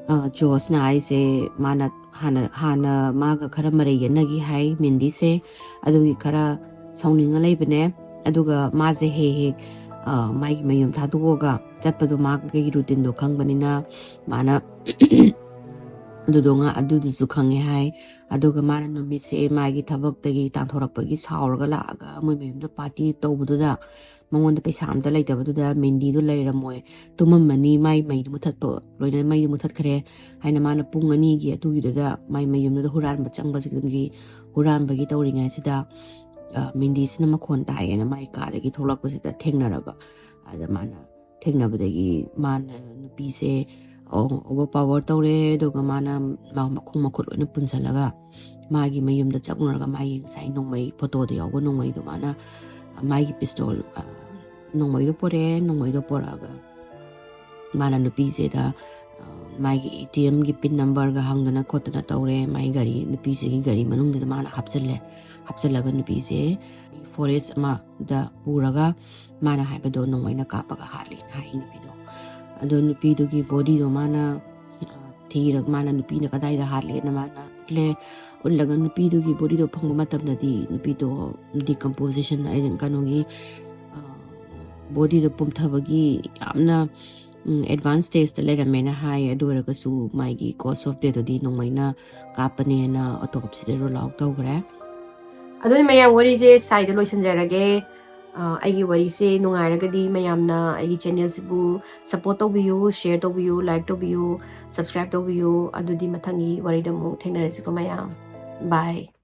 ꯑ, ꯖꯣꯁꯅ ꯍꯥꯏꯁꯦ, ꯃꯥꯅ ꯍꯥꯟꯅ, ꯍꯥꯟꯅ ꯃꯥꯒ ꯈꯔ ꯃꯔꯩ ꯌꯦꯠꯅꯈꯤ ꯍꯥꯏ ꯃꯦꯟꯗꯤꯁꯦ꯫ ꯑꯗꯨꯒꯤ ꯈꯔ ꯁꯥꯎꯅꯤꯡꯉ ꯂꯩꯕꯅꯦ꯫ ꯑꯗꯨꯒ ꯃꯥꯁꯦ ꯍꯦꯛ ꯍꯦꯛ, ꯑ, ꯃꯥꯒꯤ ꯃꯌꯨꯝ ꯊꯥꯗꯣꯛꯑꯒ ꯆꯠꯄꯗꯣ ꯃꯥꯒꯤ ꯔꯨꯇꯤꯟꯗꯣ ꯈꯪꯕꯅꯤꯅ ꯃꯥꯅ ꯑꯗꯨꯗꯣ ꯉꯥ-, ꯑꯗꯨꯗꯨꯁꯨ ꯈꯪꯉꯦ ꯍꯥꯏ꯫ ꯑꯗꯨꯒ ꯃꯥꯅ ꯅꯨꯃꯤꯠꯁꯦ ꯃꯥꯒꯤ ꯊꯕꯛꯇꯒꯤ ꯇꯥꯟꯊꯣꯔꯛꯄꯒꯤ ꯁꯥꯎꯔꯒ ꯂꯥꯛꯑꯒ ꯃꯣꯏ ꯃꯌꯨꯝꯗ ꯄꯥꯔꯇꯤ ꯇꯧꯕꯗꯨꯗ ꯃꯉꯣꯟꯗ ꯄꯩꯁꯥ ꯑꯝꯇ ꯂꯩꯇꯕꯗꯨꯗ ꯃꯦꯟꯗꯤꯗꯣ ꯂꯩꯔꯝꯃꯣꯏ, ꯇꯨꯝꯃꯝꯃꯅꯤ, ꯃꯥꯏ ꯃꯩꯗꯣ ꯃꯨꯊꯠꯄ, ꯂꯣꯏꯅ ꯃꯩꯗꯣ ꯃꯨꯊꯠꯈ꯭ꯔꯦ ꯍꯥꯏꯅ ꯃꯥꯅ ꯄꯨꯡ ꯑꯅꯤꯒꯤ ꯑꯗꯨꯒꯤꯗꯨꯗ ꯃꯥꯏ ꯃꯌꯨꯝꯗꯨꯗ ꯍꯨꯔꯥꯟꯕ ꯆꯪꯕꯁꯤꯗꯒꯤ ꯍꯨꯔꯥꯟꯕꯒꯤ ꯇꯧꯔꯤꯉꯩꯁꯤꯗ, ꯑ, ꯃꯦꯟꯗꯤꯁꯤꯅ ꯃꯈꯣꯟ ꯇꯥꯏꯌꯦꯅ ꯃꯥꯏ ꯀꯥꯗꯒꯤ ꯊꯣꯛꯂꯛꯄꯁꯤꯗ ꯊꯦꯡꯅꯔꯕ꯫ ꯑꯗ ꯃꯥꯅ ꯊꯦꯡꯅꯕꯗꯒꯤ ꯃꯥꯅ ꯅꯨꯄꯤꯁꯦ ꯑꯣ-, overpower ꯇꯧꯔꯦ꯫ ꯑꯗꯨꯒ ꯃꯥꯅ ꯃꯥ ꯃꯈꯣꯡ ꯃꯈꯨꯠ ꯂꯣꯏꯅ ꯄꯨꯟꯁꯤꯜꯂꯒ ꯃꯥꯒꯤ ꯃꯌꯨꯝꯗ ꯆꯪꯉꯨꯔꯒ ꯃꯥꯒꯤ ꯉꯁꯥꯏ ꯅꯣꯡꯃꯩ, ꯐꯣꯇꯣꯗ ꯌꯥꯎꯕ ꯅꯣꯡꯃꯩꯗꯣ ꯃꯥꯅ ꯃꯥꯒꯤ ꯄꯤꯁꯇꯣꯜ, ꯑ, ꯅꯣꯡꯃꯩꯗꯣ ꯄꯣꯔꯛꯑꯦ꯫ ꯅꯣꯡꯃꯩꯗꯣ ꯄꯣꯔꯛꯑꯒ ꯃꯥꯅ ꯅꯨꯄꯤꯁꯤꯗ, ꯑ, ꯃꯥꯒꯤ ATMꯒꯤ PIN numberꯒ ꯍꯪꯗꯅ ꯈꯣꯠꯇꯅ ꯇꯧꯔꯦ꯫ ꯃꯥꯒꯤ ꯒꯥꯔꯤ, ꯅꯨꯄꯤꯁꯤꯒꯤ ꯒꯥꯔꯤ ꯃꯅꯨꯡꯗꯨꯗ ꯃꯥꯅ ꯍꯥꯞꯆꯤꯜꯂꯦ꯫ ꯍꯥꯞꯆꯤꯜꯂꯒ ꯅꯨꯄꯤꯁꯦ forest ꯑꯃꯗ ꯄꯨꯔꯒ ꯃꯥꯅ ꯍꯥꯏꯕꯗꯣ ꯅꯣꯡꯃꯩꯅ ꯀꯥꯞꯄꯒ ꯍꯥꯠꯂꯦꯅ ꯍꯥꯏ ꯅꯨꯄꯤꯗꯣ꯫ ꯑꯗꯣ ꯅꯨꯄꯤꯗꯨꯒꯤ bodyꯗꯣ ꯃꯥꯅ, ꯑ, ꯊꯤꯔꯒ ꯃꯥꯅ ꯅꯨꯄꯤꯅ ꯀꯗꯥꯏꯗ ꯍꯥꯠꯂꯦꯅ ꯃꯥꯅ ꯎꯠꯂꯦ꯫ ꯎꯠꯂꯒ ꯅꯨꯄꯤꯗꯨꯒꯤ bodyꯗꯣ ꯐꯪꯕ ꯃꯇꯝꯗꯗꯤ ꯅꯨꯄꯤꯗꯣ decomposition ꯍꯥꯏꯗꯤ ꯀꯩꯅꯣꯒꯤ, ꯑ, bodyꯗꯣ ꯄꯨꯝꯊꯕꯒꯤ ꯌꯥꯝꯅ, ꯎꯝ, advanced stageꯇ ꯂꯩꯔꯝꯃꯦꯅ ꯍꯥꯏ꯫ ꯑꯗꯨ ꯑꯣꯏꯔꯒꯁꯨ ꯃꯥꯒꯤ cause of deathꯇꯨꯗꯤ ꯅꯣꯡꯃꯩꯅ ꯀꯥꯞꯄꯅꯦꯅ autopsyꯗ rule out ꯇꯧꯈ꯭ꯔꯦ꯫ ꯑꯗꯨꯅ ꯃꯌꯥꯝ ꯋꯥꯔꯤꯁꯦ ꯁ꯭ꯋꯥꯏꯗ ꯂꯣꯏꯁꯤꯟꯖꯔꯒꯦ꯫ ꯑ, ꯑꯩꯒꯤ ꯋꯥꯔꯤꯁꯦ ꯅꯨꯡꯉꯥꯏꯔꯒꯗꯤ ꯃꯌꯥꯝꯅ ꯑꯩꯒꯤ channelꯁꯤꯕꯨ support ꯇꯧꯕꯤꯌꯨ, share ꯇꯧꯕꯤꯌꯨ, like ꯇꯧꯕꯤꯌꯨ, subscribe ꯇꯧꯕꯤꯌꯨ꯫ ꯑꯗꯨꯗꯤ ꯃꯊꯪꯒꯤ ꯋꯥꯔꯤꯗ ꯑꯃꯨꯛ ꯊꯦꯡꯅꯔꯁꯤꯀꯣ ꯃꯌꯥꯝ꯫ Bye꯫